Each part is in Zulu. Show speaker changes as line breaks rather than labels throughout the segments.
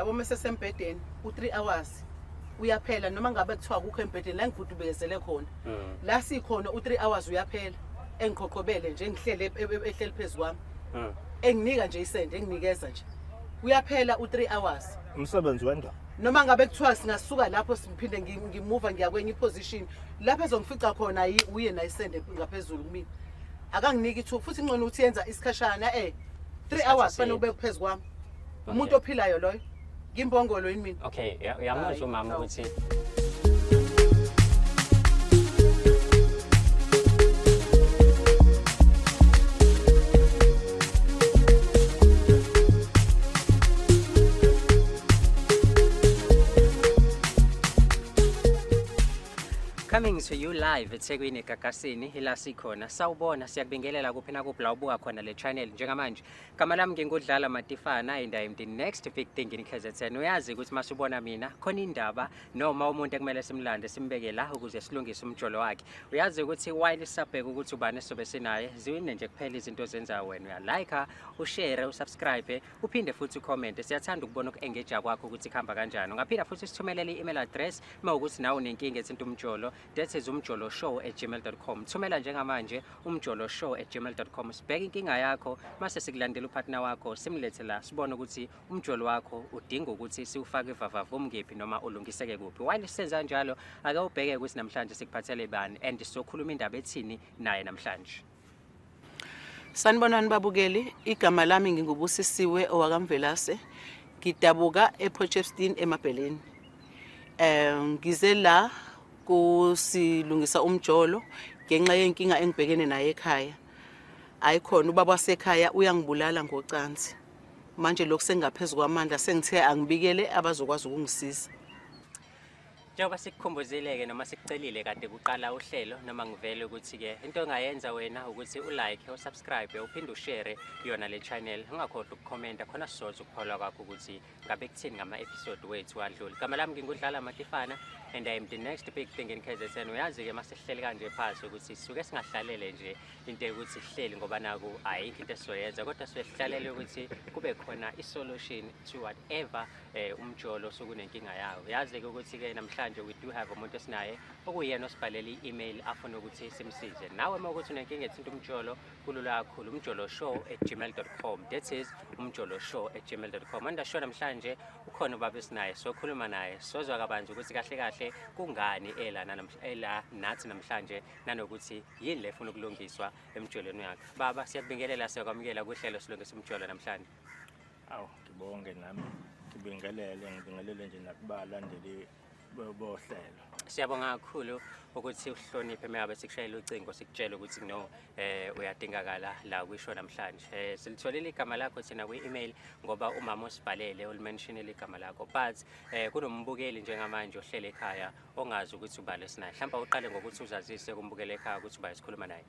Yabo, mase sembhedeni u3 hours uyaphela, noma ngabe kuthiwa kukho embhedeni la ngigudubezele khona, la sikhona, u3 hours uyaphela, engiqhoqhobele nje, ngihlele ehleli phezu kwami, enginika nje isende, enginikeza nje, uyaphela u3 hours.
Umsebenzi wendoda.
Noma ngabe kuthiwa singasuka lapho siphinde ngimuva, ngiya kwenye iposition lapho ezongifica khona, uye nayisende ngaphezulu kumina, akanginiki ithuba. Futhi ingcono ukuthi yenza isikhashana, 3
Isikhathi
hours fanele
eside.
ube phezu kwami. Umuntu ophilayo loyo, ngimbongolo yini mina?
Okay, uyamuzwa
Hayi,
umama
no.
ukuthi Coming to you live eThekwini, eGagasini ila sikhona. Sawubona, siyakubingelela kuphi nakuphi la ubuka khona le channel njengamanje. Gama lami ngingudlala Matifana and I am the next big thing in KZN. Uyazi ukuthi masubona mina khona indaba noma umuntu ekumele simlande simbeke la ukuze silungise umjolo wakhe. Uyazi ukuthi while sisabheka ukuthi ubani esizobe sinaye, ziwine nje kuphela izinto ozenzayo wena. Uyalike, ushare, usubscribe, uphinde futhi ucomment. Siyathanda ukubona uku-engage kwakho ukuthi kuhamba kanjani. Ungaphinda futhi usithumelele i-email address uma ukuthi nawe unenkinga ethinta umjolo. That is umjoloshow@gmail.com. Thumela njengamanje umjoloshow@gmail.com. Sibheke inkinga yakho mase sikulandela upartner wakho, simlethe la, sibone ukuthi umjolo wakho udinga ukuthi siwufake ivavava umngephi noma ulungiseke kuphi. While sisenza njalo, ake ubheke ukuthi namhlanje sikuphathele bani and sizokhuluma indaba ethini naye namhlanje.
Sanibonani babukeli, igama lami nginguBusisiwe owakaMvelase. Ngidabuka ePort emabheleni. Ngize la kusilungisa umjolo ngenxa yenkinga engibhekene nayo ekhaya. Ayikhona, ubaba wasekhaya uyangibulala ngocansi. Manje lokhu sengaphezulu kwamandla, sengithe angibikele abazokwazi ukungisiza.
Njengoba sikukhumbuzile-ke noma sikucelile kade kuqala uhlelo noma ngivele ukuthi-ke into ongayenza wena ukuthi ulike, usubscribe, uphinde ushare yona le channel. Ungakhohlwa ukukhomenta khona sizoza ukukholwa kwakho ukuthi ngabe kuthini ngama-episode wethu adlule. Gama lami ngingudlala Matifana and I am the next big thing in KZN. Uyazi-ke masihleli kanje phasi ukuthi sisuke singahlalele nje into yokuthi sihleli ngoba naku ayikho into esizoyenza, kodwa suke sihlalele ukuthi kube khona i-solution to whatever umjolo osukunenkinga yawo. Yazi-ke ukuthi-ke namhlanje we do have umuntu esinaye okuyena osibhalele i-email afuna ukuthi simsize. Nawe uma ukuthi unenkinga ethinta umjolo, kulula kakhulu, umjoloshow@gmail.com. That is umjoloshow@gmail.com. Andasho namhlanje ukhona ubaba esinaye, sokhuluma naye, sozwa kabanzi ukuthi kahle kahle kungani ela nathi namhlanje, nanokuthi yini le efuna ukulungiswa emjolweni wakhe. Baba, siyakubingelela, siyakwamukela kuhlelo Silungisa Umjolo namhlanje.
Awu, ngibonge nami, ngibingelele, ngibingelele nje nakubalandeli bohlelo.
Siyabonga kakhulu ukuthi uhloniphe mengabe sikushayela ucingo sikutshela ukuthi no, uyadingakala la kwisho namhlanje. Silitholile igama lakho thina kwi-email ngoba umama osibhalele ulimentionile igama lakho, but kunombukeli njengamanje ohlele ekhaya ongazi ukuthi ubale sinaye. Mhlawumbe uqale ngokuthi uzazise kumbukeli ekhaya ukuthi uba sikhuluma naye.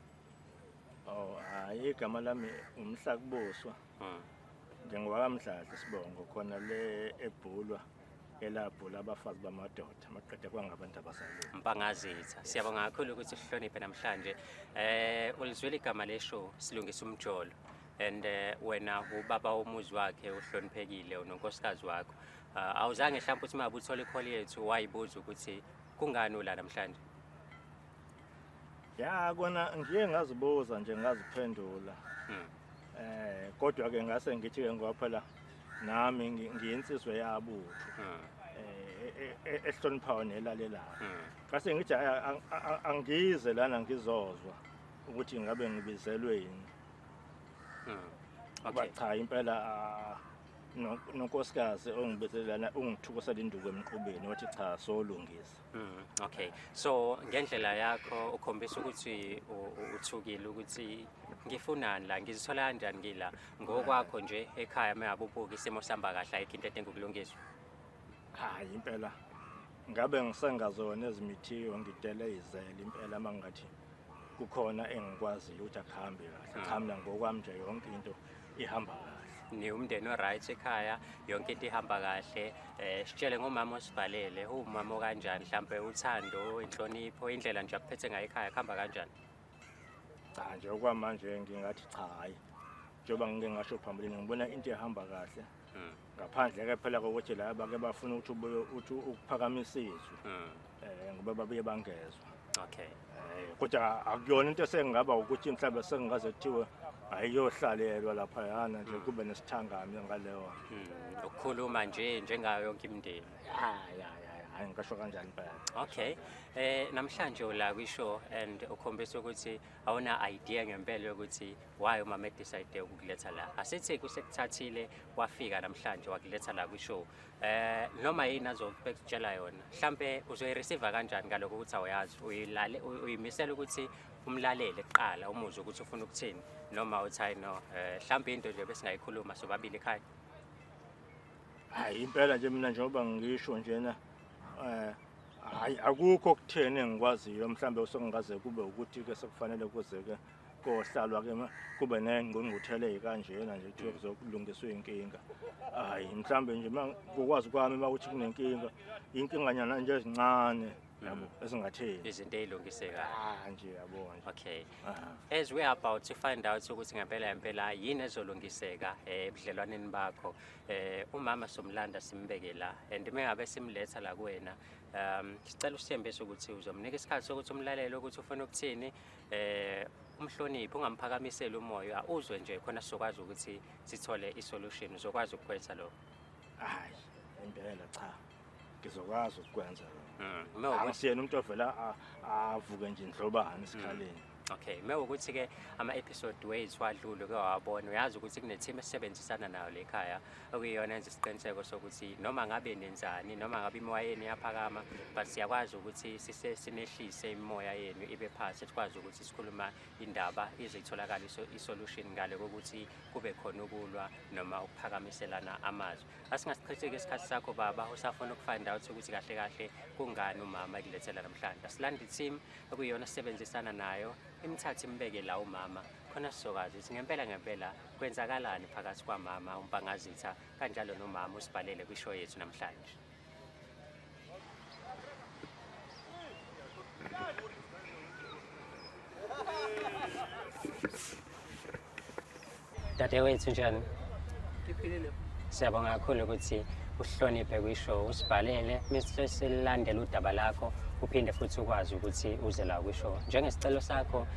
Oh, hayi, igama lami uMhlakubuswa. NjengowakamDladla isibongo khona le ebhulwa, elabhula abafazi bamadoda maqede kwangabantu abasalile.
Mpangazitha. Siyabonga kakhulu ukuthi sihloniphe namhlanje. Ulizwile igama le show, Silungisa Umjolo. And wena ubaba womuzi wakhe, uhloniphekile, unonkosikazi wakho. Awuzange mhlawumbe uthi mabe uthola icall yethu wayibuza ukuthi kungani ula namhlanje?
Ya, kona ngiye ngazibuza nje, ngaziphendula. Kodwa ke ngase ngithi ke ngoba phela nami ngiyinsizwe yabutho. Ehloniphayo nelalelayo. Ngase ngithi angize lana ngizozwa ukuthi ngabe ngibizelwe yini. Ngoba cha, impela nonkosikazi ongibizele lana ungithukusela induku emqubeni, wathi cha, solungisa.
Okay. So ngendlela yakho ukhombisa ukuthi uthukile ukuthi ngifunani la, ngizithola kanjani ngila ngokwakho nje ekhaya mengabe ubuka isimo sihamba kahle, ayikho into edinga ukulungiswa.
Hayi, impela ngabe ngisengazona ezimithiyo, ngidele izele impela mangathi kukhona engikwaziyo ukuthi akuhambi kahle. Cha, mina ngokwami nje yonke into ihamba kahle.
Ni umndeni o-right ekhaya, yonke into ihamba kahle. Sitshele ngomama osibhalele, uwumama okanjani, mhlambe uthando, inhlonipho, indlela nje akuphethe ngayo ekhaya kuhamba kanjani?
Cha nje okwamanje ngingathi cha, hayi, njengoba ngike ngasho phambilini, ngibona into ehamba kahle. Ngaphandle-ke phela kokuthi la bake bafuna ukuthi ubuye uthi ukuphakamisa izwi ngoba babuye bangezwa.
Okay.
Kodwa akuyona into esengingaba ukuthi mhlawumbe sengingaze kuthiwe ayiyohlalelwa laphayana nje kube nesithangami ngaleyo.
Ukukhuluma nje njengayo yonke imindeni.
Hayi hayi hayi, hayi ngisho kanjani impela.
Okay. Namhlanje ula kwishow and ukhombisa ukuthi awuna idea ngempela yokuthi why umama decide ukukuletha la. Asithi kusekuthathile wafika namhlanje wakuletha la kwishow. Noma yini azokutshela yona. Mhlambe uzoyireceive kanjani ngalokho ukuthi awuyazi, uyilale uyimisela ukuthi umlalele kuqala umuzwe ukuthi ufuna ukuthini noma uthi hayi no, mhlambe into nje besingayikhuluma sobabili ekhaya.
Hayi impela nje mina njengoba ngisho njena hayi akukho okutheni engikwaziyo mhlambe usengaze kube ukuthi ke sekufanele kuze ke kohlalwa ke kube nengqungquthela ezikanjena nje kuthiwe kuzokulungiswa inkinga. Hayi mhlambe nje ngokwazi kwami makuthi kunenkinga, inkinganyana nje ezincane yabo ezingatheni.
Izinto ezilungisekayo.
Nje yabo nje.
Okay. As we are about to find out ukuthi ngempela ngempela yini ezolungiseka ebudlelwaneni bakho. Umama somlanda simbeke la and mengabe simletha la kuwena, sicela usithembise ukuthi uzomnika isikhathi sokuthi umlalele ukuthi ufuna ukuthini, umhloniphe, ungamphakamiseli umoya, uzwe nje khona sizokwazi ukuthi sithole isolution. Uzokwazi ukukwenza lokho?
Hayi impela cha, ngizokwazi ukukwenza lokho. Angisiyena umuntu ovela avuke nje indlobane esikhaleni.
Okay, mewukuthi ke ama episode wethu adlule ke wabona, uyazi ukuthi kune team esebenzisana nayo le ekhaya okuyiyona enza isiqiniseko sokuthi noma ngabe nenzani, noma ngabe imoya yenu iyaphakama, but siyakwazi ukuthi sinehlise imoya yenu ibe phansi, sikwazi ukuthi sikhuluma indaba ize itholakale isolution ngale kokuthi kube khona ukulwa noma ukuphakamiselana amazwi. Asingasichitheki isikhathi sakho baba, usafuna ukufind out ukuthi kahle kahle kungani umama ekulethela namhlanje. Asilande team okuyiyona sisebenzisana nayo, imthathe imbeke la umama khona sizokwazi ukuthi ngempela ngempela kwenzakalani phakathi kwamama uMpangazitha kanjalo nomama usibhalele kwishow yethu namhlanje. Dadewethu, njani?
Ngiphilile.
Siyabonga kakhulu ukuthi uhloniphe kwishow, usibhalele mase silandela udaba lakho, uphinde futhi ukwazi ukuthi uze la kwishow. Njengesicelo sakho,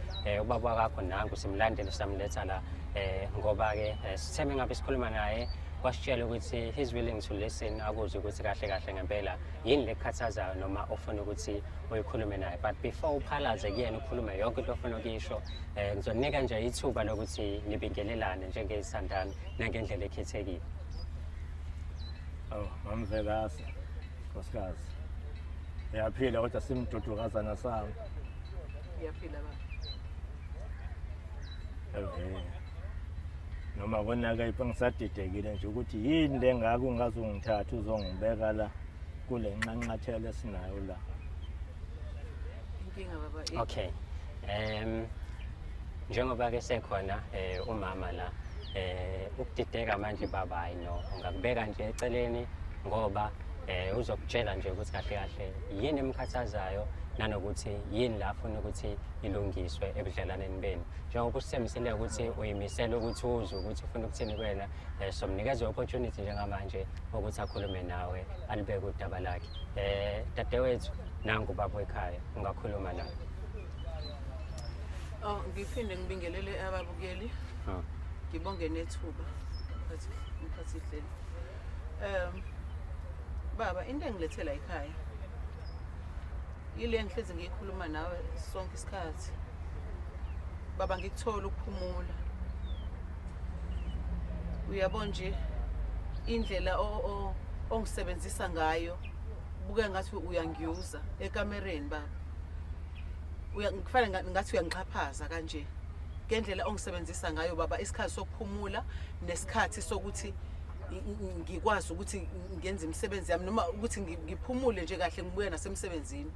ubaba wakho nangu simlandele samletha la, ngoba ke sithembe ngabe sikhuluma naye wasitshela ukuthi he's willing to listen, akuzwe ukuthi kahle kahle ngempela yini lekukhathazayo noma ofuna ukuthi uyikhulume naye. But before uphalaze kuyena ukhulume yonke into ofuna ukuyisho, ngizonika nje ithuba lokuthi nibingelelane njengezithandani nangendlela ekhethekile.
Awu, Mamvelase, nkosikazi. Uyaphila kodwa simdudukazana sami.
Ngiyaphila baba.
Noma kona-ke ipho ngisadidekile nje ukuthi yini le ngaka ungazungithatha uzongibeka la kule nxanxathela esinayo la.
Inkinga baba.
Okay. Njengoba ke sekhona umama la, ukudideka manje baba, hayi no, ungakubeka nje eceleni ngoba uzokutshela nje ukuthi kahle kahle yini emkhathazayo nanokuthi yini la afuna ukuthi ilungiswe ebudlelwaneni benu. Njengoba usithembisile ukuthi uyimisele ukuthi uzwe ukuthi ufuna ukuthini kuwena, somnikeza i-opportunity njengamanje ukuthi akhulume nawe alibeke udaba lakhe. Dadewethu, nangu ubaba wekhaya, ungakhuluma naye.
Oh, ngiphinde ngibingelele ababukeli. Ngibonge nethuba mphathi hlelo. Baba, into engilethela ekhaya ile ngihlezi ngiyikhuluma nawe sonke isikhathi. Baba, ngikuthola ukuphumula. Uyabona nje indlela ongisebenzisa ngayo, buke ngathi uyangiyuza ekamereni baba. Ngifane ngathi uyangixhaphaza kanje ngendlela ongisebenzisa ngayo baba, isikhathi sokuphumula nesikhathi sokuthi ngikwazi ukuthi ngenze imisebenzi yami noma ukuthi ngiphumule nje kahle ngibuye nasemsebenzini.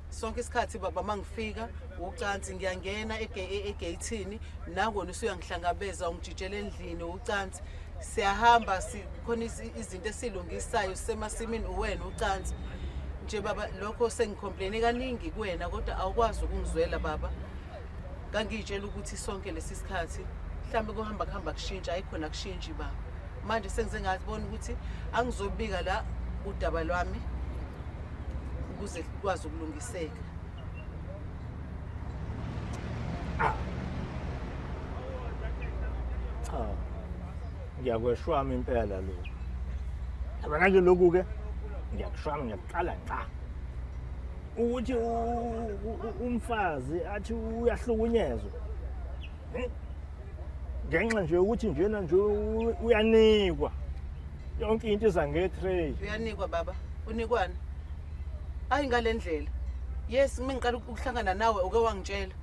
Sonke isikhathi baba mangifika ucansi ngiyangena egeyithini, nangona usuyangihlangabeza ungijijela endlini ucansi. Siyahamba, khona izinto esilungisayo sisemasimini, uwena ucansi. Nje baba, lokho sengicomplaine kaningi kuwena kodwa awukwazi ukungizwela baba. Ngangiyitshela ukuthi sonke lesi sikhathi mhlambe kuhamba kuhamba kushintsha, ayikhona kushintshi baba. Manje sengize ngabona ukuthi angizobika la udaba lwami ukuze kukwazi ukulungiseka.
Cha. Ngiyakweshwama impela lokhu. Yabona nje lokhu ke ngiyakushwama ngiyakuqala ngqa. Ukuthi umfazi athi uyahlukunyezwa. Ngenxa nje ukuthi njena nje uyanikwa. Yonke into iza nge-tray.
Uyanikwa baba, unikwani? Hayi ngale ndlela. Yes, uma ngiqala ukuhlangana nawe uke wangitshela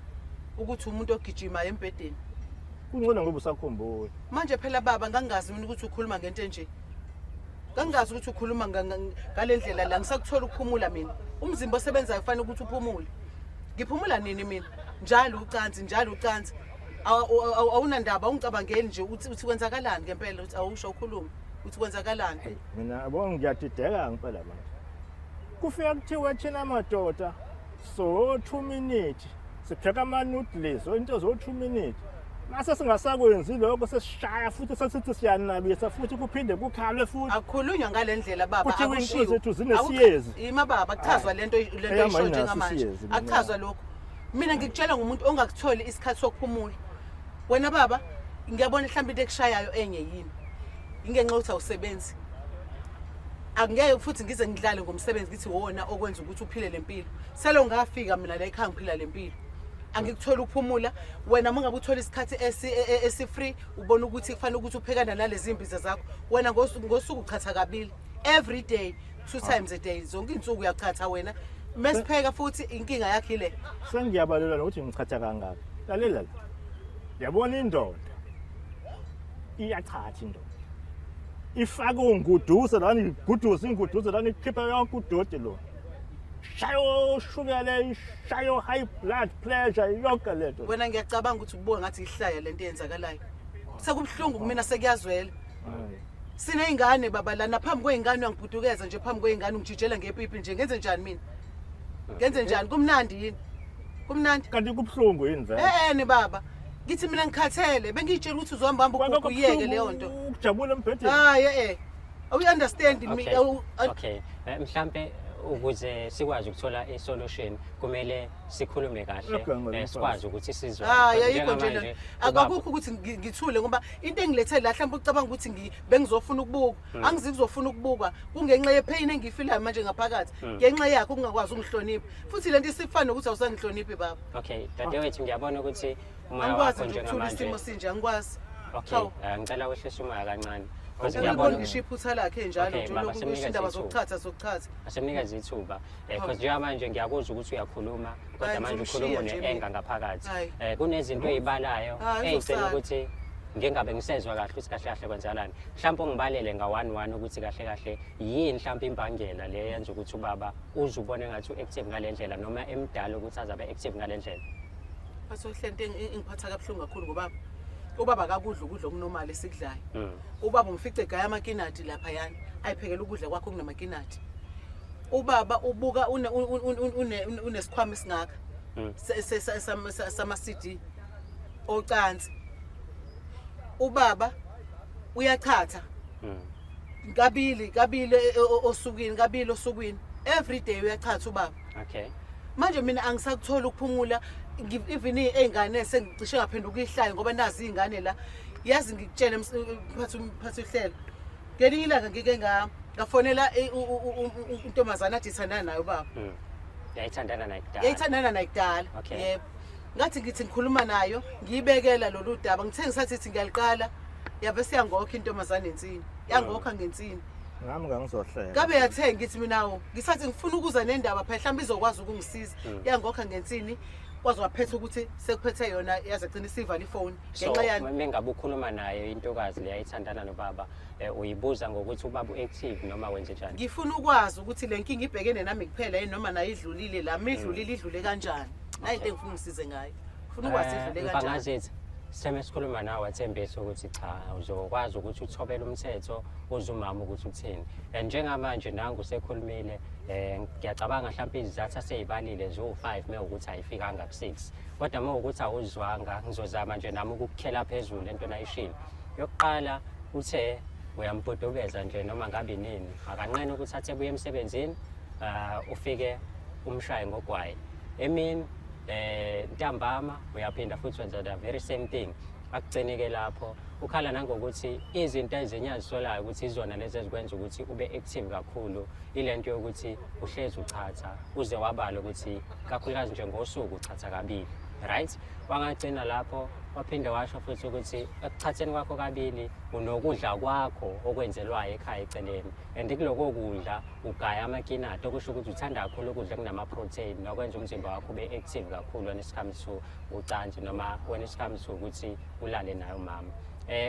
ukuthi umuntu ogijimayo embhedeni.
Kungcono ngoba usakhumbula.
Manje phela baba ngangingazi mina ukuthi ukhuluma ngento enje. Ngangingazi ukuthi ukhuluma ngale ndlela la ngisakuthola ukuphumula mina. Umzimba osebenzayo kufanele ukuthi uphumule. Ngiphumula nini mina? Njalo ucansi, njalo ucansi. Awunandaba ungicabangeli nje uthi kwenzakalani ngempela uthi awusho ukhulume uthi kwenzakalani.
Hey, mina yabo ngiyadideka ngempela manje. Kufika kuthiwe thina madoda so 2 minutes sipheka ama-noodles into zo-2 minutes mase singasakwenzi lokho sesishaya futhi sesithi siyanabisa futhi kuphinde kukhalwe futhi.
Akukhulunywa ngale ndlela baba,
Kuthiwa
akushiwo.
iy'nto zethu zinesiyezi.
Ima baba, akuchazwa lento
Eyami
oyisho
ayinaso
njengamanje.
isiyezi mina.
Akuchazwa lokho. Mina ngikutshela ngomuntu ongakutholi isikhathi sokuphumula. Wena baba, ngiyabona mhlawumbe into ekushayayo enye yini. Ingenxa yokuthi awusebenzi. Angeke futhi ngize ngidlale ngomsebenzi ngithi wona okwenza ukuthi uphile lempilo. Selo ngafika mina la ekhaya ngiphila lempilo. Angikutholi ukuphumula. Wena uma ngabe uthola isikhathi esi-free ubona ukuthi kufanele ukuthi uphekana nalezi mbiza zakho. Wena ngosuku uchatha kabili every day, 2 times a day, zonke iy'nsuku uyachatha wena. Mesipheka futhi inkinga yakho ile.
Sengiyabalelwa nokuthi ngichatha kangaka. Lalela la. Yabona indoda. Iyachatha indoda. Ifake unguduze lana, iguduze inguduze lana, ikhipha yonke udoti lo. Shayo ushukela, ishayo high blood pressure, yonke lento.
Wena ngiyacabanga ukuthi ubuka ngathi ihlaya lento eyenzakalayo. Sekubuhlungu kumina, sekuyazwela. Siney'ngane baba lana, phambi kwey'ngane uyangibhudukeza nje, phambi kwey'ngane ungijijela ngepipi nje. Ngenze njani mina? Ngenze njani? Kumnandi yini? Kumnandi?
Kanti kubuhlungu yini vele?
Eh ni baba. Ngithi mina ngikhathele, bengiyitshela ukuthi uzohamba hamba
Kwakho
ugugu uyeke
kubuhlungu
leyo nto.
Ukujabula embhedeni.
Hayi eh. Awu understand me.
Okay.
Awu
Okay. Mhlambe ukuze sikwazi ukuthola i-solution kumele sikhulume kahle,
Okay, ngale mfazi.
sikwazi ukuthi sizwane.
Hayi
Because
ayikho nje
njengamanje
le.
ubaba-
Akukho ukuthi ngithule ngoba into engilethe la mhlawumbe ucabanga ukuthi bengizofuna ukubukwa. Angizi kuzofuna ukubukwa kungenxa yepain engiyifilayo manje ngaphakathi. Ngenxa yakho ungakwazi ungihlonipha. Futhi lento isifana nokuthi awusangihloniphi baba.
Okay, dadewethu ngiyabona ukuthi umoya
Angikwazi
wakho
nje ukuthula
njengamanje.
isimo sinje, angikwazi.
Okay,
Hawu.
ngicela wehlise umoya kancane. Because
Ngiyabona
ngiyabona
ngisho iphutha lakhe njalo
Okay,
nje
baba,
lokhu kusho
simnikeze
indaba
ithuba.
zokuchatha zokuchatha.
Asemnikeze ithuba. Because njengamanje ngiyakuzwa ukuthi uyakhuluma kodwa
Hayi,
manje
ngizomshiya
ukhuluma
nje
une-anger
mina.
ngaphakathi.
Hayi.
Kunezinto ey'balayo
Hayi,
ey'gcina
uzosala.
ukuthi ngingabe ngisezwa kahle ukuthi kahle kahle kwenzakalani. Mhlawumbe ungibalele nga-one one ukuthi kahle kahle yini mhlawumbe imbangela le yenza ukuthi ubaba uze ubone ngathi u-active ngale ndlela noma emdala ukuthi aze abe active ngale ndlela.
Basohle into engiphatha kabuhlungu kakhulu ngoba ubaba akakudla ukudla okunormal esikudlayo. Ubaba umfice egaya amakinati lapha yani, ayiphekela ukudla kwakhe okunamakinati. Ubaba ubuka unesikhwama esingaka sama CD ocansi. Ubaba uyachatha kabili kabili osukwini, kabili osukwini, every day uyachatha ubaba. Manje mina angisakuthola ukuphumula, even iy'ngane sengicishe ngaphenduka ihlaya ngoba nazi iy'ngane la. Yazi ngikutshele mphathi uhlelo, ngelinye ilanga ngike ngafonela intombazane athi ithandana nayo ubaba.
Yayithandana naye kudala.
Yayithandana naye kudala. Yebo. Ngathi ngithi ngikhuluma nayo ngiyibekela lolu daba, ngithe ngisathi ngiyaliqala yabe siyangokha intombazane ensini, yangokha ngensini.
Ngami ngangizohleka.
Ngabe yathe ngithi mina wo ngisathi ngifuna ukuza nendaba phela mhlawumbe izokwazi ukungisiza, yangokha ngensini kwaze waphetha ukuthi sekuphethe yona, yaze gcina isivala ifoni
So
ngenxa yani.
mengabe ukhuluma nayo intokazi le yayithandana nobaba, uyibuza ngokuthi ubaba u-active noma wenze njani?
Ngifuna ukwazi ukuthi le nkinga ibhekene nami kuphela yini noma nayo idlulile la, midlulile idlule kanjani? Nayi into engifuna ungisize ngayo, ngifuna ukwazi idlule kanjani.
Mpangazithi, sitheme sikhuluma nawe wathembisa ukuthi cha uzokwazi ukuthi uthobele umthetho uze umama ukuthi uthini. And njengamanje nangu usekhulumile, ngiyacabanga mhlawumbe izizathu aseyibalile ziwu-5 mewukuthi ayifikanga ku-6. Kodwa mewukuthi awuzwanga ngizozama nje nami ukukukhela phezulu entweni ayishilo. Yokuqala uthe Uyampudubeza nje noma ngabe nini. Akanqeni ukuthi athe ebuya emsebenzini, ufike umshaye ngogwayi. Emini ntambama uyaphinda futhi wenza the very same thing. Akugcini-ke lapho, ukhala nangokuthi izinto ezinye azisolayo ukuthi izona lezi ezikwenza ukuthi ube active kakhulu, ile nto yokuthi uhlezi uchatha uze wabala ukuthi kakhulukazi nje ngosuku uchatha kabili, right? Wangagcina lapho, waphinde washo futhi ukuthi ekuchatheni kwakho kabili unokudla kwakho okwenzelwayo ekhaya eceleni, and kuloko kudla ugaya amakinati, okusho ukuthi uthanda kakhulu ukudla okunama-protein nokwenza umzimba wakho ube active kakhulu when it comes to ucansi noma when it comes to ukuthi ulale naye umama.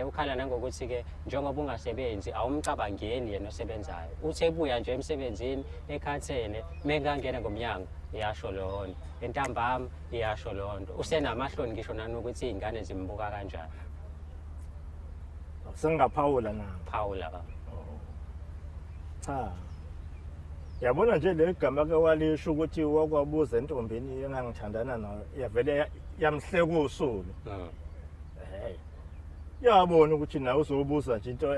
Ukhala nangokuthi ke njengoba ungasebenzi awumcabangeli yena osebenzayo. Uthe ebuya nje emsebenzini ekhathele, mekangena ngomnyango iyasho leyo nto, entambama iyasho leyo nto. Usenamahloni ngisho nanokuthi iy'ngane zimbuka kanjani.
Sengingaphawula na?
Phawula baba.
Cha. Yabona nje le gama ke walisho ukuthi wakwabuza entombini engangithandana nayo, yavele yamhleka usulu. Hey. Yabona ukuthi nawe uzobuza nje into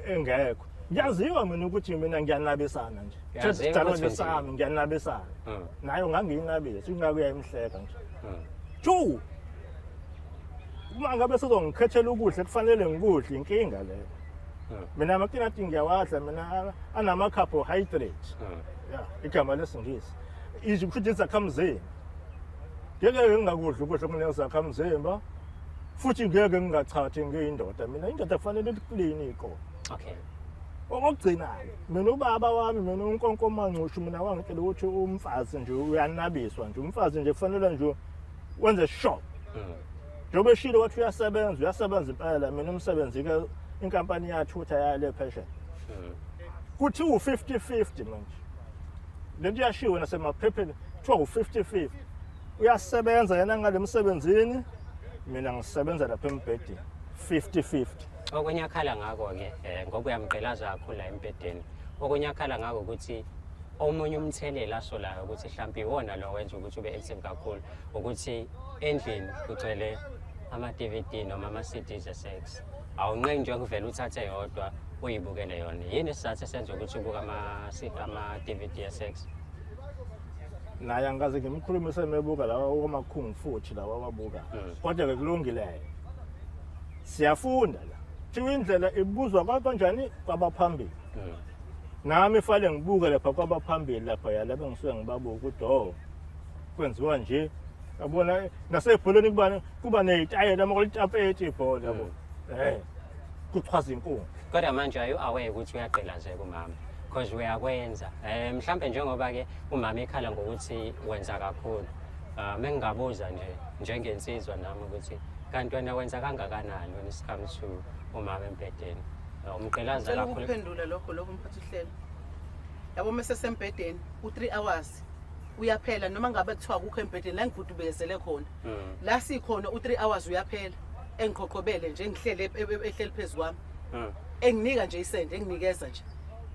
engekho. Ngiyaziwa mina ukuthi mina ngiyanabisana nje.
Uyaziwa
Sidalo
ukuthi
nje sami ngiyanabisana. Nayo ngangiyinabisa, ingakho uyayimhleka nje. Two. Uma ngabe sizongikhethela ukudla kufanele ngikudle, inkinga leyo. Mina amakinati ngiyawadla mina, anama carbohydrate. Yeah, igama lesingisi. Izwi kusho ukuthi izakhamzimba. Ngeke ngingakudli ukudla okunezakhamzimba. Futhi ngeke ngingachathi ngiyindoda mina, indoda kufanele iclean iqolo. Okugcina-ke, mina ubaba wami, mina uNkonko Manxushu, mina wangitshela ukuthi umfazi nje uyanabiswa nje, umfazi nje kufanele nje wenze sure. Njengoba eshilo wathi uyasebenza, uyasebenza impela, mina umsebenzi-ke inkampani yathutha yale phesheya. Kuthi u-50-50 manje. Lento iyashiwo nasemaphepheni, kuthiwa u-50-50. Uyasebenza yena ngale msebenzini, mina ngisebenza lapha embhedeni. 50-50.
Okunye akhala ngakho-ke ngoba uyamgqilaza kakhulu la embhedeni, okunye akhala ngakho ukuthi omunye umthelela asolayo ukuthi mhlawumbe iwona lo wenza ukuthi ube active kakhulu, ukuthi endlini kugcwele ama-DVD noma ama-CDs e-sex. Awunqeni nje ukuvela uthathe yodwa uyibukele yona. Yini isizathu esenza ukuthi ubuke ama-DVD e-sex?
Naye angikaze ngimkhulumise mebuka lawa okamakhungu futhi lawa awabuka. Kodwa-ke kulungile. Siyafunda la. Thiwa indlela ibuzwa kanjani kwabaphambili. Nami fanele ngibuke lapha kwabaphambili lapha yalaba engisuke ngibabuka ukuthi oh kwenziwa nje. Yabona nasebholeni kuba nezitayela uma kulitapeti ibhola yabo. Kuchwaza inkundla.
Kodwa manje are you aware ukuthi uyagqilazeka umama? Because uyakwenza. Mhlambe njengoba ke umama ekhala ngokuthi wenza kakhulu. Mengingabuza nje njengensizwa nami ukuthi kanti wena wenza kangakanani when it comes to umama embhedeni? Umgqilaza
Ngicela
kakhulu.
ukuphendula lokho mphathi uhlelo. Yabo mase sembhedeni u3 hours uyaphela noma ngabe kuthiwa kukho embhedeni la ngigudubekezele khona. La sikhona u3 hours uyaphela engiqhoqhobele nje ngihlele ehleli phezulu kwami. Enginika nje isende, enginikeza nje.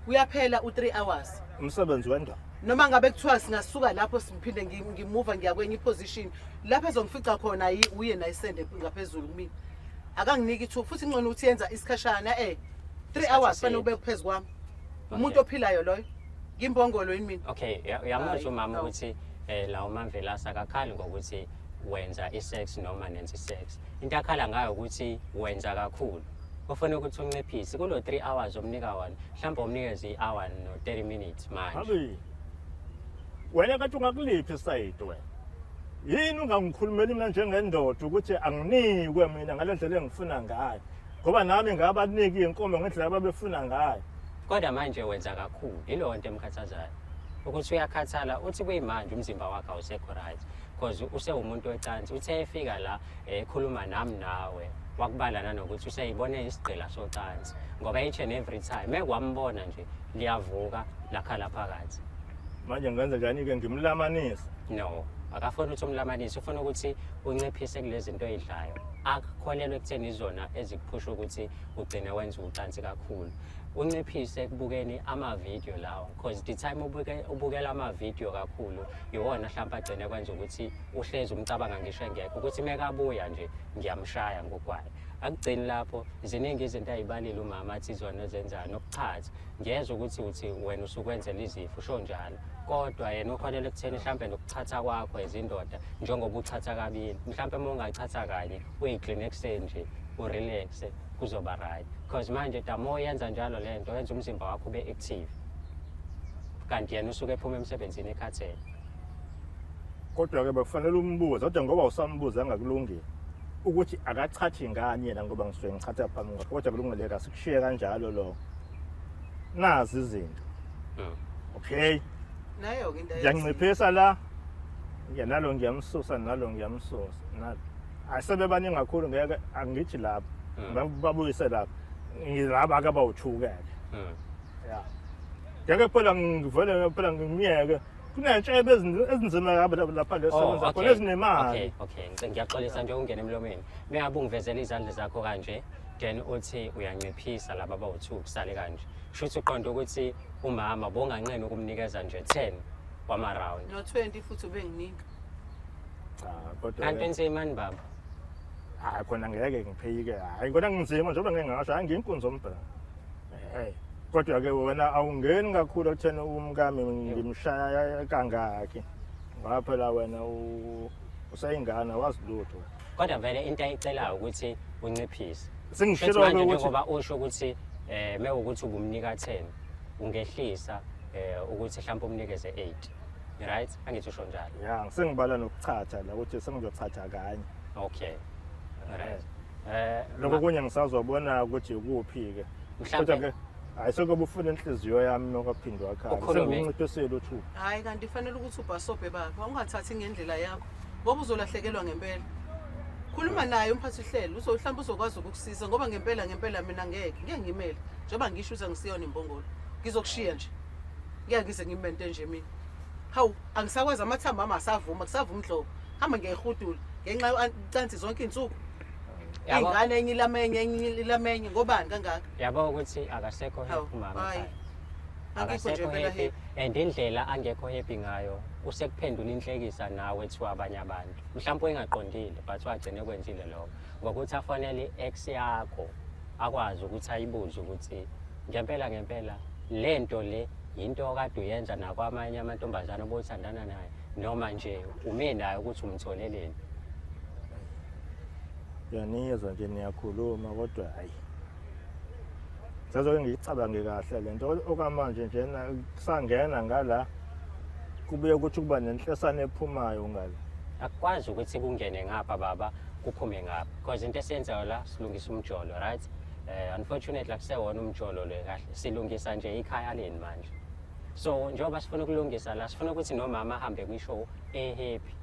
Uyaphela u3 hours.
Umsebenzi wendoda.
Noma ngabe kuthiwa singasuka lapho siphinde ngimuva ngiya kwenye iposition lapho ezongifica khona uye naye isende ngaphezulu kumina. Akanginiki ithuba futhi ngcono ukuthi yenza isikhashana 3
Isikhathi
hours fanele
eside.
ube phezulu kwami. Umuntu ophilayo loyo. Ngimbongolo yini mina?
Okay, uyamuzwa
Hayi,
umama
no.
ukuthi la uMamvelase akakhali ngokuthi wenza isex noma nenza isex. Into akhala ngayo ukuthi wenza kakhulu. Ufuna ukuthi unciphise kulo 3 hours omnika wona, mhlawumbe umnikeze i-hour no 30 minutes manje.
Habi. Wena kanti ungakuliphi isayidi wena? Yini ungangikhulumeli mina njengendoda ukuthi anginikwe mina ngale ndlela engifuna ngayo? Ngoba nami ngabanika iy'nkomo ngendlela ababefuna ngayo.
Kodwa manje wenza kakhulu, yileyo nto emkhathazayo. Ukuthi uyakhathala, uthi kuyimanje umzimba wakhe awusekho right because usewumuntu wecansi. Uthe efika la ekhuluma nami nawe wakubala nanokuthi useyibone isigqila socansi ngoba each and every time ekwambona nje liyavuka lakhala phakathi.
Manje ngenze njani-ke, ngimlamanise?
No, akafuni ukuthi umlamanise, ufuna ukuthi unciphise kulezi zinto oyidlayo. Akukholelwa ekutheni izona ezikuphusha ukuthi ugcine wenza ucansi kakhulu. Unciphise ekubukeni amavidiyo lawo because the time ubukela amavidiyo kakhulu iwona mhlawumbe agcine kwenza ukuthi uhlezi umcabanga ngisho engekho ukuthi mekabuya nje ngiyamshaya ngogwayi. Akugcini lapho, ziningi izinto ayibalile umama athi izona ezenzayo nokuchatha. Ngiyezwa ukuthi uthi wena usukwenzela izifo, usho njalo. Kodwa yena ukholelwa ekutheni mhlampe nokuchatha kwakho as indoda njengoba uchatha kabili, mhlampe uma ungachatha kanye uyigcine ekuseni nje urelaxe kuzoba right. Because manje the more yenza njalo le nto yenza umzimba wakho ube active. Kanti yena usuke ephuma emsebenzini ekhathele.
Kodwa-ke bekufanele umbuze, kodwa ngoba usambuza angakulungile ukuthi akachathi ngani yena ngoba ngisuke ngichatha phambi kwakhe, kodwa kulungile asikushiye kanjalo lokho. Nazi izinto. Okay.
Nayo-ke into
Ngiyanciphisa la. Ngiya nalo ngiyamsusa nalo ngiyamsusa. Nalo. Asebebaningi kakhulu ngeke angithi lapho. Babuyise lapho. Ngilaba akabawuthukeke. Ya. Ngeke phela ngivele phela ngimyeke. Kunentshebe ezinzima kabi lapha lesebenza
Oh,
khona ezinemali.
Okay, ngiyaxolisa nje ungena emlomeni. Mengabe ungivezela izandla zakho kanje, then uthi uyanciphisa laba abawu-2 kusale kanje. Shuthi uqonde ukuthi umama bonganqeni ukumnikeza nje 10 wama-round.
No-20 futhi ubenginika.
Cha, kodwa
Kanti enzimani baba?
Hayi khona ngeke ngiphike. Hayi khona nginzima njengoba ngeke ngasho, hayi ngiyinkunzi yombheka. Hey. Kodwa ke wena awungeni kakhulu ekutheni umkami ngimshaya kangaki. Ngoba phela wena usayingane awazi lutho.
Kodwa vele into ayicelayo ukuthi unciphise.
Sengishilo
Futhi manje
ukuthi
njengoba usho ukuthi mewukuthi ubumnika 10 ungehlisa ukuthi mhlawumbe umnikeze 8. Right? Angithi usho njalo.
Ya, sengibala nokuchatha la ukuthi sengizochatha kanye.
Okay. Right.
Lokho kunye ngisazobona ukuthi ikuphi ke.
Mhlambe
Kodwa ke hayi sokuba ufuna inhliziyo yami nokuphindwa wakhala.
Ukhulume.
Senginciphisile uthu.
Hayi kanti fanele ukuthi ubhasobhe baba, ungathathi ngendlela yakho ngoba uzolahlekelwa ngempela. Khuluma naye umphathi uhlelo, uzohlamba uzokwazi ukukusiza ngoba ngempela ngempela mina ngeke, ngeke ngimele. Njengoba ngisho ukuthi angisiyona imbongolo. Ngizokushiya nje. Ngeke ngize ngimente nje mina. Hawu, angisakwazi amathambo ami asavuma, kusavuma umhlobo. Hamba ngiyayihudula ngenxa yocansi zonke izinsuku. Ingane enye ilamenye enye ilamenye ngobani kangaka?
Yabo ukuthi akasekho happy umama.
Hayi. Angikho nje
Akasekho
phela
happy
happy.
and indlela angekho happy ngayo usekuphendula inhlekisa nawe ethiwa abanye abantu. Mhlawumbe engaqondile but wagcina ekwenzile lokho. Ngokuthi afonele i-ex yakho akwazi ukuthi ayibuze ukuthi ngempela ngempela lento le into okade uyenza nakwamanye amantombazane obothandana naye noma nje ume naye ukuthi umtholeleni.
Ngiyanizwa nje niyakhuluma kodwa hayi. Sazoke ngiyicabange kahle lento okamanje nje kusangena ngala kubuye ukuthi kuba nenhlesane ephumayo ngala.
Akukwazi ukuthi kungene ngapha baba kuphume ngapha because into esiyenzayo la silungisa umjolo, right? Unfortunately akusewona umjolo le kahle, silungisa nje ikhaya leni manje. So njengoba sifuna ukulungisa la sifuna ukuthi nomama ahambe kwishow ehappy.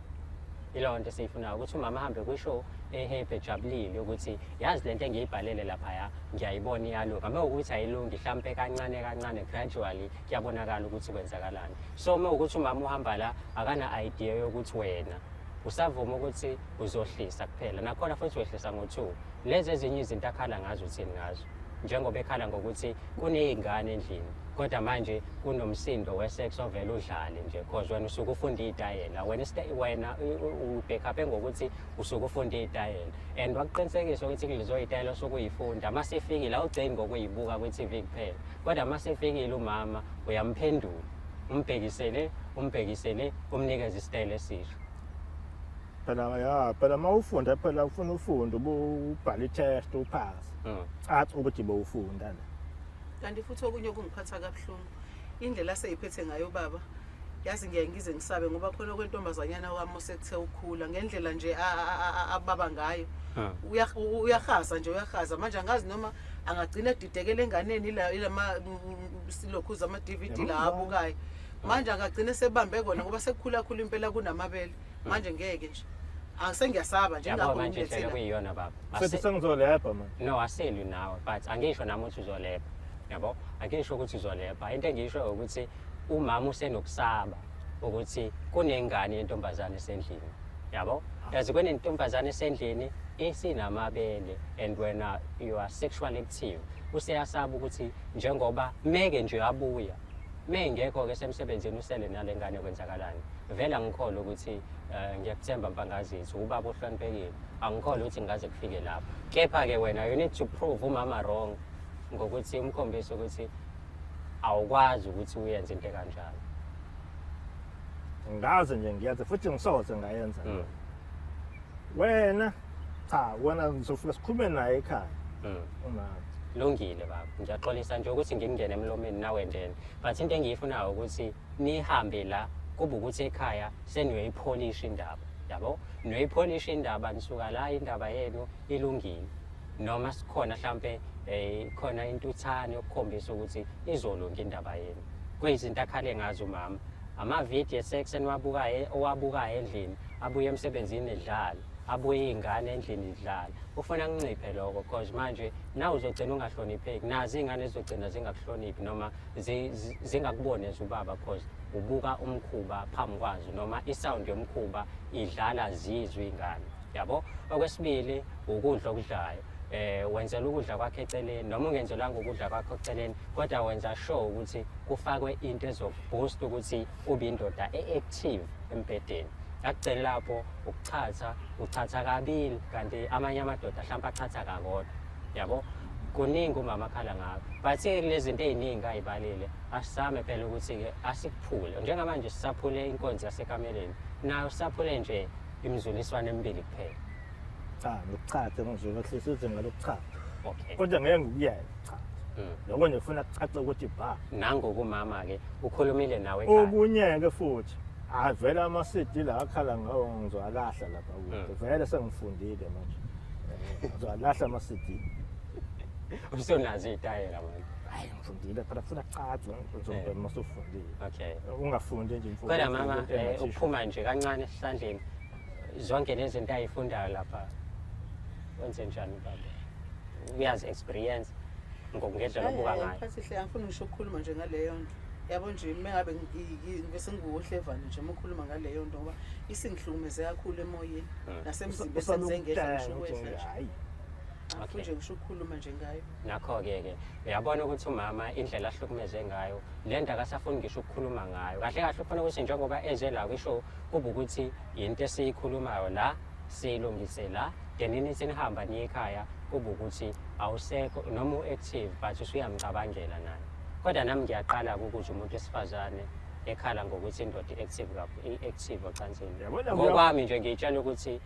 Yileyo nto esiyifunayo ukuthi umama ahambe kwishow ehappy ejabulile ukuthi yazi lento engiyibhalele laphaya ngiyayibona iyalunga. Uma ukuthi ayilungi mhlampe kancane kancane gradually kuyabonakala ukuthi kwenzakalani. So uma ukuthi umama uhamba la akana idea yokuthi wena usavuma ukuthi uzohlisa kuphela, nakhona futhi wehlisa ngo-2. Lezi ezinye izinto akhala ngazo uthini ngazo? Njengoba ekhala ngokuthi kuney'ngane endlini kodwa manje kunomsindo we-sex ovele udlale nje cause wena usuke ufunda iy'tayela wena wena ubhekaphe ngokuthi usuke ufunda iy'tayela and wakuqinisekisa ukuthi kulezo y'tayela osuke uyifunda uma sefikile awugcini ngokuyibuka kwi-T V kuphela kodwa uma sefikile umama uyamphendula umbhekisele umbhekisele umnikeze isitayela esisha.
Phela ya phela uma ufunda phela ufuna ufunde ubhale i-test uphase. Caca ukuthi bowufunda la.
Kanti futhi okunye okungiphatha kabuhlungu indlela aseyiphethe ngayo baba, yazi ngiyaye ngize ngisabe ngoba khona kwentombazanyana wami osekuthe ukukhula ngendlela nje ababa ngayo. Uyahaza nje uyahaza manje angazi noma angagcina edidekele enganeni ilama silokhuza ama DVD la abukayo. Manje angagcina sebambe kona ngoba sekukhula khulu impela kunamabele. Manje ngeke nje. Angisengiyasaba nje
Yabo
ngakho
manje indlela
ngilethela.
kuyiyona baba.
Sethi sengizolebha manje.
No, aseli nawe but angisho nami ukuthi uzolebha. Yabo? Angisho ukuthi uzolebha. Into engisho ukuthi umama usenokusaba ukuthi kunengane yentombazane esendlini. Yabo? Yazi kunentombazane esendlini esinamabele and wena you are sexually active. Useyasaba ukuthi njengoba meke nje abuya. Mengekho-ke semsebenzini usele nale ngane kwenzakalani? Vele angikholwa ukuthi ngiyakuthemba Mpangazitha, ubaba ohloniphekile. Angikholwa ukuthi ngingaze kufike lapho. Kepha-ke wena you need to prove umama wrong ngokuthi umkhombise ukuthi awukwazi ukuthi uyenze into ekanjalo.
Ngaze nje ngiyenze futhi ngisoze ngayenza. Wena cha wena ngizofika sikhulume naye ekhaya. Umama.
Lungile baba, ngiyaxolisa nje ukuthi ngikungene emlomeni nawe njena. But into engiyifunayo ukuthi nihambe la kube ukuthi ekhaya seniyoyipholisha indaba. Yabo? Niyoyipholisha indaba nisuka la indaba yenu ilungile. Noma sikhona mhlambe khona intuthane yokukhombisa ukuthi izolunga indaba yenu. Kuyizinto akhale ngazo umama. Amavidiyo esex eniwabukayo owabukayo endlini abuye emsebenzini edlala, abuye iy'ngane endlini idlala. Ufuna kunciphe lokho cause manje nawe uzogcina ungahlonipheki, nazo iy'ngane zizogcina zingakuhloniphi noma zingakuboni as ubaba cause ubuka umkhuba phambi kwazo noma isound yomkhuba idlala zizwe iy'ngane. Yabo? Okwesibili ukudla okudlayo. Wenzela ukudla kwakhe eceleni noma ungenzelanga ukudla kwakho eceleni kodwa wenza sure ukuthi kufakwe into ezokuboost ukuthi ube indoda e-active embhedeni. Akugcini lapho ukuchatha, uchatha kabili kanti amanye amadoda mhlawumbe achatha kakodwa. Yabo? Kuningi umama akhala ngakho. But kulezi zinto ey'ningi ay'balile asizame phela ukuthi-ke asikuphule. Njengamanje sisaphule inkonzo yasekameleni nayo sisaphule nje imizuliswano emibili kuphela.
Cha, ngikuchathe ngizowehlisa izinga lokuchatha.
Okay.
Kodwa ngeke ngikuyeke cha. Lokho nje kufuna kucace ukuthi ba.
Nangokumama-ke ukhulumile nawe ekhaya.
Okunye-ke futhi avela ama-CD la akhala ngawo ngizowalahla lapha kude. Vele sengifundile manje. Ngizowalahla ama-CD.
Usunazo iy'tayela manje.
Hayi ngifundile phela kufuna kucace uzobhema uma usufundile.
Okay.
Ungafundi nje imfundo.
Kodwa mama
into engathisha.
ukuphuma nje kancane esandleni zonke lezi zinto ayifundayo lapha wenze njani baba? Uyazi experience ngokungendlela obuka ngayo.
Mphathi hle angifuni ngisho ukukhuluma nje ngaleyo nto. Yabo nje uma ngabe bese ngiwuhlevane nje uma ukhuluma ngaleyo nto ngoba isingihlukumeze kakhulu emoyeni nasemzimbeni sengize ngehla ngisho ukwehla nje.
Hayi.
Angifuni nje ngisho ukukhuluma nje ngayo.
Nakho-ke ke uyabona ukuthi umama indlela ahlukumeze ngayo le nto akasafuni ngisho ukukhuluma ngayo. Kahle kahle ufuna ukuthi njengoba eze la kwisho kube ukuthi into esiyikhulumayo la siyilungise la then nithi nihamba niye ekhaya kube ukuthi awusekho noma u-active but usuyamcabangela naye. Kodwa nami ngiyaqala ukuzwa umuntu wesifazane ekhala ngokuthi indoda i-active kakhulu, i-active ocansini.
Yabona
Ngokwami nje ngiyitshela ukuthi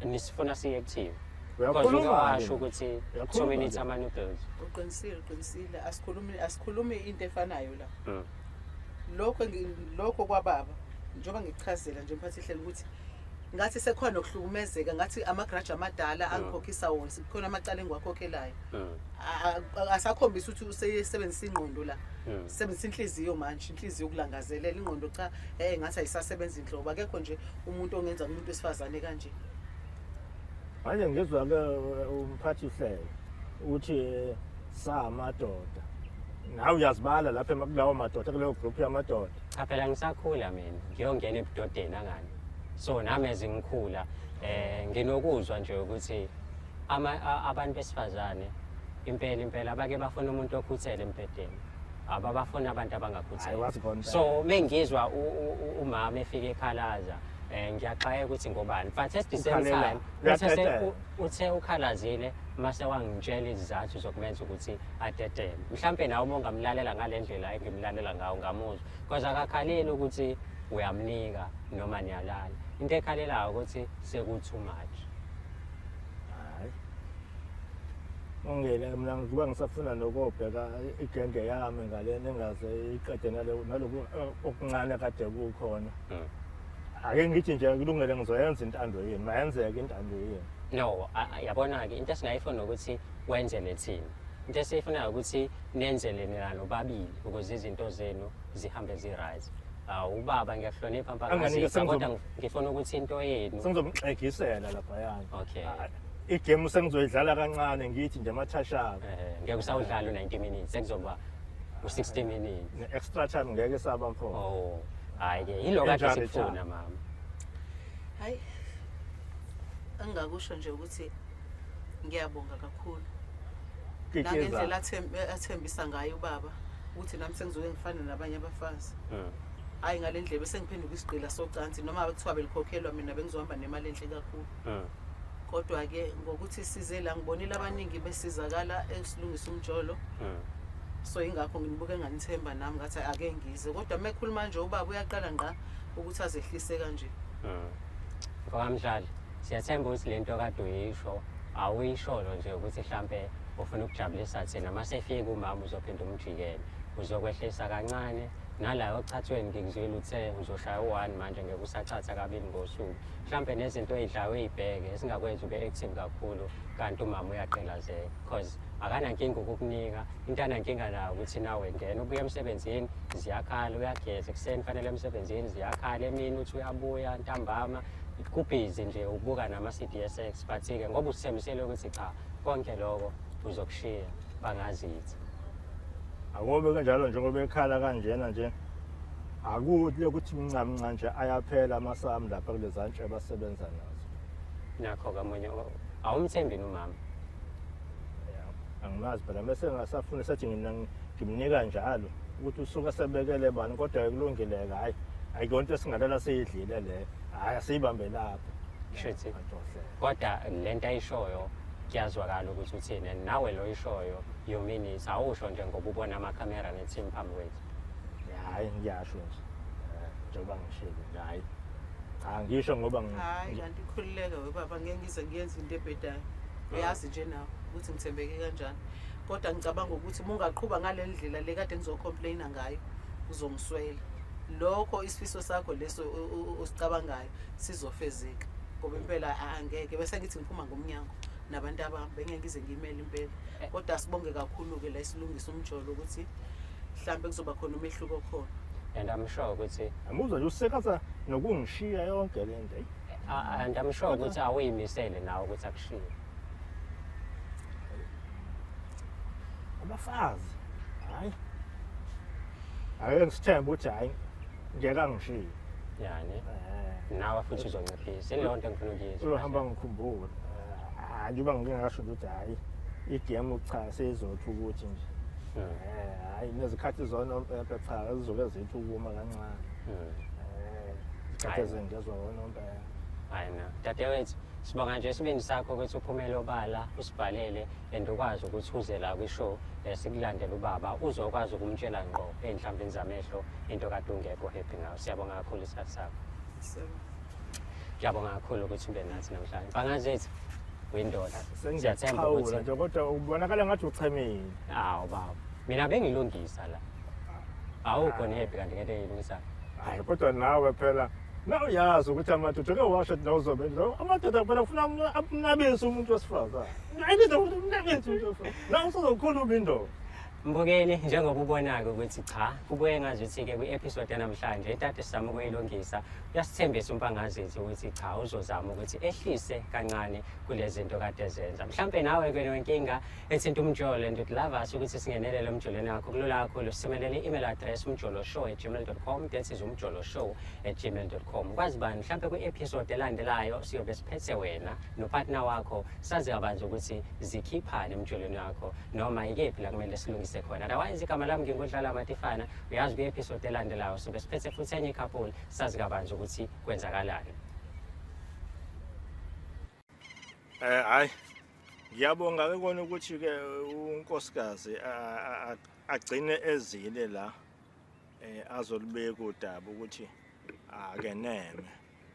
nisifuna siyi-active.
Uyakhuluma
Because washo
ke.
ukuthi
Uyakhuluma
2 minutes
ke.
ama-noodles.
Uqinisile, uqinisile. Asikhulumi into efanayo la. Lokho kwababa njengoba ngikuchazela nje mphathi hlelo ukuthi ngathi sekukhona nokuhlukumezeka, ngathi amagraji amadala angikhokhisa wona, kukhona amacala engiwakhokhelayo. Asakhombisa ukuthi useyesebenzisa ingqondo la. Sebenzisa inhliziyo manje, inhliziyo ukulangazelela ingqondo cha, ngathi ayisasebenza inhlobo. Akekho nje umuntu ongenza umuntu wesifazane kanje.
Manje ngizwa ke umphathi uhlelo uthi samadoda. Nawe uyazibala lapha kulawo madoda, kuleyo group yamadoda.
Cha phela ngisakhula mina, ngiyongena ebudodeni angani. So nami as ngikhula nginokuzwa nje ukuthi abantu besifazane impela impela abake bafuna umuntu okhuthele embhedeni. Ababafuna abantu abangakhuthele.
Hayi, wazi khona impela.
So mengizwa umama efika ekhalaza, ngiyaxakeka ukuthi ngobani. But at the same
Ukhalela.
time,
Uyatetela.
uthe ukhalazile mase wangitshela izizathu zokumenza ukuthi atetele. Mhlampe nawe uma ungamlalela ngale ndlela engimlalela ngayo ungamuzwa. Because akakhaleli ukuthi uyamnika noma niyalala. Into ekhalelayo ukuthi seku too much.
Hayi. Ungele mina ngiba ngisafuna nokobheka igenge yami ngalena engaze iqede naloku okuncane kade kukhona. Ake ngithi nje kulungele ngizoyenza intando yenu, mayenzeke intando yenu.
No, yabona-ke into esingayifuna ukuthi wenzele thina. Into esiyifunayo ukuthi nenzele nina nobabili ukuze izinto zenu zihambe zi-right. Ubaba ngiyakuhlonipha
Anganike
Mpangazitha, kodwa ngifuna ukuthi into yenu
Sengizomxegisela laphayana.
Okay.
Igame sengizoyidlala kancane ngithi nje amathashaka.
Ngeke usawudlala u-90 minutes, sekuzoba u-60 minutes.
Ne-extra time ngeke saba khona.
Oh, hayi ke yilo kade
Injury
sikufuna
time.
mama.
Hayi. Engingakusho nje ukuthi ngiyabonga kakhulu.
Kikhiza.
Nangendlela athembisa ngayo ubaba. Ukuthi nami sengizoke ngifane nabanye abafazi. Hhayi ngale ndlela bese ngiphenduka isigqila socansi noma kuthiwa belikhokhelwa mina bengizohamba nemali enhle kakhulu. Kodwa-ke ngokuthi size la ngibonile abaningi besizakala esilungisa umjolo. So ingakho nginibuke nganithemba nami ngathi ake ngize. Kodwa uma ekhuluma nje ubaba uyaqala ngqa ukuthi azehlise kanje.
Mfokamdlali, siyathemba ukuthi lento kade uyisho awuyisholo nje ukuthi mhlampe ufuna ukujabulisa thina. Uma sefika umama uzophinda umjikele, uzokwehlisa kancane nala ochathweni. Ngikuzwile uthe uzoshaya u-one manje, ngeke usachatha kabili ngosuku. Mhlampe nezinto ey'dlayo ey'bheke esingakwenza ube active kakhulu, kanti umama uyagqilazeka because akanankinga ukukunika into anankinga nayo ukuthi nawe ngena ubuya emsebenzini ziyakhala, uyageza ekuseni fanele emsebenzini ziyakhala, emini uthi uyabuya ntambama kubhizi nje ubuka nama-CDSX. But-ke ngoba usithembisile ukuthi cha, konke lokho uzokushiya bangazithi.
Akobe kanjalo njengoba ekhala kanjena nje, akuthi ukuthi mncamnca nje ayaphela amasamu lapha kuleza ntshe abasebenza nazo.
Nakho kamunye awumthembi nomama.
Ya, angimazi phela mese ngasafuna sethi ngina ngimnika njalo ukuthi usuke sebekele bani, kodwa kulungile-ke. Hhayi, ayikho esingalela siyidlile le, hhayi, asiyibambe lapho.
Shuthi kodwa lento ayishoyo kuyazwakala ukuthi uthini, and nawe lo oyishoyo you mean it, awusho nje ngoba ubona amakhamera ne-team phambi kwethu.
Hhayi, ngiyasho nje. Njengoba ngishilo nje, hhayi cha, ngisho ngoba
Hhayi, kanti khululeka we baba, ngeke ngize ngiyenze into ebhedayo. Uyazi nje nawe ukuthi ngithembeke kanjani. Kodwa ngicabanga ukuthi uma ungaqhuba ngale ndlela le kade ngizocomplaina ngayo uzongiswela. Lokho isifiso sakho leso osicabangayo sizofezeka. Ngoba impela angeke bese ngithi ngiphuma ngomnyango nabantu abami bengeke ngize ngimele impela. Kodwa sibonge kakhulu-ke la isilungisa umjolo ukuthi mhlambe kuzoba khona umehluko khona.
And I'm sure ukuthi
Amuzwa nje usekatha nokungishiya yonke le nto. Eyi,
and I'm sure ukuthi awuyimisele nawe ukuthi akushiye.
Abafazi, hhayi, ake ngisithembe ukuthi hhayi, ngeke angishiye.
Yani nawe futhi uzonciphisa ileyo nto engifuna ukuyizwa.
Uyohamba ngikhumbule. Hayi, njengoba ngike ngasho nje ukuthi hhayi, igemu cha seyizothi ukuthi nje hhayi, nezikhathi zonompempe cha zizoke zithi ukuma kancane. Izikhathi
Hhayi.
ezingezwa onompempe.
Hayi na dadewethu, sibonga nje isibindi sakho ukuthi uphumele obala usibhalele and ukwazi ukuthi uze la kwi-show, sikulandele ubaba uzokwazi ukumtshela ngqo ey'nhlambini zamehlo into kade ungekho happy ngayo. Siyabonga kakhulu isikhathi sakho. Ngiyabonga kakhulu ukuthi ube nathi namhlanje. Bangazithi uyindoda. Siyathemba
Sengiyaxhawula
ukuthi
nje, kodwa ubonakala ngathi uchemile.
Hawu baba, mina bengilungisa la, awukho happy kanti ngento engiyilungisayo.
Hayi, kodwa nawe phela na uyazi ukuthi amadoda ke washo ukuthi nawuzobe nje amadoda phela kufuna amnabise umuntu wesifazane. Ayinto ukuthi umnabise umuntu wesifazane. Na usuzokhuluma indoda.
Mbukeli, njengoba ubona-ke ukuthi cha, kubuye ngazuthi-ke kwi-episode yanamhlanje itata sizama ukuyilungisa. Uyasithembisa uMpangazithi ukuthi cha, uzozama ukuthi ehlise kancane kule zinto kade zenza. Mhlampe nawe-ke nenkinga ethinta umjolo and would love us ukuthi singenelele emjolweni wakho, kulula kakhulu. Sithumelele i-email address umjoloshow@gmail.com, that is umjoloshow@gmail.com. Kwazi bani, mhlampe kwi-episode elandelayo siyobe siphethe wena nopartner wakho, sazi kabanzi ukuthi zikhiphani emjolweni wakho noma ikephi la kumele silungise khona. Otherwise, igama lami ngingudlala Matifana. Uyazi kwi-episode elandelayo sobe siphethe futhi enye i-couple, sazi kabanzi ukuthi kwenzakalani.
Hayi, ngiyabonga ke kona ukuthi ke unkosikazi agcine ezile la azolibeka udaba ukuthi akeneme,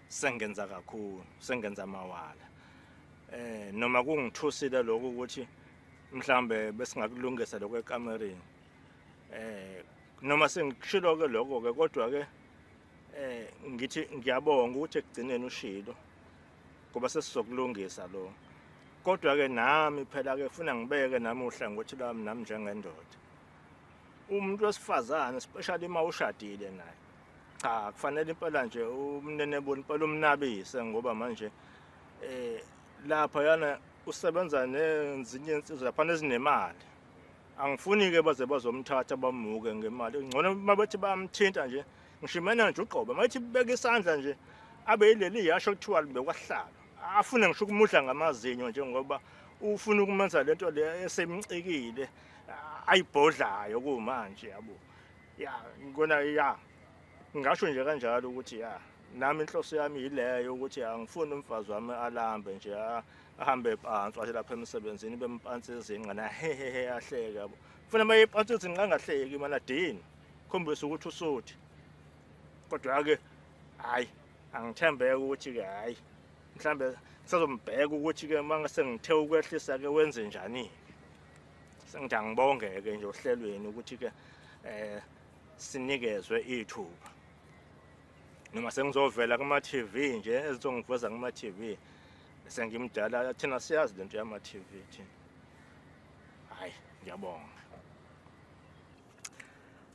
sengenza kakhulu, sengenza mawala. Noma kungithusile lokho ukuthi mhlambe besingakulungisa lokho ekamereni. Noma sengikushilo ke lokho ke, kodwa ke ngithi ngiyabonga ukuthi ekugcineni ushilo ngoba sesizokulungisa lo. Kodwa ke nami phela ke funa ngibeke nami uhlangothi lwami nami njengendoda. Umuntu wesifazane, especially uma ushadile naye, cha, kufanele impela nje umnenebona impela umnabise, ngoba manje lapha yana usebenza nezinye insizwa lapha ezinemali. Angifuni ke baze bazomthatha bamuke ngemali. Ngcono mabethi bayamthinta nje, ngisho imena nje uqobo mayethi beka isandla nje abe yileli yasho kuthiwa libekwa sihlalo, afune ngisho ukumudla ngamazinyo nje ngoba ufuna ukumenza lento le esemcikile. Ayibhodlayo kumanje yabo. Ya ngikona ya ngingasho nje kanjalo ukuthi ya nami inhloso yami yileyo ukuthi angifuni umfazi wami alambe nje ahambe phansi wathi lapha emsebenzini bempansi izinqa na hehehe ahleke yabo. Funa mayephansi izinqa angahleki mana dini khombisa ukuthi usuthi. Kodwa ke hayi angithembeke ukuthi ke hayi mhlambe sizombheka ukuthi ke mangase ngithe ukwehlisa ke wenze njani. Sengithi angibongeke nje ohlelweni ukuthi ke sinikezwe ithuba. Noma sengizovela kuma TV nje ezizongiveza kuma TV sengimdala thina siyazi lento yama TV thina. Hayi ngiyabonga.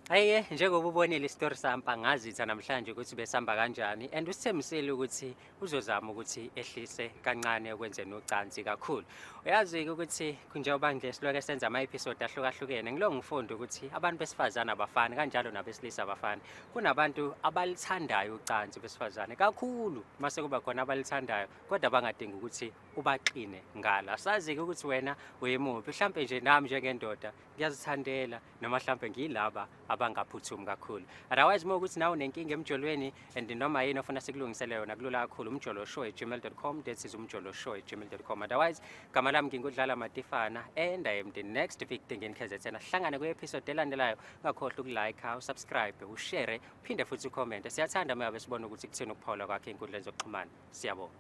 Hayi njengoba ubonile isitori sami angazitha namhlanje ukuthi besihamba kanjani and usithembisile ukuthi uzozama ukuthi ehlise kancane ukwenzeni ucansi kakhulu. Uyazi-ke ukuthi njengoba nje siloke senza ama-episode ahlukahlukene ngilo ngifunda ukuthi abantu besifazane abafani kanjalo nabesilisa abafani. Kunabantu abalithandayo ucansi besifazane kakhulu mase kuba khona abalithandayo kodwa bangadingi ukuthi ubaxine ngala. Sazi-ke ukuthi wena uyimuphi mhlampe nje nami njengendoda ngiyazithandela noma mhlampe ngiyilaba abangaphuthumi kakhulu. Otherwise uma ukuthi nawe unenkinga emjolweni and noma yini ofuna sikulungisele yona kulula kakhulu umjoloshow@gmail.com, that is umjoloshow@gmail.com. Otherwise gama lami ngingudlala Matifana and I am the next big thing in KZN. Hlangane kwi-episode elandelayo, ungakhohlwa ukulike, usubscribe, ushare, uphinde futhi ucomment. Siyathanda uma ngabe sibona ukuthi kuthini ukuphawula kwakhe ey'nkundleni zokuxhumana. Siyabonga.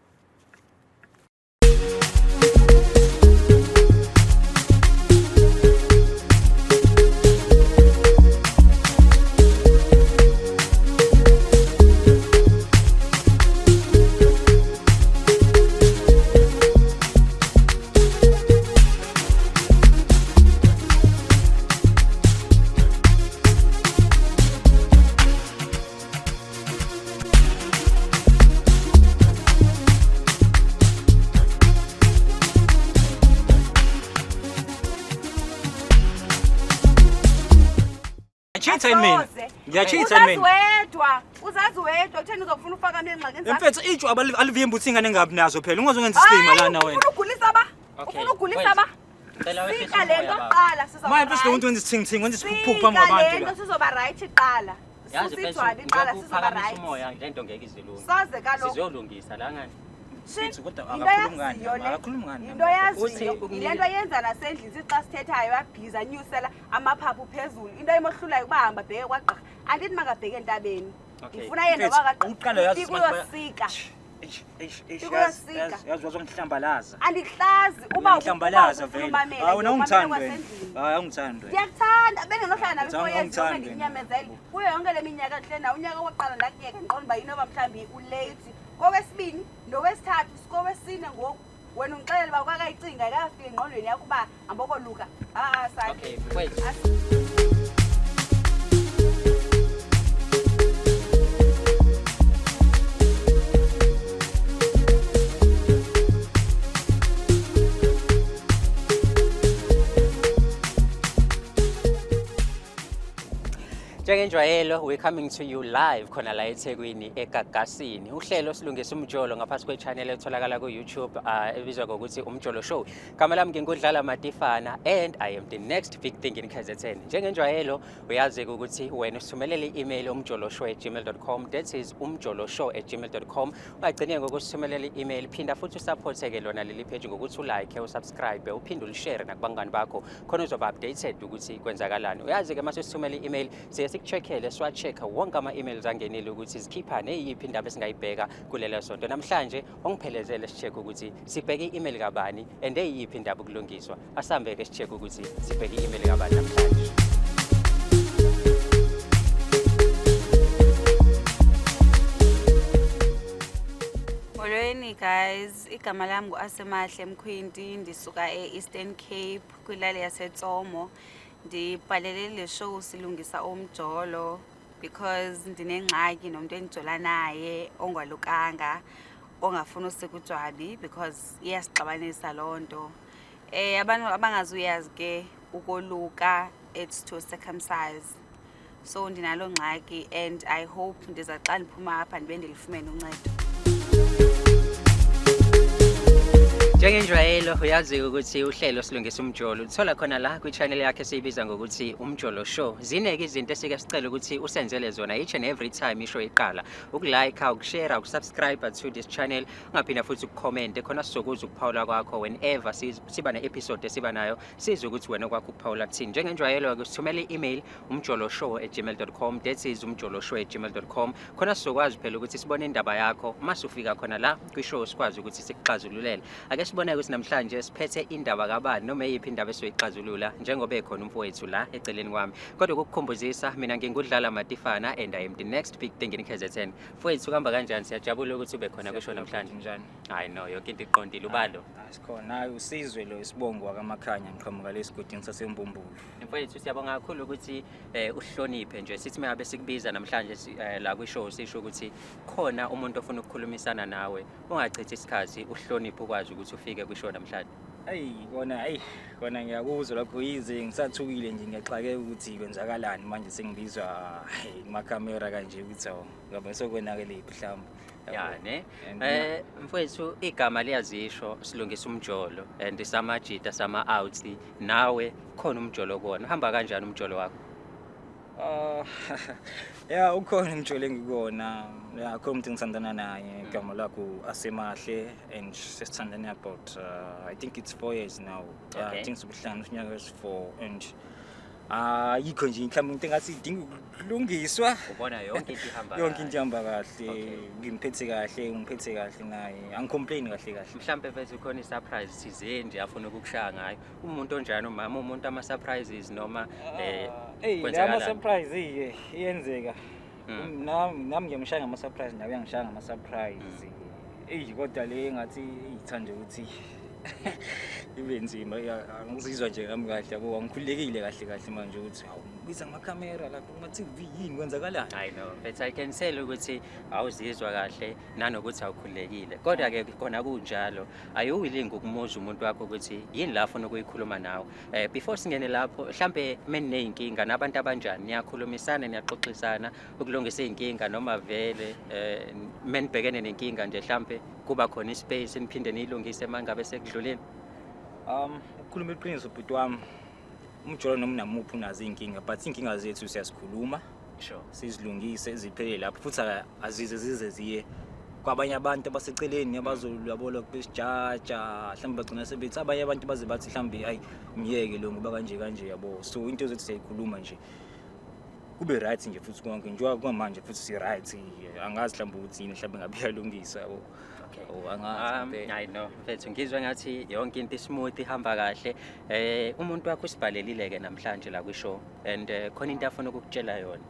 Ngiyachitha yini mina? Ngiyachitha yini mina?
Uzazi wedwa, uzazi wedwa kutheni uzofuna ufaka mina engxakini zakho?
Mfethu itsho alivimbi ukuthi ingane engabi nazo phela ungazongenza isilima lana wena.
Ufuna ugulisa ba?
Okay,
Ufuna ugulisa ba?
Cela wehlise
Sika le nto
umoya, baba.
kuqala sizoba
Manje mfethu lo
right.
muntu wenza isithingithingi wenza isiphuphu phambi
Sika le
kwabantu
nto
la.
sizoba right kuqala.
Yazi
Susa
mfethu,
ijwabi kuqala
njengoba
sizoba
uphakamisa
right.
umoya lento ngeke izilunge.
Soze kaloku.
Sizolungisa la ngani.
Shin,
Mfethu, kodwa
into
akakhulumi ngani
yaziyo
nami,
le.
akakhulumi ngani
Into
nami.
yaziyo
Uthi ukunika-
yile nto yenza nasendlini sithi xa sithethayo yabhiza anyusela amaphaphu phezulu. Into emohlulayo ukuba hamba abheke kwagqirha. Andithi makabheke entabeni.
Okay.
Ngifuna yena
Mfethu,
wakagqirha.
uqala uyazi
Ufike
ukuthi abantu
uyosika.
Eish, eish, eish,
Ufike
yazi,
uyosika.
yazi, yazi wazongihlambalaza.
Andikuhlazi uba
Uyangihlambalaza
ufuna
vele.
umamela,
Hayi wena
ngiyokumamela
ungithandi wena.
kwasendlini.
Hayi awungithandi wena.
Ndiyakuthanda bengenohlala nawe
Ngithanda
four years yonke
ungithandi wena.
ndikunyamezele. Kuyo yonke le minyaka ndihleli nawe unyaka wokuqala ndakuyeka ndiqonda uba inoba mhlawumbi ulate. Kowesibini nowesithathu sikowesine ngoku wena ungixelele uba kwakayicinga ayikafiki engqondweni yakho uba hambokoluka. Ha-a sani.
Okay, wait. Njengenjwayelo, we're coming to you live khona la eThekwini eGagasini. Uhlelo silungisa umjolo ngaphansi kwe-channel etholakala ku-YouTube ebizwa ngokuthi Umjolo Show. Gama lami ngingudlala Matifana and I am the next big thing in KZN. Njengenjwayelo, uyazi ukuthi wena usithumelele i-email umjoloshow@gmail.com. That is umjoloshow@gmail.com. Ungagcini ngokusithumelela i-email, phinda futhi usupporte-ke lona leli page ngokuthi ulike, usubscribe, uphinde ulishare nakubangani bakho khona uzoba updated ukuthi kwenzakalani. Uyazi-ke mase usithumela i-email siye sikucheckele siwa-check-a wonke ama-emails angenile ukuthi zikhipha neyiphi indaba esingayibheka kulelo sonto. Namhlanje ongiphelezele si-check ukuthi sibheke i-email kabani and eyiphi indaba ukulungiswa. Asambe-ke si-check ukuthi sibheke i-email kabani namhlanje.
Molweni guys, igama lami ngu-Asemahle Mkhwinti, ndisuka e-Eastern Cape kwilali yaseTsomo. Ndibhalele le show silungisa umjolo because ndinengxaki nomntu endijola naye ongalukanga, ongafuni usika ujwabi because iyasixabanisa loo nto. Abantu abangazuyazi ke ukoluka, it's to circumcise. So ndinaloo ngxaki and I hope ndiza xa ndiphuma apha ndibe ndilifumene uncedo.
Njengenjwayelo uyazi ukuthi uhlelo silungisa umjolo uthola khona la kwi-channel yakhe esiyibiza ngokuthi Umjolo Show. Zineke izinto esike sicela ukuthi usenzele zona each and every time ishow iqala. Ukulike, ukushare, ukusubscribe to this channel, ungaphinda futhi ukucomment khona sizokuzwa ukuphawula kwakho whenever siba ne-episode esiba nayo sizwe ukuthi wena kwakho ukuphawula kuthini. Njengenjwayelo-ke usithumele i-email umjoloshow@gmail.com, that is umjoloshow@gmail.com, khona sizokwazi phela ukuthi sibone indaba yakho mase ufika khona la kwi-show sikwazi ukuthi sikuxazululele. Ake sibone ukuthi namhlanje siphethe indaba kabani noma eyiphi indaba esizoyixazulula njengoba ekhona umfowethu la eceleni kwami. Kodwa ukukukhumbuzisa, mina ngingudlala Matifana and I am the next big thing in KZN. Mfowethu, kuhamba kanjani? Siyajabula ukuthi ube khona kwishow namhlanje.
Njani?
Hayi no, yonke into iqondile ubalo.
Sikhona. Hayi, usizwe lo isibongo wakaMakhanya, ngiqhamuka lesigodini saseMbumbulu.
Mfowethu, siyabonga kakhulu ukuthi uhloniphe nje sithi mengabe sikubiza namhlanje la kwishow sisho ukuthi khona umuntu ofuna ukukhulumisana nawe, ungachithi isikhathi, uhloniphe ukwazi ukuthi ufike kwishow namhlanje.
Eyi kona, eyi kona ngiyakuzwa lokho, yize ngisathukile nje, ngiyaxakeka ukuthi kwenzakalani manje sengibizwa hey, kumakhamera kanje ukuthi awu ngabe sekwenakelephi mhlawumbe.
Ya ne.
And
Mfowethu, igama liyazisho, silungisa umjolo and samajita sama outs, nawe khona umjolo kuwona. Uhamba kanjani umjolo wakho?
Ah, ya ukhona umjolo engikuwona. Ya khona umuntu engithandana naye, igama lakho Asemahle and sesithandana about I think it's 4 years now. Yeah, I think sibuhlangana unyaka wesi-4 and ayikho nje mhlawumbe into engathi idinga ukulungiswa.
Ubona yonke into ihamba
Yonke into
kahle.
ihamba kahle, ngimphethe kahle, ngiphethe kahle naye. Angicomplain kahle kahle.
Mhlambe mfethu khona i-surprise thizeni nje afuna ukukushaya ngayo. Umuntu onjani umama, umuntu ama surprises noma
Ey, la
kwenzakalani?
ama-surprise iye iyenzeka. Nami ngiyamshaya ngama-surprise, nawe uyangishaya ngama-surprise. Eyi kodwa le ngathi ithanda ukuthi ibe nzima, angizizwa nje nami kahle yabo, angikhululekile kahle kahle manje ukuthi hawu ngibiza ngamakhamera lapha kuma-TV, yini kwenzakalani?
I know, but I can tell ukuthi awuzizwa kahle nanokuthi awukhululekile. Kodwa ke khona kunjalo, are you willing ukumuzwa umuntu wakho ukuthi yini la afuna ukuyikhuluma nawe? Before singene lapho, mhlambe menineyinkinga nabantu abanjani, niyakhulumisana, niyaxoxisana ukulungisa izinkinga noma vele menibhekene nenkinga nje mhlambe kuba khona ispace niphinde niyilungise mangabe sekudlulile?
Ukukhuluma iqiniso bhuti wami, umjolo noma namuphi unazo iy'nkinga, but iy'nkinga zethu siyazikhuluma, sizilungise ziphele lapho, futhi azize zize ziye kwabanye abantu abaseceleni abazolabona besijaja, mhlawumbe bagcina sebethi abanye abantu baze bathi mhlawumbe ayi myeke lo ngoba kanje kanje yabo. So into zethu siyayikhuluma nje kube right nje futhi konke njengoba kwamanje futhi si right, angazi mhlawumbe ukuthi yini mhlawumbe ngabe iyalungiswa yabo. Oh, angazi impela.
I know mfethu, ngizwe ngathi yonke into smooth ihamba kahle. Umuntu wakho usibhalelile ke namhlanje la kwishow and khona into afuna ukukutshela yona.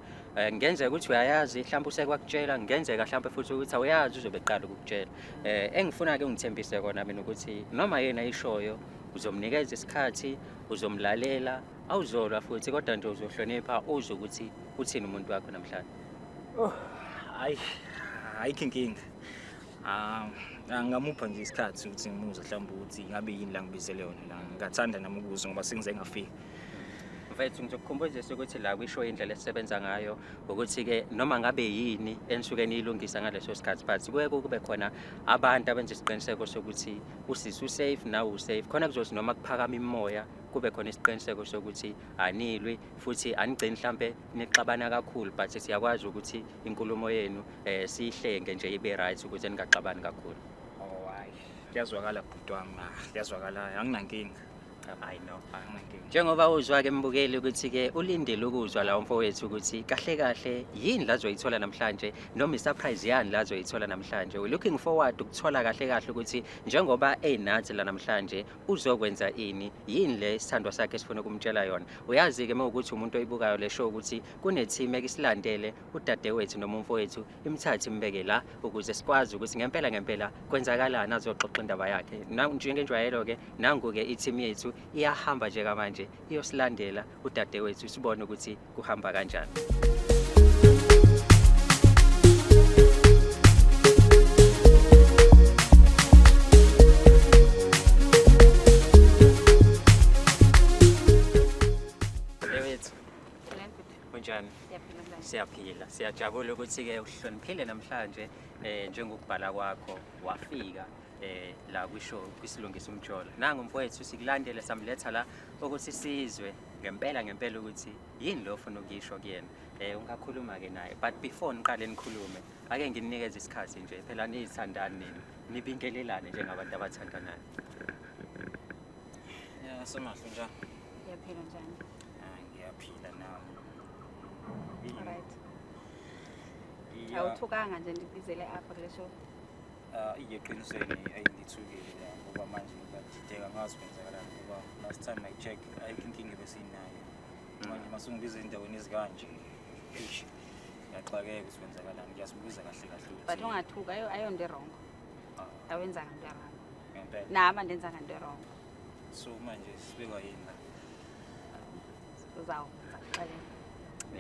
Ngenzeka ukuthi uyayazi mhlawumbe usekwakutshela, ngenzeka mhlawumbe futhi ukuthi awuyazi uzobe eqala ukukutshela. Engifuna ke ungithembise kona mina ukuthi noma yena ayishoyo uzomnikeza isikhathi, uzomlalela, awuzolwa futhi kodwa nje uzohlonipha uzwe ukuthi uthini umuntu wakho namhlanje.
Oh, hayi, ayikho inkinga. Angamupha nje isikhathi ukuthi ngimuzwe mhlawumbe ukuthi ngabe yini la ngibizele yona la. Ngingathanda nami ukuzwa ngoba sengize ngafika.
Mfethu, ngizokukhumbuzisa ukuthi la kwishow indlela esisebenza ngayo ukuthi ke noma ngabe yini enisuke niyilungisa ngaleso sikhathi, but kuye kube khona abantu abenza isiqiniseko sokuthi usisi usafe nawe usafe, khona kuzothi noma kuphakama imimoya kube khona isiqiniseko sokuthi anilwi futhi anigcini mhlambe nixabana kakhulu, but siyakwazi ukuthi inkulumo yenu siyihlenge nje ibe right ukuze ningaxabani kakhulu.
Oh hayi, kuyazwakala bhuti wami, kuyazwakala, anginankinga.
I know.
Anginankinga.
Njengoba uzwa ke mbukeli ukuthi ke ulindele ukuzwa la mfowethu ukuthi kahle kahle yini la azoyithola namhlanje noma isurprise yani la azoyithola namhlanje. We looking forward ukuthola kahle kahle ukuthi njengoba enathi la namhlanje uzokwenza ini, yini le isithandwa sakhe esifuna ukumtshela yona. Uyazi ke mawukuthi umuntu oyibukayo le show ukuthi kune team ekisilandele udadewethu noma umfowethu imthathe imbeke la ukuze sikwazi ukuthi ngempela ngempela kwenzakalani azoxoxa indaba yakhe. Njengenjwayelo ke nangu ke i-team yethu iyahamba nje kamanje iyosilandela udadewethu sibone ukuthi kuhamba kanjani. Dadewethu, unjani? Siyaphila, siyajabula ukuthi ke uhloniphile namhlanje njengokubhala kwakho wafika. La kwishow kwisilungisa umjolo. Nangu mfowethu, sikulandele, samletha la ukuthi sizwe ngempela ngempela ukuthi yini lo ofuna ukuyisho kuyena. Ungakhuluma ke naye, but before niqale nikhulume, ake nginikeze isikhathi nje phela niyithandani nini, nibingelelane njengabantu abathandanayo.
Ya, Semahle, njani?
Ngiyaphila, njani?
Ah, ngiyaphila nami.
Alright. Awuthukanga nje ndikubizele apha kule show?
Ah, iye, eqinisweni ayingithukile la ngoba manje ngiyadideka, ngazi kwenzakalani, ngoba last time I check ayikho inkinga ebesinayo. Manje masungibiza endaweni ezikanje, eish, ngiyaxakeka ukuthi kwenzakalani. Ngiyasibuza kahle kahle
But
ukuthi
ungathuka, ayonto e-wrong.
Ah,
Awenzanga into e-wrong.
Ngempela?
Nam andenzanga into e-wrong.
So manje sibekwa yini la?
Uzawuza kuxelela.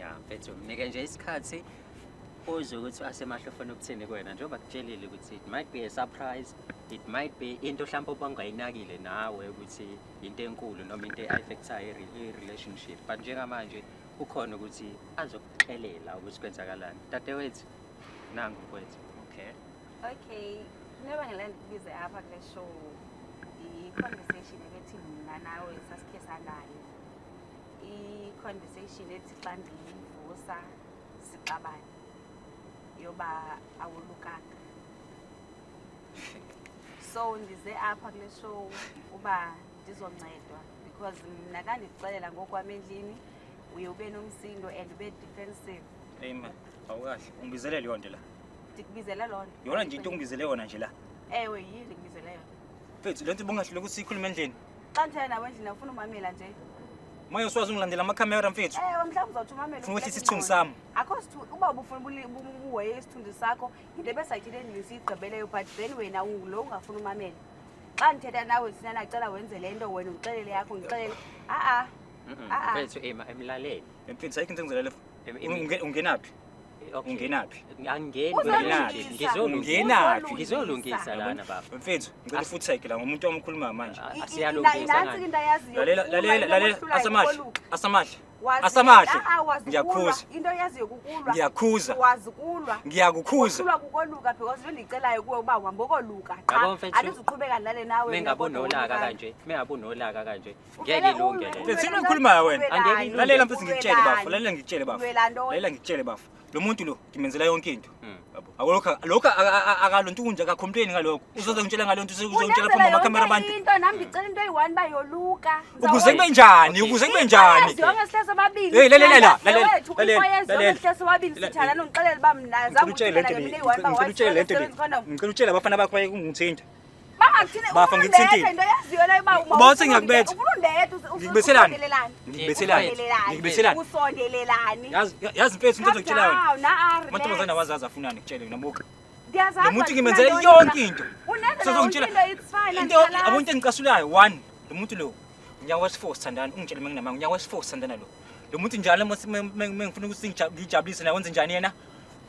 Ya mfethu, mnike nje isikhathi uzwe ukuthi Asemahle ufuna ukuthini kuwena, njengoba kutshelile ukuthi it might be a surprise, it might be into mhlawumbe obangayinakile nawe ukuthi into enkulu noma into e-affectayo i-relationship, but njengamanje ukhona ukuthi azokuxelela ukuthi kwenzakalani. Dadewethu, nangu mfowethu.
Okay.
Okay, unebangela ndikubize apha kule show, i-conversation ebethi mna nawe sasikhe sanayo, i-conversation ethi xa ndiyivusa sixabane, yoba awolukanga. So ndize apha kule show uba ndizoncedwa, because mna xa ndikuxelela ngokwam endlini uye ube nomsindo and ube defensive.
Hey man, awukahle. Ungibizele leyo nto la?
Ndikubizele loo nto.
Yona nje into ongibizele yona nje la?
Ewe, yiyo ndikubizele yona.
Mfethu, le nto ibungahlule ukuthi siyikhulume endlini.
Xa ndithetha nawe endlini awufuna umamela nje.
Manje uswazi ungilandela amakhamera, mfethu.
Ewe, mhlawumbi uzawuthi umamele.
Ufuna ukwehlisa isithunzi sami.
Akho sithu uba ubufuna ubuhoye isithunzi sakho, yinto ebesayithethe endlini siyigqibeleyo, but then wena ungulo ungafuni umamela. Xa ndithetha nawe thina nacela wenze le nto, wena undixelele yakho, ndixelele a-a. Ah, ah.
Mfethu, ema emlaleni.
Mfethu, ayikho into engizolela. Ungenaphi?
Okay.
Ungenaphi?
Angingeni
Uzolungisa.
kwi-relationship. Ngizolungisa.
Ungenaphi?
Ngizolungisa lana, baba.
Mfethu, ngicela futhi sayike la ngomuntu wami okhuluma manje.
Siyalungisa
Inantsi
ngani.
into ayaziyo.
Lalela, lalela, lalela, Asamahle. Asamahle.
Wazi-
Asamahle.
Ah, ah, wazi ukulwa.
Ngiyakhuza.
Into oyaziyo kukulwa.
Ngiyakhuza.
Wazi ukulwa.
Ngiyakukhuza.
Uhlulwa kukoluka, because into endiyicelayo kuwe uba uhambe okoluka qha.
Yabo, mfethu,
Andizuqhubeka ndilale nawe mina
Mengabe
kodwa
unolaka
wolukanga.
kanje, mengabe unolaka kanje,
Uvele
ngeke ilunge
ulwe,
le.
Mfethu, yini oyikhulumayo wena?
ulwelani?
Angeke ilunge.
Lalela mfethu, ngikutshele bafo,
Ulwelani?
lalela ngikutshele bafo.
Ulwela ntoni?
Lalela ngikutshele bafo. Lo muntu lo ngimenzela yonke into. Yabo. Akulokho lokho akalonto kunje, akacomplain ngalokho. Uzoze ngitshela ngalonto, uzongitshela
Unenzela
phambi kwamakhamera
yonke
abantu.
into, nami ndicela into eyi-one uba yoluka.
Ukuze kube njani? Ukuze kube njani?
Yonke sihle sobabili.
Hey, lalela la, lalela,
Wethu,
lalela,
i-four years yonke
lalela.
sihle sobabili sithandana, undixelele uba mna
Ngicela
zange
utshele lento
uthintana
le.
ngemini eyi-one uba
Ngicela utshele lento le.
wasebenzisa condom.
Ngicela utshele abafana bakho baye kungithinta.
Bangakuthini?
Bafa, ngikuthintile.
Into oyaziyo leyo uba
Uba uthi ngiyakubetha.
Ufuna undetha,
Ngikubethelani?
usondelelani.
Ngikubethelani?
Usondelelani.
Ngikubethelani?
Usondelelani.
Yazi yazi mfethu, into engizokutshela yona.
Calm down, na-a,
Amantombazane
relax.
awazazi afunani, ngikutshele mina, buka.
Ndiyazazi
Lo muntu
uba
ngimenzele
ndifuna
yonke
ntoni.
into.
Unenzela
Sozongitshela
yonke into, it's fine,
into
andikhalazi.
yabo, into engicasulayo one, lo muntu lo unyaka wesi-4 sithandana, ungitshele menginamanga, unyaka wesi-4 sithandana lo. Lo muntu njalo mengifuna ukuthi ngijabulise naye wenze njani yena?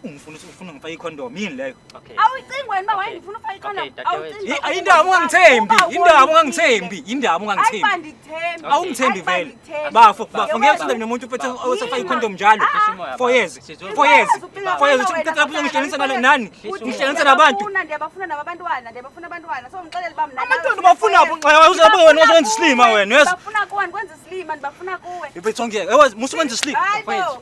Ungifuna ukuthi ufuna ngifake icondom, yini leyo?
Okay.
Awuyicingi wena uba
Okay.
wayendifuna ufake icondom?
Okay, dadewethu.
Awucingi uba
Ayindaba ungangithembi,
uba
indaba
wolukile.
ungangithembi, indaba ungangithembi.
Hayi, bandithembi.
Awungithembi
Hayi,
vele.
bandithembi.
Bafo, bafo, ngeke
Yewena.
usondele nomuntu mfethu
Bafo.
osafaka icondom njalo.
Hlisa umoya,
4
baba.
years. 4 years. 4 years uthi ngicela ngihlanganisa ngalo nani? Ngihlanganisa nabantu.
Ndiyabafuna, ndiyabafuna nabantwana, ndiyabafuna abantwana. So ngixelele uba mna
Abantwana
nawe
ubafuna
four
phi?
years.
Uzobe wena uzowenza isilima wena, uyezwa?
Ndibafuna kuwe, ndikwenza isilima, ndibafuna kuwe.
Mfethu ngeke. Ewazi musu kwenza isilima.
Hayi bo.
Mfethu.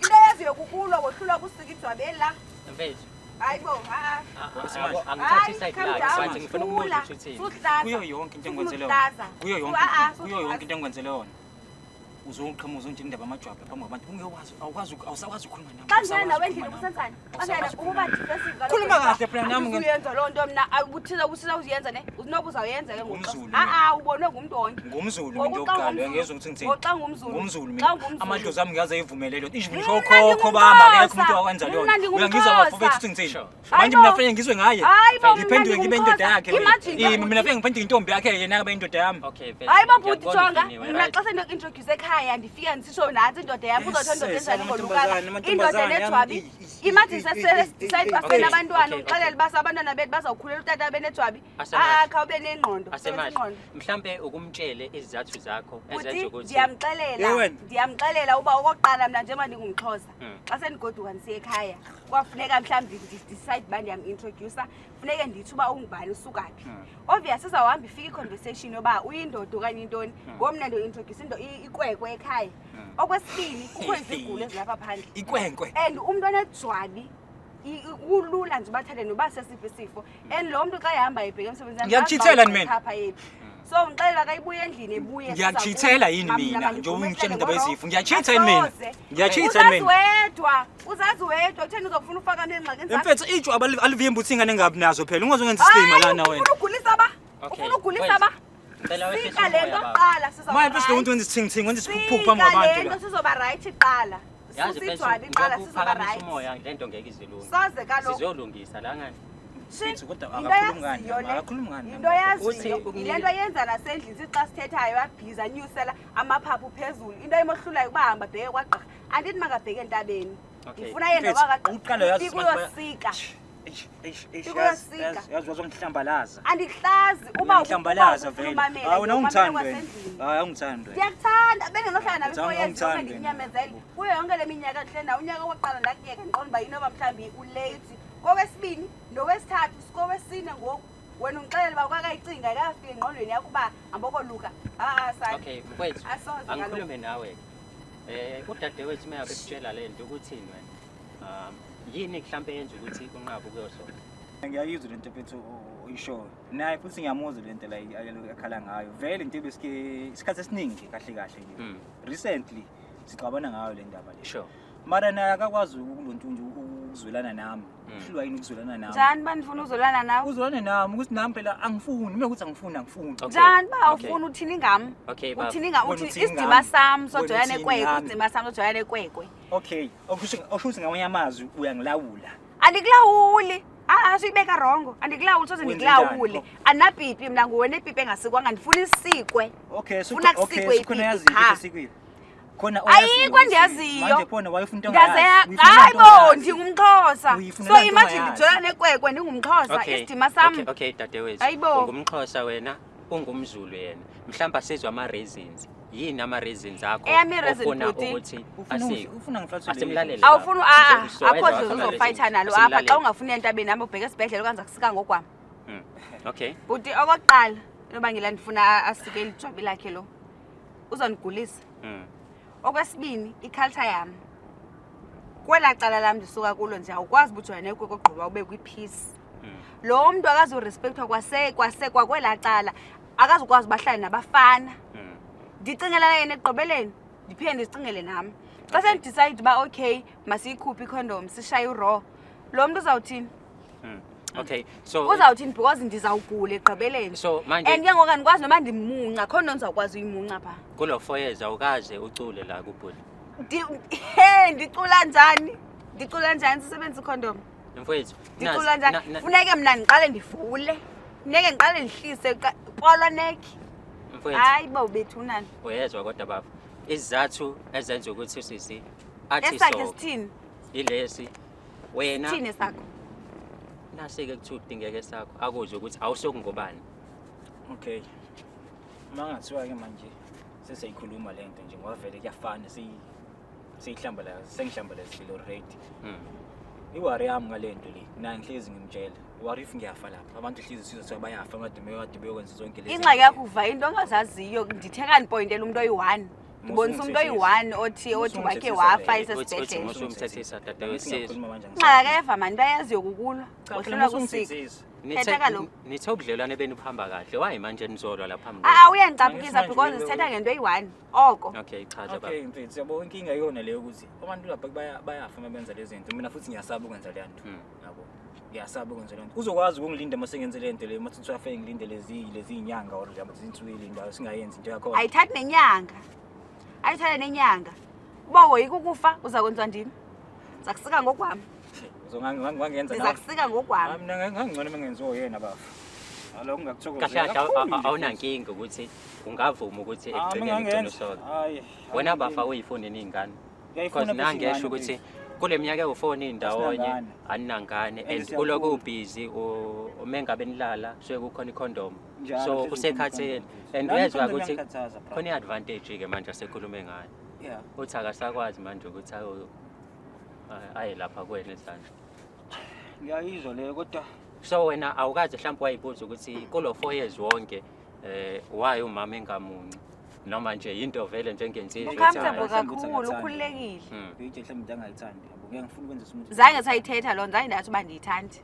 Into eyaziyo kukulwa, wohlulwa kusika ijwabi eli la.
Mfethu.
Hayi bo, ha-a.
Asimanje.
Angithathi iside
Hayi,
lakhe,
calm
but
down.
ngifuna ukubuza
Thula.
ukuthi uthini.
Suhlaza.
Kuyo yonke into
Sufuna
engikwenzelwe yona.
ukuhlaza.
Kuyo yonke
Ah, ah,
kuyo yonke into
suhlaza.
engikwenzelwe yona. Uzoqhamuza nje indaba amajwabu phambi kwabantu. Ungekwazi, awukwazi, awusakwazi ukukhuluma nami.
Xa ndingena nawe
Awusakwazi
endlini
ukukhuluma nami.
ubusenzani? Xa ndingena ububa defensive kaloku.
Khuluma kahle phela nami
Andizuyenza loo nto mna. Uthiza uthiza uziyenza ne. Unoba uzawuyenza ke ngoku.
Ngumzulu
Ah,
mina.
ah, ubonwe ngumntu wonke.
Ngumzulu mina
Ngoku xa
yokuqala,
ungumZulu-
uyangizwa ukuthi ngithini?
Ngoku xa ungumZulu.
Ngumzulu
Xa
mina.
ungumZulu.
Amadlozi ami ngiyaze ayivumelele lento. Isho ngisho
Mna
okhokho bami akekho umuntu
ndingumXhosa.
owakwenza leyo
Mna
nto. Uyangizwa
ndingumXhosa.
bafo bethu ukuthi ngithini?
Sure.
Manje
Hayibo.
mina kufanele ngizwe ngaye.
Hayi bo, mna
Ngiphenduke ngibe indoda
ndingumXhosa.
yakhe mina.
Imagine ke
Imi mina
ukuthi-
kufanele ngiphenduke intombi yakhe yena abe indoda yami.
Okay, mfethu.
Hayi bo bhuti,
Ngiyakubona
jonga.
udiniwe,
Mna
right?
xa sendiyoku-introduce ekhaya ndifika ndisitsho nantsi indoda yam, uzothiwa indoda
Yes,
enjani ngolukanga?
amantombazane,
Indoda
amantombazane,
nejwabi. Imagine sesele-decide uba
Okay,
senabantwana,
okay,
undixelele
okay.
uba abantwana bethu bazawukhulela utata benejwabi.
Asemahle.
Ah, khawube nengqondo, sebenzisa
Asemahle.
ingqondo.
Mhlambe ukumtshele izizathu zakho
Bhuti,
ezenza ukuthi
ndiyamxelela,
Ye wena.
ndiyamxelela uba okokuqala mna njengoba ndingumXhosa, xa sendigoduka ndisiya ekhaya kwafuneka mhlawumbi ndidecide ndidecide uba ndiyam-introducer, funeke ndithi uba ungubani, usuka phi. Obvious izawuhamba ifike i-conversation yoba uyindoda okanye intoni. Ngoku mna ndiyo-introduce into ikwekwe ekhaya. Okwesibini, kukho izigulo ezilapha phandle.
Ikwenkwe.
And umntu onejwabi kulula nje ubathathe noba sesiphi isifo. And lo mntu xa ehamba ebheke emsebenzini,
Ngiyakutshithela yini mina?
apha yephi. So ngixelela ka ibuye endlini ebuye.
Ngiyakutshithela yini mina njengoba ungitshela indaba yezifo? Ngiyachitha yini mina? Ngiyachitha yini mina?
Wedwa, uzazi wedwa kutheni uzofuna ufaka mina engxakini zakho?
Mfethu itsho alivimbi ukuthi ingane engabi nazo phela. Ungazongenza isilima lana wena.
Ufuna ugulisa ba?
Okay,
Ufuna ugulisa ba?
Ngicela wehlise
Sika le nto
umoya, baba.
kuqala sizoba
Manje mfethu lo
right.
muntu wenza isithingithingi, wenza isiphuphu phambi
Sika
kwabantu
le
la.
nto sizoba right kuqala.
Yazi
Susa
mfethu,
ijwabi kuqala
njengoba
sizoba
uphakamisa
right.
umoya le nto ngeke izilunge.
Soze kaloku.
Sizolungisa la ngani.
Mfethu, kodwa
Into
akakhulumi ngani
yaziyo
nami,
le.
akakhulumi ngani nami.
Into yaziyo.
Uthi
Yile nto yenza nasendlini sithi xa sithethayo abhiza anyusela amaphaphu phezulu. Into emohlulayo ukuba hamba abheke kwagqirha. Andithi makabheke entabeni.
Okay.
Ndifuna yena
Mfethu,
wakagqirha.
uqala uyazi
Ufike
ukuthi
uyosika.
Eish, eish, eish,
Ufike
yazi,
uyosika.
yazi, yazi wazongihlambalaza.
Andikuhlazi uba
Uyangihlambalaza
uba
vele.
umamele,
Hayi wena
ndiyokumamela
ungithandi wena.
kwasendlini.
Hayi awungithandi wena.
Ndiyakuthanda bengenohlala nawe
Ngithanda
4 years
ungithandi
yonke
wena.
ndikunyamezele. Kuyo yonke le minyaka ndihleli nawe, unyaka wokuqala ndakuyeka ndiqonda uba inoba mhlawumbi ulate. Kowesibini nowesithathu sikowesine ngoku. Wena ungixelela uba kwakayicinga ayikafiki engqondweni yakho uba hambokoluka. Ha-a, sana.
Okay, mfowethu.
Asoze kaloku.
Angikhulume nawe. Udadewethu uma ngabe ekutshela le nto ukuthini wena? Yini mhlambe yenza ukuthi unqabe ukuyosoka?
Ngiyayizwa lento mfethu oyishoyo. Naye futhi ngiyamuzwa lento la akhala ngayo. Vele into beske isikhathi esiningi kahle kahle nje. Recently sixabana ngayo le ndaba le.
Sure.
Mara naye akakwazi ukulontu nje ukuzwelana nami. Uhlulwa yini ukuzwelana nami?
Njani ba ndifuna uzwelana nawe?
Uzwelane nami ukuthi nami phela angifuni, mina ukuthi angifuni angifuni.
Okay.
Njani ba
Okay.
awufuni uthini ngam?
Okay, baba.
Uthini ngam?
Wena
Uthi
uthini
isidima
ngami?
sam
Wena
sojoyane
uthini
kwekwe,
ngami?
isidima sam sojoyane kwekwe.
Okay, okusho ukuthi ngamanye amazwi uyangilawula.
Andikulawuli. Ah, suyibeka wrongo. Andikulawuli soze
Wenze
ndikulawule.
njani?
Andinapipi mna nguwena epipi engasikwanga ndifuna isikwe.
Okay, so
Funa
okay,
kusikwe
so khona
ipipi,
yaziyo
qha.
ukuthi isikwile. Khona
Ayikho
oyaziyo
endiyaziyo.
Manje khona wayefuna into
Ndaze
ongayazi. Uyifuna
hayi
into
bo
ongayazi.
ndingumXhosa.
Uyifuna
So
into
imagine
ongayazi.
ndijola nekwekwe ndingumXhosa
Okay.
isidima sam.
Okay, okay dadewethu.
Hayibo.
Ungumxhosa wena, ungumZulu yena. Mhlawumbe asizwe ama reasons. Yini ama reasons akho?
Eyami i-reason,
ofuna
bhuti.
ukuthi
Ufuna
asike.
ufuna ngihlathulule.
Asimlalele.
Awufuni a
So,
akho
wezwa
nje
ama
uzofayitha
reasons.
nalo apha xa
Asimlalele.
ungafuni entabeni hamba ubheke esibhedlele okanye kusika ngokwam.
Okay.
Bhuti okokuqala inobangela ndifuna asike elijwabi lakhe lo. Uzondigulisa. Okwesibini iculture yam. Kwelaa cala lam ndisuka kulo nje awukwazi uba ujoyine nekwekwe ogqiba ube kwi-peace. Lo mntu akazurespectwa kwase kwakwelaa cala, akazukwazi uba ahlale nabafana. Ndicingela yena ekugqibeleni, ndiphinde ndizicingele nam. Xa sendidicide uba okay masiyikhuphe ikhondom sishaye uraw, lo mntu uzawuthini?
Okay, so
Uzawuthini because ndizawugula ekugqibeleni.
So manje
And ke ngoku andikwazi noba ndimunca, akho nto ndizawukwazi uyimunca phaa.
Kulo 4 years awukaze ucule la kubhuti.
He, ndicula njani? Ndicula njani sisebenzisa ikhondom?
Mfowethu,
Ndicula njani? Funeke mna ndiqale ndivule. Funeke ndiqale ndihlise polwa nekhi.
Mfowethu.
Hayi bo bethunani.
Uyezwa kodwa baba. Isizathu ezenza ukuthi usisi athi
Esakhe
so.
sithini?
Ilesi. Wena
Sithini esakho?
Nasike kuthiwa udingeke sakho akuzwe ukuthi awusokungobani.
Okay. Mangathiwa ke manje sesiyikhuluma lento nje ngoba vele kuyafana siyihlamba la sengihlambalezile already. Iwari yami ngalento le naye ngihlezi ngimtshela. Iwari if ngiyafa lapha abantu hlezi sizwe kuthiwa bayafa amadumbe kade beyokwenza zonke lezi.
Ingxaki yakho uva into ongazaziyo ndithe kandipointela umuntu oyi-1. Ndibonisa umuntu oyi-1 othi wakhe wafa esesibhedlela.
Musumthethisa dadewethu.
Ingxaki akeva mani into ayaziyo kukulwa. Wohlulwa kusika. Thetha kaloku.
Nithe ubudlelwane benu buhamba kahle. Why manje nizolwa lapha phambi?
Ah, uyandicaphukisa because sithetha ngento eyi-1 oko.
Okay, chaza baba.
Okay, mfethu, yabo inkinga iyona leyo ukuthi abantu lapha bayafa uma benza lezi zinto. Mina futhi ngiyasaba ukwenza le nto. Yabo. Ngiyasaba ukwenza le nto. Uzokwazi ukungilinda uma sengenze le nto le, uma kuthiwa afike ngilinde lezi inyanga or nje izinsuku elindayo singayenzi into yakhona.
Ayithathi nenyanga. Ayithathe nenyanga. Uba woyika ukufa uzakwenziwa ndimi. Ndizakusika ngokwami.
Uzongangenza nawe.
Ndizakusika ngokwami.
Mina ngangcono uma ngenziwa yena baba. Alokho ngingakuthokozela
Kahle kahle
kakhulu nje
awunankinga ukuthi ungavuma ukuthi
Ah,
ekugcineni
mina
ugcine
ngingenza.
usoka.
Hayi,
Wena
hayi,
bafa uyifuni ningane.
Ngiyayifuna
Because
futhi
nangesho
ingane,
ukuthi
mfethu.
kule minyaka ewu-4 nindawonye
Asinangane.
aninangane
And
and
siyakhula.
ulokhu ubhizi uma ngabe nilala kusuke kukhona ikhondom.
Njalo
So
hlezi kukhona
usekhathele.
ikhondom.
And
Nami
uyezwa
ikhondom
ukuthi
iyangikhathaza, bro.
khona i-advantage ke manje asekhulume ngayo.
Yeah.
Uthi akasakwazi manje ukuthi aye lapha kuwena esandla.
Ngiyayizwa leyo kodwa
So wena awukaze mhlawumbe wayibuza ukuthi kulo 4 years wonke why umama engamunci noma nje into vele njengensizwa ukuthi
Ucomfortable
hhayi.
Mhlawumbe ukuthi
kakhulu,
akathandi.
ukhululekile.
Beyitshe mhlawumbe into angayithandi yabo. Ngeke ngifune ukwenza umuntu.
Zange sayithetha loo nto, zange ndathi uba ndiyithandi.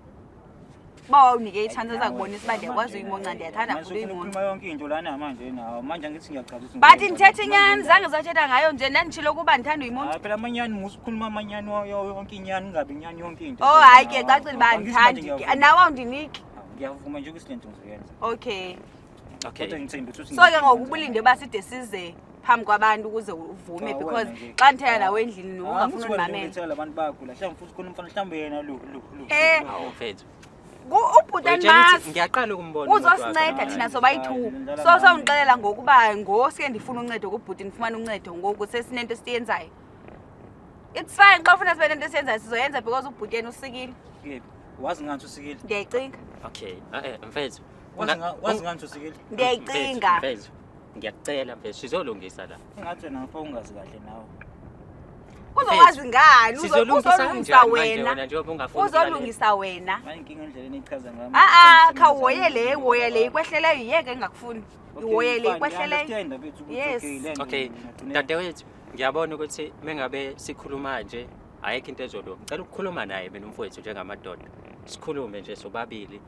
Uba wawunike i-chance ezakubonisa uba ndiyakwazi uyimonca, ndiyathanda
Manje
futhi uyimonca.
ukhuluma yonke into lana manje nawo. Manje angithi ngiyachaza ukuthi
But ndithetha inyani, zange sathetha ngayo nje, ndanditshilo ukuba ndithanda uyimonca.
Hayi phela amanyani musa ukukhuluma amanyani yonke inyani ungabi inyani yonke into.
Oh hayi ke cacile uba
Angithi manje
andithandi.
ngiyavuma.
Nawe awundiniki.
Ngiyavuma nje ukuthi lento ngizoyenza.
Okay.
Okay.
Kodwa ngithemba ukuthi
So ke ngoku ubulinde uba side size phambi kwabantu ukuze uvume
Cha,
because
wena nje.
xa ndithetha nawe endlini
Ah,
ungafuni undimamela.
undimamela. Labantu bayagula. Mhlawumbe futhi khona umfana mhlawumbe yena lo lo lo.
Hawu mfethu.
Ubhuti
Uyitshela ukuthi
andimazi.
ngiyaqala ukumbona umuntu wakho.
Uzosinceda thina sobayi-two.
Hayi,
So sewundixelela ngokuba ngosuke ndifuna uncedo kubhuti ndifumane uncedo ngoku sesinento esiyenzayo. It's fine xa ufuna sibe nento esiyenzayo sizoyenza because ubhuti yena usikile.
Yebo. Wazi ngathi usikile.
Ndiyayicinga.
Okay. Mfethu.
Wazi ngathi usikile.
Ndiyayicinga.
Mfethu. Ngiyakucela mfethu sizolungisa la.
Ngathi wena ngifuna ungazi kahle nawe.
Uzokwazi ngani?
Sizolungisa
Uzolungisa
kanjani manje
wena.
wena njengoba ungafuni ukulalela?
Uzolungisa wena.
Manje inkinga endleleni echaza ngayo.
A-a khawuhoye le, hoye le ikwehleleyo yiyeke engakufuni. Ihoye le ikwehleleyo. Yes.
Okay, dadewethu, ngiyabona ukuthi mengabe sikhuluma nje ayikho into ezolunga. Ngicela ukukhuluma naye mina umfowethu njengamadoda. Sikhulume nje sobabili,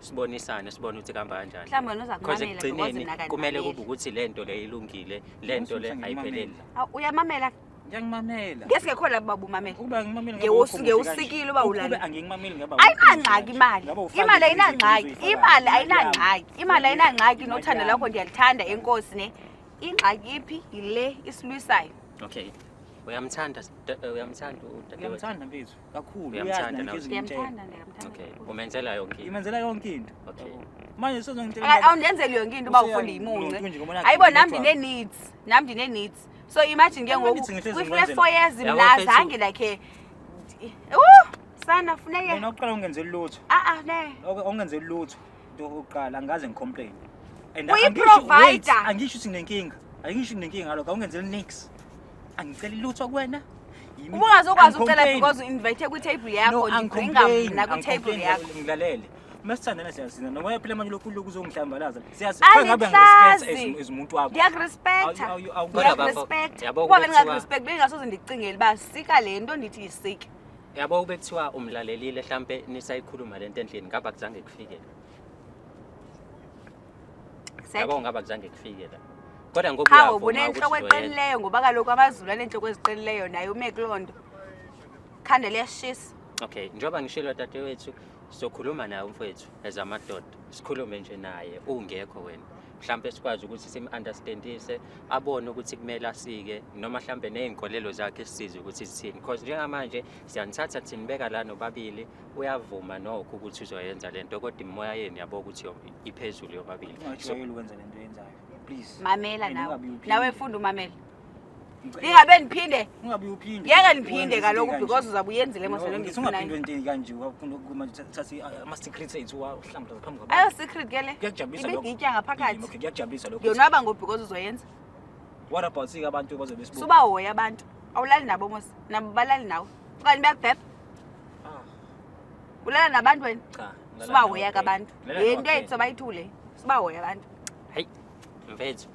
sibonisane, sibone ukuthi kuhamba kanjani.
Mhlawumbe wena uza
Because
kumamela because
ekugcineni
mina
kumele
akandimameli.
kube ukuthi lento le ilungile, lento le ayipheleli.
Awu, uyamamela?
Ngiyangimamela.
Ngesingekho lapho baba umamela.
Ukuba ngimamele
Ngewusikile uba
Ukube
ulala.
angingimameli ngaba
Ayinangxaki imali.
Ngaba ufake
Imali
izinto
ayinangxaki.
ozoyifaka.
Imali
Imali yami.
ayinangxaki. Imali ayinangxaki nothando
Imali
lwakho
yami.
ndiyalithanda enkosi ne. Ingxaki iphi yile isilwisayo.
Okay. Uyamthanda uyamthanda udadewethu?
Ngiyamthanda mfethu kakhulu.
Uyamthanda
Uyazi
nawe?
nanto ezingitshela.
Ndiyamthanda, ndiyamthanda.
Okay. Umenzela yonke into.
Ngimenzela yonke into.
Okay.
Manje sezongitshela
Awundenzeli yonke into uba ufunda imunce. Hayibo nami ndine-needs. Nami ndine-needs. So imagine ke ngoku
Ama-needs ngihlezi
kwi-flat
ngiwenzela.
4 years
Yabo,
mna
mfethu.
zange like sana funeke
Mina uqala ungenzeli lutho.
a-a ne.
Ongenzeli lutho. Into yokuqala angikaze ngicomplain. And
Uyi-provider.
angisho ukuthi nginenkinga. Angisho nginenkinga ngalokho awungenzeli nix. Angiceli lutho kuwena. Yimi-
Ubungazokwazi ucela
Angicomplain.
because u-invite kwi-table yakho
No,
ndibringa
angicomplain,
mna kwitable
angicomplain,
yakho.
Ngilalele. Masithandana siyazina noma phela manje lokhu lokhu uzongihlambalaza. Siyazi ngabe
Andihlazi.
ngirespect as umuntu wakho.
Ndiyakurespecta.
Kodwa bafo,
Ndiyakurespecta.
yabo
Uba
kube kuthiwa-
bendingakurespect bengingasoze ndikucingele uba sika le nto ndithi yisike.
Yabo kube kuthiwa umlalelile mhlambe nisayikhuluma lento endlini ngaba kuzange kufike la. Yabo ngaba kuzange kufike la. Kodwa ngoba
Qha
uyavuma
ngoba unentloko
ukuthi uzoyenza.
eqinileyo ngoba kaloku amaZulu anentloko eziqinileyo naye ume kuloo nto. Khanda liyashisa.
Okay, njengoba ngishilo dadewethu, sizokhuluma naye umfowethu ezamadoda. Sikhulume nje naye ungekho wena. Mhlambe sikwazi ukuthi sim-understandise, abone ukuthi kumele asike noma mhlambe nezinkolelo zakhe sisize ukuthi sithini. Because njengamanje siyanithatha thinibeka la nobabili, uyavuma nokho ukuthi uzoyenza lento kodwa imimoya yenu yabo ukuthi iphezulu yobabili. So
Ungajwayeli ukwenza lento oyenzayo. Please.
Mamela
And
nawe.
ungabi uphinde.
Nawe funda umamela. Ningabe ndiphinde.
Ungabi uphinde.
Ngeke ndiphinde
Wenze
kaloku
izinto
because
kanje.
uzawube uyenzile mos le nto
Ngithi
ndiyifunayo.
ungaphindi into kanje ufuna ukuma thatha ama secrets ethu wahlambulaza phambi kwabantu.
Ayo secret ke le.
Kuyakujabulisa lokho.
Ibiditya ngaphakathi.
Okay, kuyakujabulisa lokho.
Ndiyonwaba ngoku because uzoyenza.
What about sike abantu bazobe besibuka?
Subahoya abantu. Awulali nabo mos. Nabo balali nawe. Okanye bayakubhebha.
Ah,
Ulala nabantu wena.
cha. ngilala
Subahoya
nawe
ke abantu.
kuphela. Ngilala
Yinto
nawe
ethu sobayithule. Subahoya abantu.
Hey, mfethu,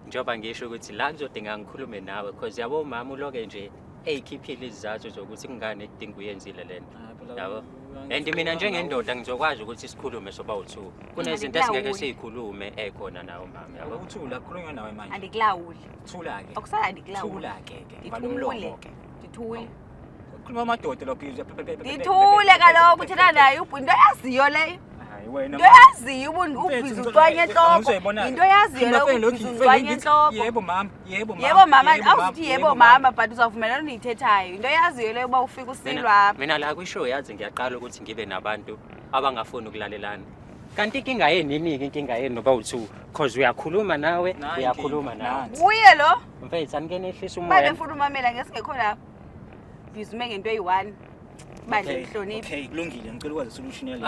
njengoba ngisho ukuthi la kuzodinga ngikhulume nawe because yabo umama uloke nje eyikhiphile izizathu zokuthi kungani ekudinga uyenzile lento.
Ah, phela
Yabo. And mina njengendoda ngizokwazi ukuthi sikhulume soba u2. Kunezinto esingeke
Andikulawuli.
sizikhulume ekhona nawe mama yabo.
Ukuthula kukhulunywa nawe manje.
Andikulawuli.
Thula ke.
Akusala andikulawuli.
Thula ke ke. Vala umlomo
Ndithule.
ke.
Ndithule.
Khuluma amadoda lokho izwe.
Ndithule kaloku uthetha naye ubhuti into yaziyo leyo.
Hayi wena.
Into yaziyo ubhizi ucwanye entloko. Into yaziyo leyo ubhizi ucwanye entloko.
Yebo mama, yebo mama.
Yebo mama, awuzuthi yebo mama but uzavumelana ndiyithethayo. Into yaziyo leyo uba ufika usilwa apha.
Mina la kwishow yazi ngiyaqala ukuthi ngibe nabantu abangafuni ukulalelana. Kanti inkinga yenu yini-ke inkinga yenu noba u2 because uyakhuluma nawe,
Nayi
uyakhuluma
inkinga,
nawe.
nansi.
Uye lo.
Mfethu anike nehlisa
Uba
umoya.
befuna umamela ngesingekho lapho. Bhizi ume ngento eyi-one. Uba
Okay,
ndihloniphe.
Okay, kulungile. Ngicela ukwazi solution yale.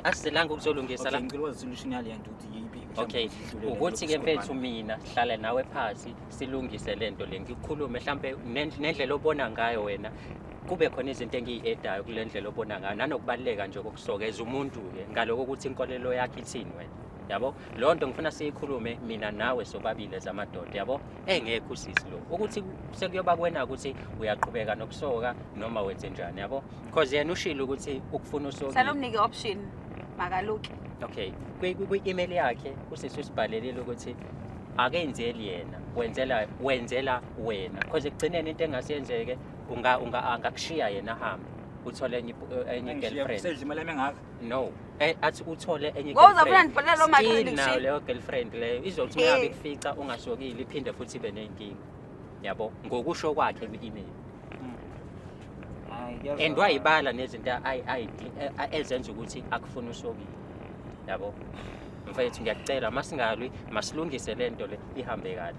Asizelanga ukuzolungisa la.
Okay, ngicela ukwazi solution yale nto ukuthi yiphi.
Okay, ukuthi ke mfethu mina sihlale nawe phansi silungise lento le ngikukhulume mhlambe nendlela obona ngayo wena. Kube khona izinto engiyi-edayo kule ndlela obona ngayo nanokubaluleka nje kokusoka as umuntu-ke ngaloko ukuthi inkolelo yakhe ithini wena, yabo. Leyo nto ngifuna siyikhulume mina nawe sobabili zamadoda, yabo, engekho usisi lo ukuthi sekuyoba kuwena ukuthi uyaqhubeka nokusoka noma wenze njani, yabo, because yena ushilo ukuthi ukufuna
Hlala
usokile.
umnike option makaluke.
Okay, kwi-email yakhe usisi usibhalelile ukuthi akenzeli yena, wenzela wena, because ekugcineni into engasiyenzeke unga angakushiya yena ahambe uthole enye girlfriend.
Sedla imali yami engaka.
No, athi uthole enye
Ngoba uzofuna
girlfriend.
ndibhalele loo mali
Still
ndikushiye.
nayo leyo girlfriend leyo izothi uma ngabe kufica ungasokile iphinde futhi ibe ney'nkinga, yabo, ngokusho kwakhe kwi-email.
Hayi,
And
kuyazwakala.
wayibala nezinto ezenza ukuthi akufune usokile, yabo. Mfethu, ngiyakucela, masingalwi, masilungise le nto le ihambe kahle.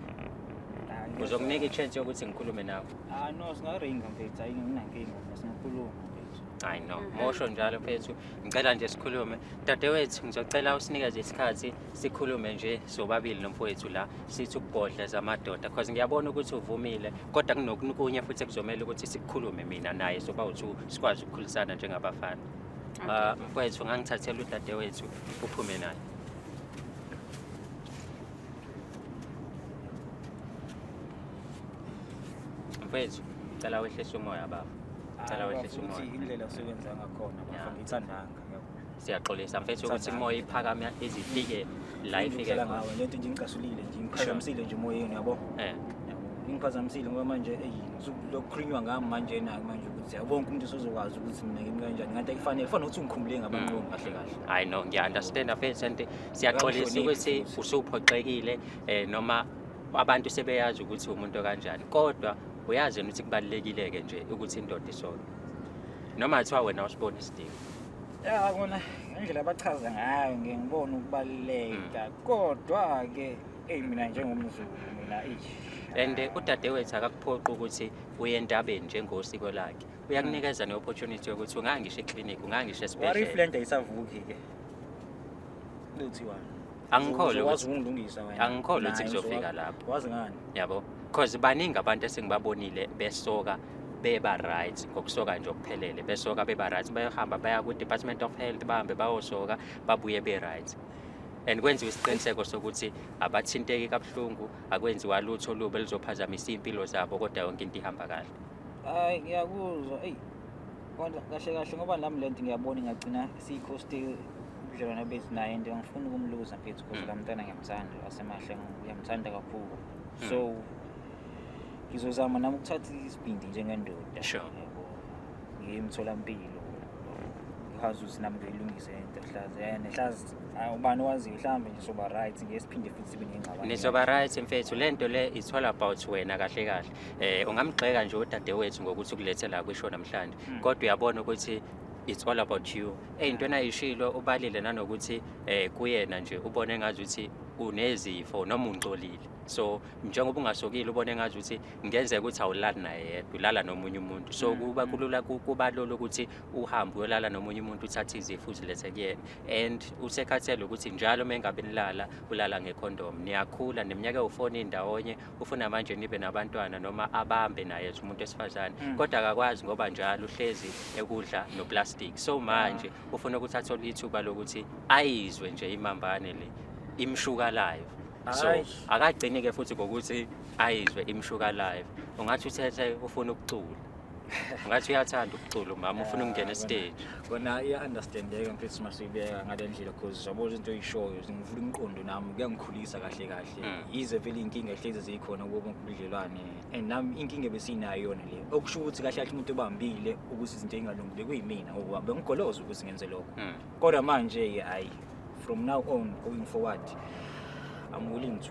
Hayi,
Ngizokunika i-chance yokuthi ngikhulume nawe.
Ah no, singaringa mfethu, hayi nginankinga, singakhuluma mfethu.
Hayi no, mosho njalo mfethu, ngicela nje sikhulume. Dadewethu, ngizocela usinikeze isikhathi sikhulume nje sobabili nomfowethu la, sithi ukugodla zamadoda, because ngiyabona ukuthi uvumile, kodwa kunokunye futhi ekuzomela ukuthi sikukhulume mina naye soba u-two, sikwazi ukukhulisana njengabafana. Ah, mfowethu, ngangithathela udadewethu uphume naye. Mfethu, cela wehlise umoya baba. Cela
Hayi,
wehlise
bafo, ukuthi
umoya.
indlela osebenza ngakhona bafo ngiyithandanga, yabo.
Siyaxolisa mfethu ukuthi
Ngithandanga.
imoya iphakame izifike la ifike
Ngidlala
khona.
ngawe lento nje ingicasulile nje, ngiphazamisile nje emoyeni, yabo. Yabo, ngiphazamisile ngoba manje eyi lokukhulunywa ngami manje na manje ukuthi yabo wonke umuntu usozokwazi ukuthi mina ngimi kanjani, ngathi akufanele kufanele ukuthi ungikhumbule ngabantu kahle kahle.
Hayi no, ngiya-understand mfethu, and siyaxolisa
Akangihloniphi
ukuthi
futhi.
usuphoxekile, noma abantu sebeyazi ukuthi umuntu kanjani, kodwa uyazi yena ukuthi kubalulekile-ke nje ukuthi indoda isoke noma kuthiwa wena usibona isidingo.
Ya kona ngendlela abachaza ngayo ngike ngibone ukubaluleka, kodwa-ke eyi mina njengomZulu mina eish.
And udadewethu akakuphoqi ukuthi uye entabeni njengosiko lakhe, uyakunikeza ne-opportunity yokuthi ungangisho eklinikhi, ungangisho
What if
esibhedlela.
le nto ayisavuki-ke luthiwani?
Angikholwa
Uzokwazi ukungilungisa wena?
Angikholwa ukuthi
Naye
kuzofika lapho.
Wazi ngani?
Yabo, cause baningi abantu esengibabonile besoka beba right ngokusoka nje okuphelele, besoka beba right, bayohamba baya ku-Department of Health, bahambe bayosoka babuye be-right, and kwenziwa isiqiniseko sokuthi abathinteki kabuhlungu, akwenziwa lutho lubi elizophazamisa iy'mpilo zabo, kodwa yonke into ihamba kahle.
Hayi ngiyakuzwa, eyi kodwa kahle kahle ngoba nami le nto ngiyabona ingagcina siyikhoste ubudlelwane bethu naye, and angifuni ukumluza mfethu because la mntwana ngiyamthanda, wasemahle, ngiyamthanda kakhulu, so ngizozama nami ukuthatha isibindi njengendoda. Yabo, ngiye emtholampilo, ngikwazi ukuthi nami ngiyilungise into hlazi nehlazi ubani owaziyo, mhlawumbe nje soba right, ngeke siphinde futhi sibe ney'ngxabano.
Nizoba right mfethu, le nto le it's all about wena kahle kahle. Ungamgxeka nje udadewethu ngokuthi ukulethe la kwisho namhlanje, kodwa uyabona ukuthi it's all about you. Ey'ntweni ayishilo ubalile nanokuthi kuyena nje ubone engazuthi unezifo noma ungcolile, so njengoba ungasokile ubone engazuthi kungenzeka ukuthi awulali naye yedwa, ulala nomunye umuntu, so kuba kulula kuba lula ukuthi uhambe uyolala nomunye umuntu, uthathe izifo uzilethe kuyena, and usekhathele ukuthi njalo uma engabe nilala ulala ngekhondomu, niyakhula neminyaka ewu-4 nindawonye, ufuna manje nibe nabantwana noma abambe naye as umuntu wesifazane, kodwa akakwazi ngoba njalo uhlezi ekudla no-plastic, so manje ufuna ukuthi athole ithuba lokuthi ayizwe nje imambane le imshuka live, so
Hhayi.
akagcini-ke futhi ngokuthi ayizwe imshuka live, ungathi uthethe ufuna ukucula, ungathi uyathanda ukucula umama, ufuna ukungena e-stage.
Kona iya-understandeka mfethu masuyibeka ngale ndlela, cause yabo izinto oyishoyo zingivula umqondo nami, kuyangikhulisa kahle kahle. Yize vele iy'nkinga hlezi zikhona kubo bonke ubudlelwane, and nami inkinga ebesinayo yona le, okusho ukuthi kahle kahle umuntu obambile ukuthi izinto ey'ngalungile kuyimina, ngoba bengigoloza ukuthi ngenze lokho. Kodwa manje-ke hhayi, from now on going forward I'm willing to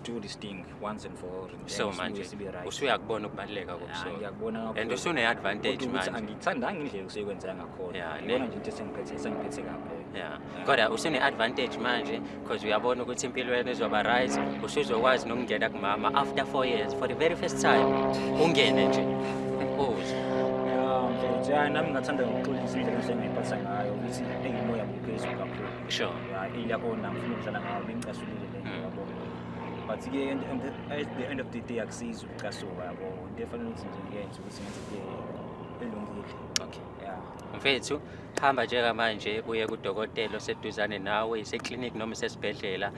do this thing once and for all and then
So
sibuye
manje
sibe right.
usuyakubona ukubaluleka
Ah,
kokusoka.
ngiyakubona kakhulu.
And usune-advantage
Kodwa ukuthi
manje.
angiyithandanga indlela osuyenza ngakhona. Ngibona nje into esengiphethe kabi leyo.
Yeah. Kodwa usune-advantage manje because uyabona ukuthi impilo yenu izoba right, usuzokwazi nokungena kumama after 4 years for the very first time, ungene nje uzwe.
Ya mfethu, ya nami ngingathanda ngokuxolisa indlela esengiyiphatha ngayo ukuthi eyimoya buphezulu kakhulu. Ya ilakho ngifuna ukudlala ngayo, bengicasulile le nto, yabo. But-ke at the end of the day akusizi ukucasuka, yabo. Into efanele ukuthi nje ngiyenze ukuthi ngenze into
Mfethu, hamba njengamanje uye kudokotela oseduzane nawe, iseklinikhi noma isesibhedlela.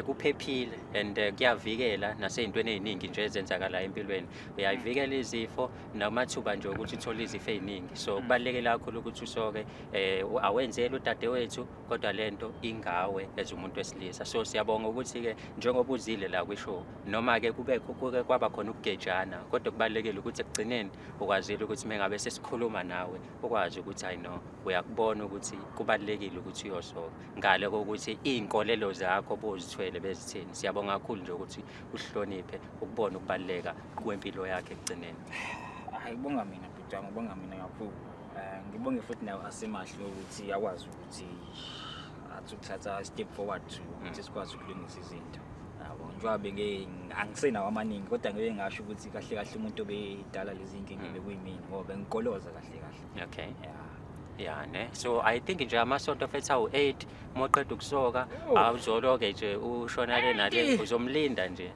Kuphephile and kuyavikela nasey'ntweni ey'ningi nje ezenzakalayo empilweni. Uyayivikela izifo namathuba nje okuthi uthole izifo ey'ningi. So kubalulekile kakhulu ukuthi usoke, awenzeli udadewethu, kodwa lento ingawe as umuntu wesilisa. So siyabonga ukuthi-ke njengoba uzile la kwi-show, noma-ke kube kuke kwaba khona ukugejana, kodwa kubalulekile ukuthi ekugcineni ukwazile ukuthi mengabe sesikhuluma nawe ukwazi ukuthi I know uyakubona ukuthi kubalulekile ukuthi uyosoka, ngale kokuthi iy'nkolelo zakho bozithwele bezithini. Siyabonga kakhulu nje ukuthi uhloniphe ukubona ukubaluleka kwempilo yakhe ekugcineni.
Hayi, bonga mina bhuti wami, bonga mina kakhulu. Ngibonge futhi nawe Asemahle ukuthi akwazi ukuthi athi ukuthatha step forward to ukuthi sikwazi ukulungisa izinto. Yabo, njengoba benge angisenawo amaningi, kodwa ngeke ngasho ukuthi kahle kahle umuntu obedala lezi inkinga bekuyimina, ngoba bengigoloza kahle kahle. Yeah.
Yeah, ne. So I think nje amasonto fethu awu-8 uma uqeda ukusoka, awuzoloke nje ushona le nale, uzomlinda nje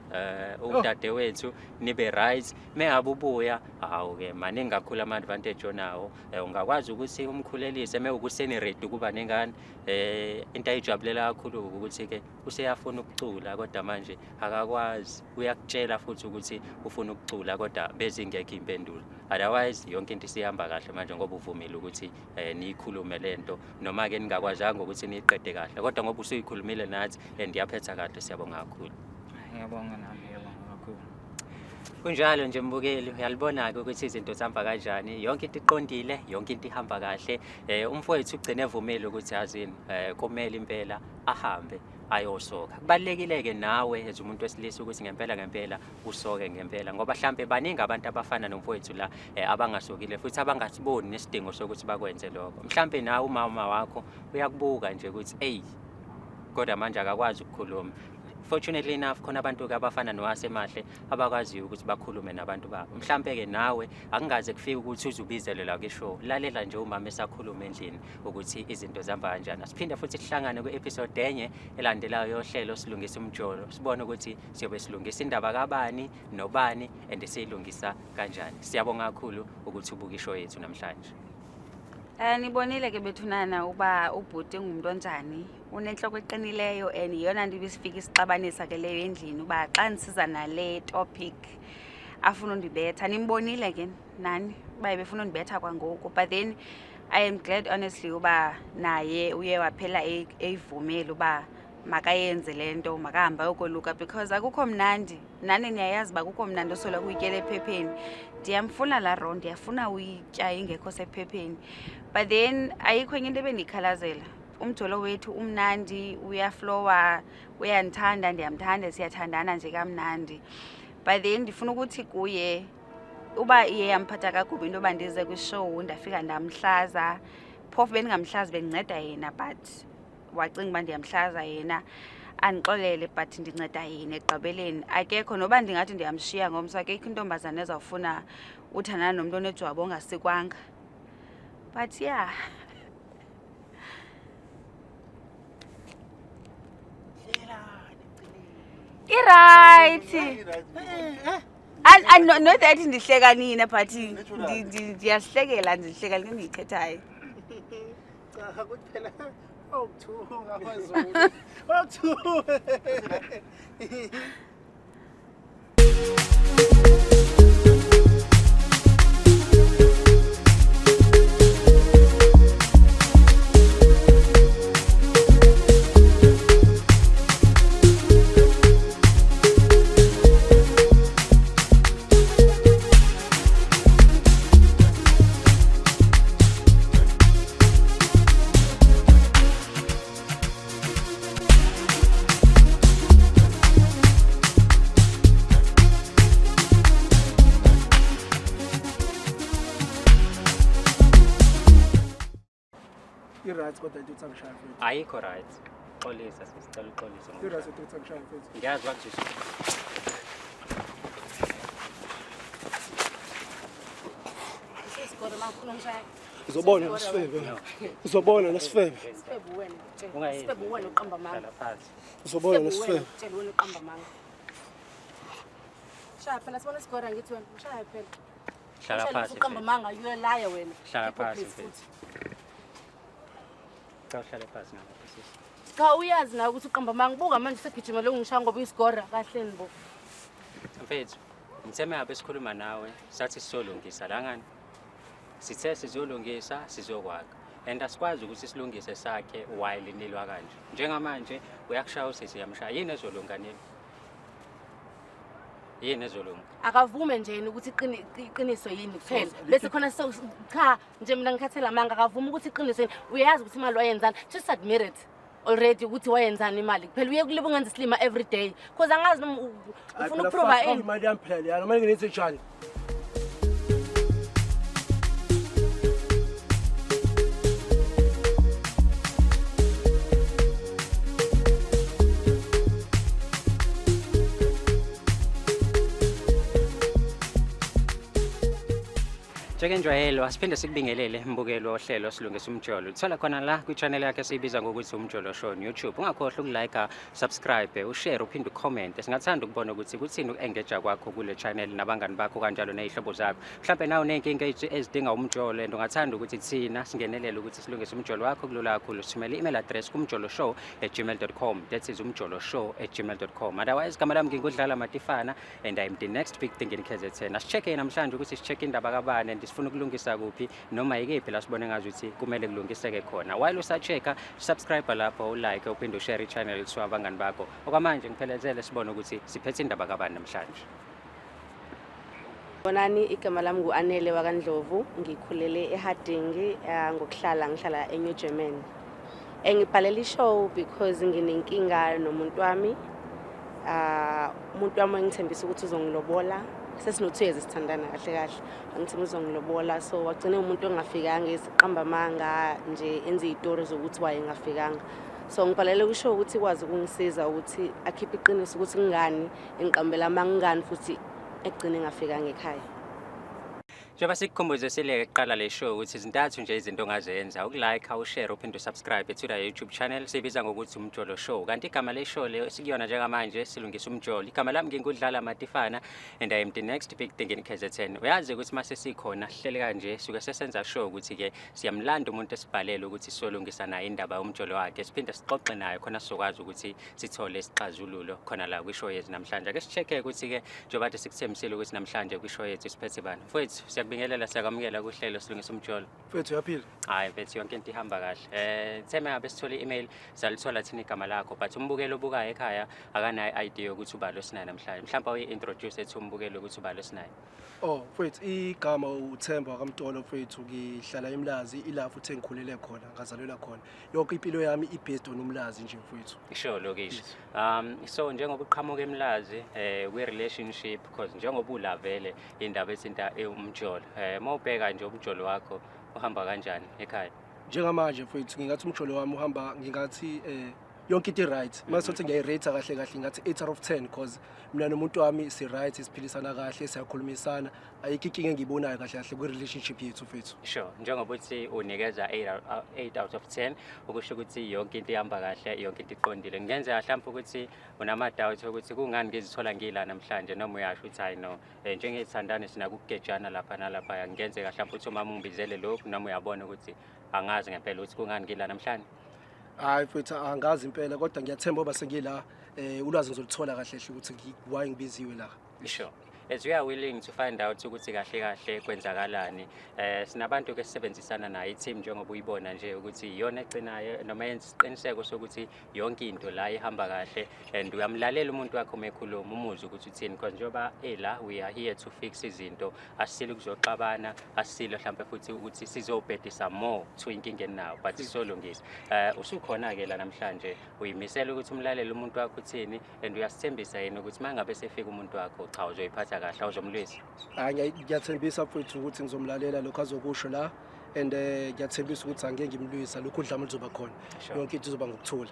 udadewethu nibe right. Mengabe ubuya, hawu ke maningi kakhulu ama advantage onawo. Ungakwazi ukuthi umkhulelise mewukuseni ready ukuba nengane. Into ayijabulela kakhulu ukuthi ke useyafuna ukucula, kodwa manje akakwazi. Uyakutshela futhi ukuthi ufuna ukucula, kodwa bezingekho impendulo. Otherwise yonke into isihamba kahle manje ngoba uvumile ukuthi niyikhulume lento, noma ke ningakwazanga ukuthi niyiqede kahle, kodwa ngoba usuyikhulumile nathi and yaphetha kahle, siyabonga kakhulu.
Ngiyabonga nami, ngiyabonga kakhulu.
Kunjalo nje mbukeli, uyalibona-ke ukuthi izinto zihamba kanjani, yonke into iqondile, yonke into ihamba kahle. Umfowethu ugcine evumile ukuthi yazini, kumele impela ahambe ayosoka. Kubalulekile-ke nawe as umuntu wesilisa ukuthi ngempela ngempela usoke ngempela, ngoba hlampe baningi abantu abafana nomfowethu la abangasokile futhi abangasiboni nesidingo sokuthi bakwenze lokho. Mhlampe nawe umama wakho uyakubuka nje ukuthi eyi, kodwa manje akakwazi ukukhuluma. Fortunately enough, khona abantu-ke abafana noWasemahle abakwaziyo ukuthi bakhulume nabantu babo. Mhlampe-ke nawe akungaze kufike ukuthi uze ubizelwe la kwi-show. Lalela nje umama esakhuluma endlini ukuthi izinto zihamba kanjani. Asiphinde futhi sihlangane kwi-episode enye elandelayo yohlelo Silungisa Umjolo, sibone ukuthi siyobe silungisa indaba kabani nobani and siyilungisa kanjani. Siyabonga kakhulu ukuthi ubuke ishow yethu namhlanje.
Nibonile ke bethunana uba ubhuti ngumuntu onjani, unenhloko eqinileyo, and iyona nto ibisifika isixabanisa ke leyo endlini uba xa ndisiza nale topic afuna undibetha. Nimbonile ke nani uba ebefuna undibetha kwangoku, but then I am glad honestly uba naye uye waphela eyivumile uba makayenze le nto, makahambe ayokoluka, because akukho mnandi. Nani niyayazi uba akukho mnandi osoloko uyityela ephepheni. Ndiyamfuna laa round, ndiyafuna uyitya ingekho sephepheni, but then ayikho enye into ebendiyikhalazela. Umjolo wethu umnandi, uyaflowa, uyandithanda, ndiyamthanda, siyathandana nje kamnandi. But then ndifuna ukuthi kuye uba iye yamphatha kakubi into yoba ndize kwishow ndafika ndamhlaza, phofu bendingamhlazi bendinceda yena, but wacinga uba ndiyamhlaza yena, andixolele, but ndinceda yena ekugqibeleni. Akekho noba ndingathi ndiyamshiya ngomso, akekho intombazana ezawufuna uthandana nomntu onejwabu ongasikwanga. But yeah. I-right. And not that ndihleka nina, but ndiyazihlekela, ndihleka le ndiyithethayo.
Cha, kuthi phela okuthuka kwaZulu. Okuthuka.
I-right kodwa into uthi angishaya mfethu.
Ayikho right. Xolisa, sisicela uxolise
I-right
ngomshado.
into uthi angishaya mfethu.
Ngiyazi wakuzwisa.
Uzobona lesifebe. Uzobona lesifebe.
Sifebe wena, tshela.
Ungayenzi.
Sifebe wena uqamba amanga.
Hlala phansi.
Uzobona
Sifebe
lesifebe.
wena, tshela wena uqamba amanga. Shaya phela, sibona isigora ngithi wena, shaya phela.
Hlala
Shaya
phansi.
uqamba
mfethu.
amanga, you a liar wena.
Hlala
Hypocrite
phansi, mfethu.
futhi.
Ngicela uhlale phansi ngapha sisi.
Cha uyazi nawe ukuthi uqamba amanga. Buka manje usegijima lo ngishaya ngoba uyisigora kahleni bo.
Mfethu, ngithe mengabe sikhuluma nawe sathi sizolungisa la ngani. Sithe sizolungisa sizokwakha. And asikwazi ukuthi silungise sakhe while nilwa kanje. Njengamanje uyakushaya usisi uyamshaya. Yini ezolunga nini? Yini ezolunga?
Akavume nje yena ukuthi iqiniso yini kuphela. Bese khona so cha nje mina ngikhathela amanga akavume ukuthi iqiniso yini. Uyazi ukuthi imali wayenzani. Just admit it already ukuthi wayenzani imali kuphela. Uye kuliba ungenza isilima every day. Cause angazi noma ufuna ukuprova ini.
Imali yami phela leyana manje ngithi njani?
Njengenjwayelo asiphinde sikubingelele mbukeli wohlelo silungisa umjolo. Uthola khona la kwi-channel yakhe esiyibiza ngokuthi Umjolo Show on YouTube. Ungakhohlwa ukulike, subscribe, ushare uphinde ucomment. Singathanda ukubona ukuthi kuthini uku-engage kwakho kule channel nabangani bakho kanjalo nezihlobo zakho. Mhlawumbe nawe uney'nkinga ezidinga umjolo and ungathanda ukuthi thina singenelele ukuthi silungise umjolo wakho kulula kakhulu. Sithumele i-email address kumjoloshow@gmail.com. That is umjoloshow@gmail.com. Otherwise igama lami ngingudlala Matifana and I'm the next big thing in KZN. Asicheck-e namhlanje ukuthi si-check indaba kabani and sifuna ukulungisa kuphi noma yikephi la sibone ngazi ukuthi kumele kulungiseke khona. While usa-check-a, subscribe lapho, ulike, uphinde ushare i-channel to abangani bakho. Okwamanje ngiphelezele sibone ukuthi siphethe indaba kabani namhlanje.
Bonani, igama lami ngu-Anele wakaNdlovu, ngikhulele eHarding, ngokuhlala ngihlala eNew Germany. Ngibhalela i-show because nginenkinga nomuntu wami. Umuntu wami wangithembisa ukuthi uzongilobola. Sesino 2 years sithandana kahle kahle. Wangithembisa uzongilobola, so wagcina umuntu ongafikanga esiqamba amanga nje enze izitori zokuthi wayengafikanga. So ngibhalele ku-show ukuthi ikwazi ukungisiza ukuthi akhiphe iqiniso ukuthi kungani engiqambela amanga, kungani futhi egcine engafikanga ekhaya.
Njengoba sikukhumbuze sile kuqala le show ukuthi zintathu nje izinto ongazenza, ukulike, ushare, uphinde usubscribe to the YouTube channel sibiza ngokuthi Umjolo Show. Kanti igama le show le sikuyona njengamanje silungisa umjolo. Igama lami ngingudlala Matifana and I am the next big thing in KZN. Uyazi ukuthi mase sikhona sihlele kanje suke sesenza show ukuthi ke siyamlanda umuntu esibhalele ukuthi sizolungisa naye indaba yomjolo wakhe, siphinde sixoxe naye khona sizokwazi ukuthi sithole isixazululo khona la kwishow yethu namhlanje. Ake si-check-e ukuthi ke njengoba kade sikuthembisile ukuthi namhlanje kwishow yethu siphethe bani. Mfowethu siyakubingelela, siyakwamukela kuhlelo silungisa umjolo.
Mfowethu uyaphila?
Hayi mfethu yonke into ihamba kahle. Theme ngabe sithole i-email salithola thina igama lakho, but umbukeli obukayo ekhaya akanayo idea yokuthi ubani osinayo namhlanje. Mhlawumbe awuyi-introduce ethi umbukeli ukuthi ubani osinayo.
Oh mfowethu, igama uThemba wakaMtolo mfowethu, ngihlala eMlazi, ila futhi engikhulele khona, ngazalelwa khona. Yonke impilo yami i-based on uMlazi nje mfowethu.
Sure lokishi. So njengoba uqhamuka eMlazi kwi-relationship, because njengoba ula vele indaba ethinta umjolo. Mawubheka nje umjolo wakho uhamba kanjani ekhaya?
Njengamanje mfowethu ngingathi umjolo wami uhamba, ngingathi yonke into i-right. Mase uthi ngiyayirate kahle kahle ngingathi 8 out of 10 because mina nomuntu wami si right, siphilisana kahle, siyakhulumisana. Ayikho inkinga engiyibonayo kahle kahle kwi-relationship yethu mfethu.
Sure, njengoba uthi unikeza 8 out of 10 ukusho ukuthi yonke into ihamba kahle, yonke into iqondile. Kungenzeka mhlawumbe ukuthi unama-doubt ukuthi kungani ngizithola ngila namhlanje, noma uyasho ukuthi hayi no, njengezithandane sinako ukugejana lapha nalapha. Kungenzeka mhlawumbe ukuthi umama ungibizele lokhu, noma uyabona ukuthi angazi ngempela ukuthi kungani ngila namhlanje.
Hayi mfethu angazi impela, kodwa ngiyathemba ngoba sengila ulwazi ngizoluthola kahle hle ukuthi why ngibiziwe la.
Sure. As we are willing to find out ukuthi kahle kahle kwenzakalani, sinabantu ke sisebenzisana nayo i-team njengoba uyibona nje ukuthi iyona egcinayo noma yenza isiqiniseko sokuthi yonke into la ihamba kahle, and uyamlalela umuntu wakho uma ekhuluma umuzwe ukuthi uthini, because njengoba ela we are here to fix izinto, asisile ukuzoxabana, asisile mhlawumbe futhi ukuthi sizobhedisa more to inkinga enayo, but sizolungisa. Usukhona ke la namhlanje uyimisela ukuthi umlalele umuntu wakho uthini, and uyasithembisa yini ukuthi mangabe sefika umuntu wakho cha uzoyiphatha kahle, awuzomlwisa?
Hayi ngiyathembisa mfowethu ukuthi ngizomlalela lokho azokusho la, and ngiyathembisa ukuthi angeke ngimlwisa, lokhu udlame luzoba khona. Yonke into izoba ngokuthula.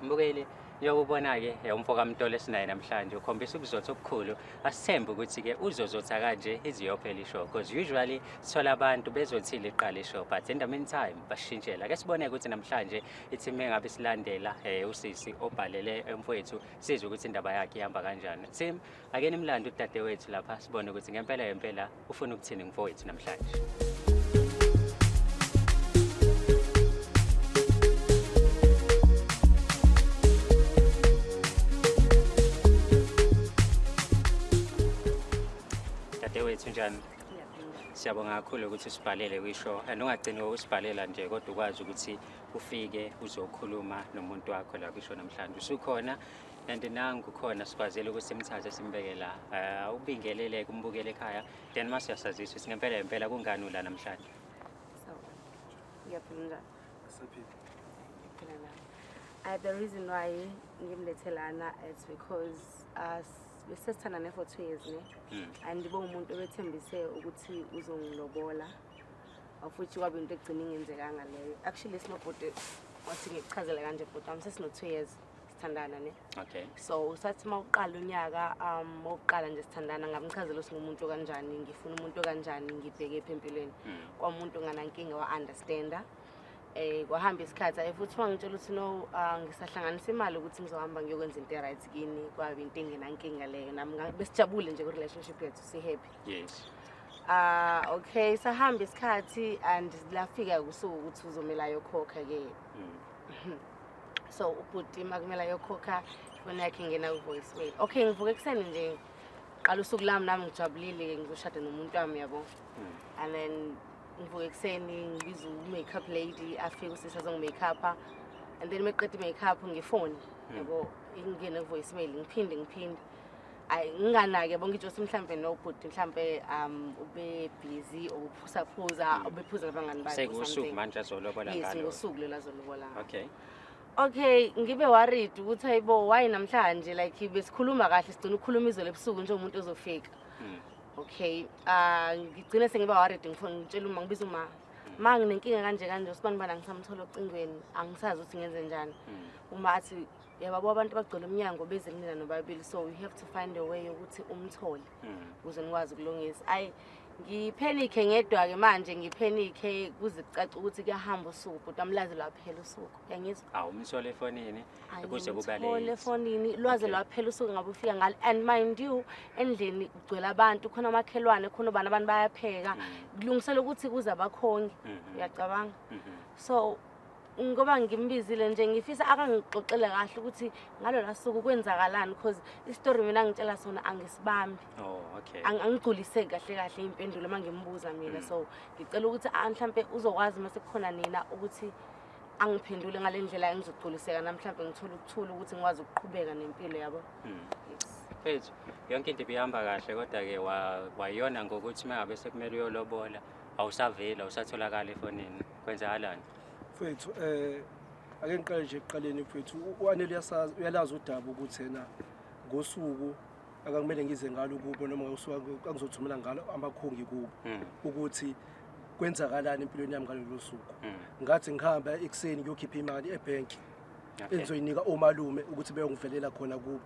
Mbukeli, njengoba ke umfo kaMtolo esinaye namhlanje ukhombisa ukuzotha okukhulu. Asithembe ukuthi ke uzozotha kanje iziyophela ishow, because usually sithola abantu bezothile iqala ishow, but in the meantime bashintshela. Ake sibone ukuthi namhlanje i-team engabe silandela usisi obhalele emfowethu sizwe ukuthi indaba yakhe ihamba kanjani. Team, ake nimlande udadewethu lapha sibone ukuthi ngempela ngempela ufuna ukuthini mfowethu namhlanje. Siyabonga kakhulu ukuthi usibhalele kwishow and ungagcini ngokusibhalela nje kodwa ukwazi ukuthi ufike uzokhuluma nomuntu wakho la kwishow namhlanje. Usukhona and nangu khona sikwazile ukuthi simthathe simbeke la. Ubingelele kumbukele ekhaya then mase uyasazisa ukuthi ngempela ngempela kungani ula namhlanje.
Sawubona. Ngiyaphila njani?
Siyaphila.
Ngiyaphila nami. The reason why ngimlethe lana it's because besesithandane for 2 years ne. And bo umuntu obethembise ukuthi uzongilobola. Of which kwabe into egcina ingenzekanga leyo. Actually sinobhuti wathi ngikuchazele kanje bhuti wami sesino 2 years sithandana ne.
Okay.
So sathi mawuqala unyaka mawuqala nje sithandana ngamchazela ukuthi ngumuntu kanjani, ngifuna umuntu kanjani, ngibheke phi empilweni. Kwamuntu nganankinga wa understanda. Kwahamba isikhathi ayi futhi wangitshela ukuthi no, ngisahlanganisa imali ukuthi ngizohamba ngiyokwenza into right kini, kwabe into engenankinga leyo. Nami besijabule nje ku relationship yethu, si happy.
Yes.
Okay, sahamba isikhathi and lafika usuku ukuthi uzomela ayokhokha ke. So ubhuti makumele ayokhokha ifoni yakhe ingena ku voicemail. Okay, ngivuke ekuseni nje qala usuku lami nami ngijabulile ke ngizoshada nomuntu wami yabo. And then ngivuke ekuseni ngibiza u-makeup lady afike usisi azongi-make-upa and then meqeda i-makeup ngifoni yabo ingene ku-voicemail ngiphinde ngiphinde. Ayi nginganaki yabo ngitsho ukuthi mhlambe nobhuti mhlambe ube busy or uphuzaphuza ubephuza nabangani bakhe or
Sekuwusuku
something.
manje azolobola
Yes,
ngalo.
ngosuku lelo azolobola ngalo.
Okay.
Okay, ngibe worried ukuthi hayibo why namhlanje like besikhuluma kahle sigcina ukukhuluma izolo ebusuku njengomuntu ozofika. Okay, ngigcine sengiba worried ngifuna ngitshela uma ngibiza uma ma nginenkinga kanje kanje usibani bani angisamthola ocingweni angisazi ukuthi ngenze njani. Uma athi yababo abantu bagcwele umnyango beze kunina nobabili so you have to find a way yokuthi umthole ukuze nikwazi ukulungisa. Ayi ngiphenike ngedwa ke manje ngiphenike kuze kucace ukuthi kuyahamba usuku kodwa amlazi lwaphela usuku. Uyangizwa?
Awu umthole efonini
Ayi,
kuze kube
ngimthole
late.
efonini lwaze
Okay.
lwaphela usuku ngabe ufika ngalo and mind you endlini kugcwele abantu khona amakhelwane khona ubani abantu bayapheka kulungisela ukuthi kuze abakhongi. Uyacabanga? So ngoba ngimbizile nje ngifisa akangixoxele kahle ukuthi ngalo lasuku kwenzakalani because istory mina ngitshela sona angisibambi.
Oh, okay.
Angigculiseki kahle kahle impendulo mangimbuza mina. So ngicela ukuthi mhlambe uzokwazi mase kukhona nina ukuthi angiphendule ngale ndlela engizogculiseka nami mhlambe ngithola ukuthula ukuthi ngikwazi ukuqhubeka nempilo yabo. Yes.
Mfethu, yonke into ibihamba kahle kodwa ke wayona ngokuthi mangabe sekumele uyolobola awusaveli awusatholakala efonini. Kwenzakalani?
Mfethu, ake ngiqale nje ekuqaleni mfethu, u-Anele uyalazi udaba ukuthi yena ngosuku akumele ngize ngalo kubo noma ngosuku angizothumela ngalo amakhongi kubo ukuthi kwenzakalani empilweni yami ngalolo suku. Ngathi ngihamba ekuseni ngiyokhipha imali ebhenki engizoyinika omalume ukuthi beyongivelela khona kubo.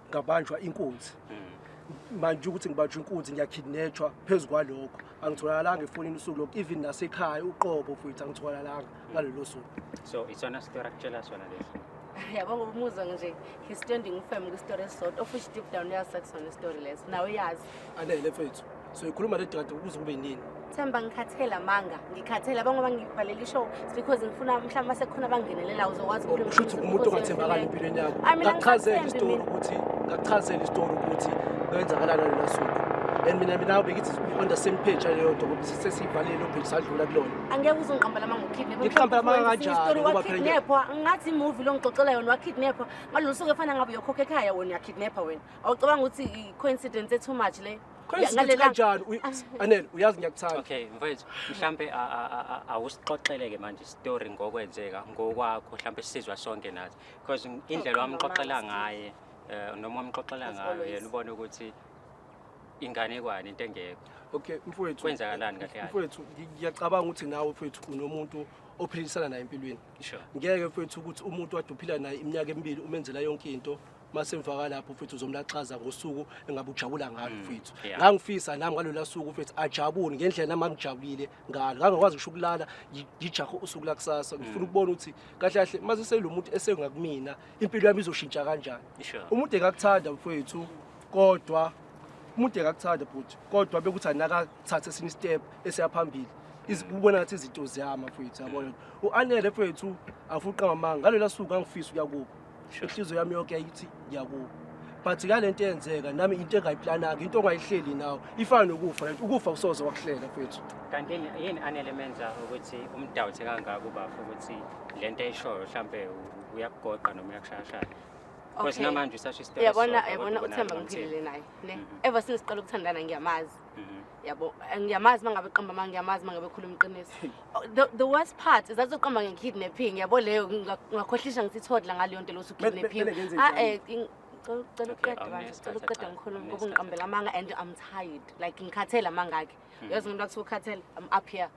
Ngabanjwa inkunzi. Manje ukuthi ngibanjwe inkunzi ngiyakidnatchwa phezu kwalokho. Angitholakalanga efonini usuku lokho, even nasekhaya uqobo futhi angitholakalanga ngalolo suku.
So isona story akutshela sona lesi.
Yabo ngoba umuzwa nje he's standing firm kwi-story esisodwa of which deep down uyazi sakusona i-story leso nawe uyazi.
Anele mfethu, so ikhuluma le dade ukuze kube nini?
Themba ngikhathele amanga, ngikhathele abangoba ngibhalela ishow because ngifuna mhlawumbe mase kukhona abangenelela uzokwazi ukukhuluma.
Kusho ukuthi umuntu ongathembakali empilweni yakho.
Ayi, mina
Ngakuchazela
ngikuthembi
isitori
mina.
ukuthi, ngakuchazela isitori ukuthi kwenzakalani ngalolu suku. And mina bekithi we on the same page aleyo nto ngoba sesiyivalile leyo page sadlula kulona.
Angeke uze ungiqambele amanga ngokidnap.
Ngiqambela amanga kanjani?
Isitori
Ngoba phela ngiya-
wakidnapwa, ngathi imovie lo ngixoxela yona wakidnapwa. Ngalolu suku efana ngabe uyokhokha ekhaya wena uyakidnapha wena. Awucabanga ukuthi i-coincidence e too much le?
Coincidence
Ngaleli-
kanjani? Anele, uyazi ngiyakuthanda.
Okay, mfethu, mhlambe awusixoxele ke manje story ngokwenzeka ngokwakho mhlambe sisizwa sonke nathi because indlela
Uqamba
wamxoxela
amanga,
ngaye noma wamxoxela
As
ngayo
always.
yena ubone ukuthi inganekwane into engekho.
Okay, mfowethu.
Kwenzakalani kahle kahle?
Mfowethu, ngiyacabanga ukuthi nawe mfowethu unomuntu ophilisana naye empilweni.
Sure.
Ngeke mfowethu ukuthi umuntu wade uphila naye iminyaka emibili umenzela yonke into mase emva lapho mfowethu uzomlaxaza ngosuku engabe ujabula ngalo mfowethu. Ngangifisa nami ngalolu suku mfowethu ajabule ngendlela nami angijabulile ngalo. Ngangakwazi ngisho ukulala ngijahe usuku lakusasa. Ngifuna ukubona ukuthi kahle kahle mase selo muntu esengakumina impilo yami izoshintsha kanjani.
Sure.
Umuntu engakuthanda mfowethu kodwa umuntu engakuthanda bhuti kodwa bekuthi anakathathe esinye step esiya phambili. Ubona ngathi izinto ziyama mfowethu yabona. U-Anele mfowethu afuqa amanga ngalolu suku angifisa ukuya kubo.
Sure.
Inhliziyo yami yonke yayithi ngiyakubo. But ngalento eyenzeka nami into engayiplananga, into ongayihleli nawe ifana nokufa lento. Ukufa usoze wakuhlela mfethu.
Kanti yini Anele menza ukuthi umdawuthe kangaka ubafo ukuthi lento eyishoyo mhlambe uyakugoqa noma uyakushayashaya? Because
Okay.
namanje usasho isitori
Uyabona,
esisodwa,
yabona
kodwa
uThemba
ubonakala
ngiphilile naye ne.
Mhm.
Ever since siqala ukuthandana ngiyamazi. Yabo, ngiyamazi mangabe qamba amanga, ngiyamazi mangabe khuluma iqiniso. Oh, the worst part is azoqamba nge-kidnapping, yabo leyo ngakhohlisha ngithi toddler ngaleyo nto lokuthi
Kumele-
ukidnapping.
kumele ngenze
Ah
njani?
cela
Okay,
uqede bandla,
awunesikhathi
cela uqede
cha,
ngikhulume ngoba
awunesikhathi.
ungiqambela amanga and I'm tired. Like ngikhathele amanga akhe. Uyazi umuntu akuthiwa ukhathele, I'm up here.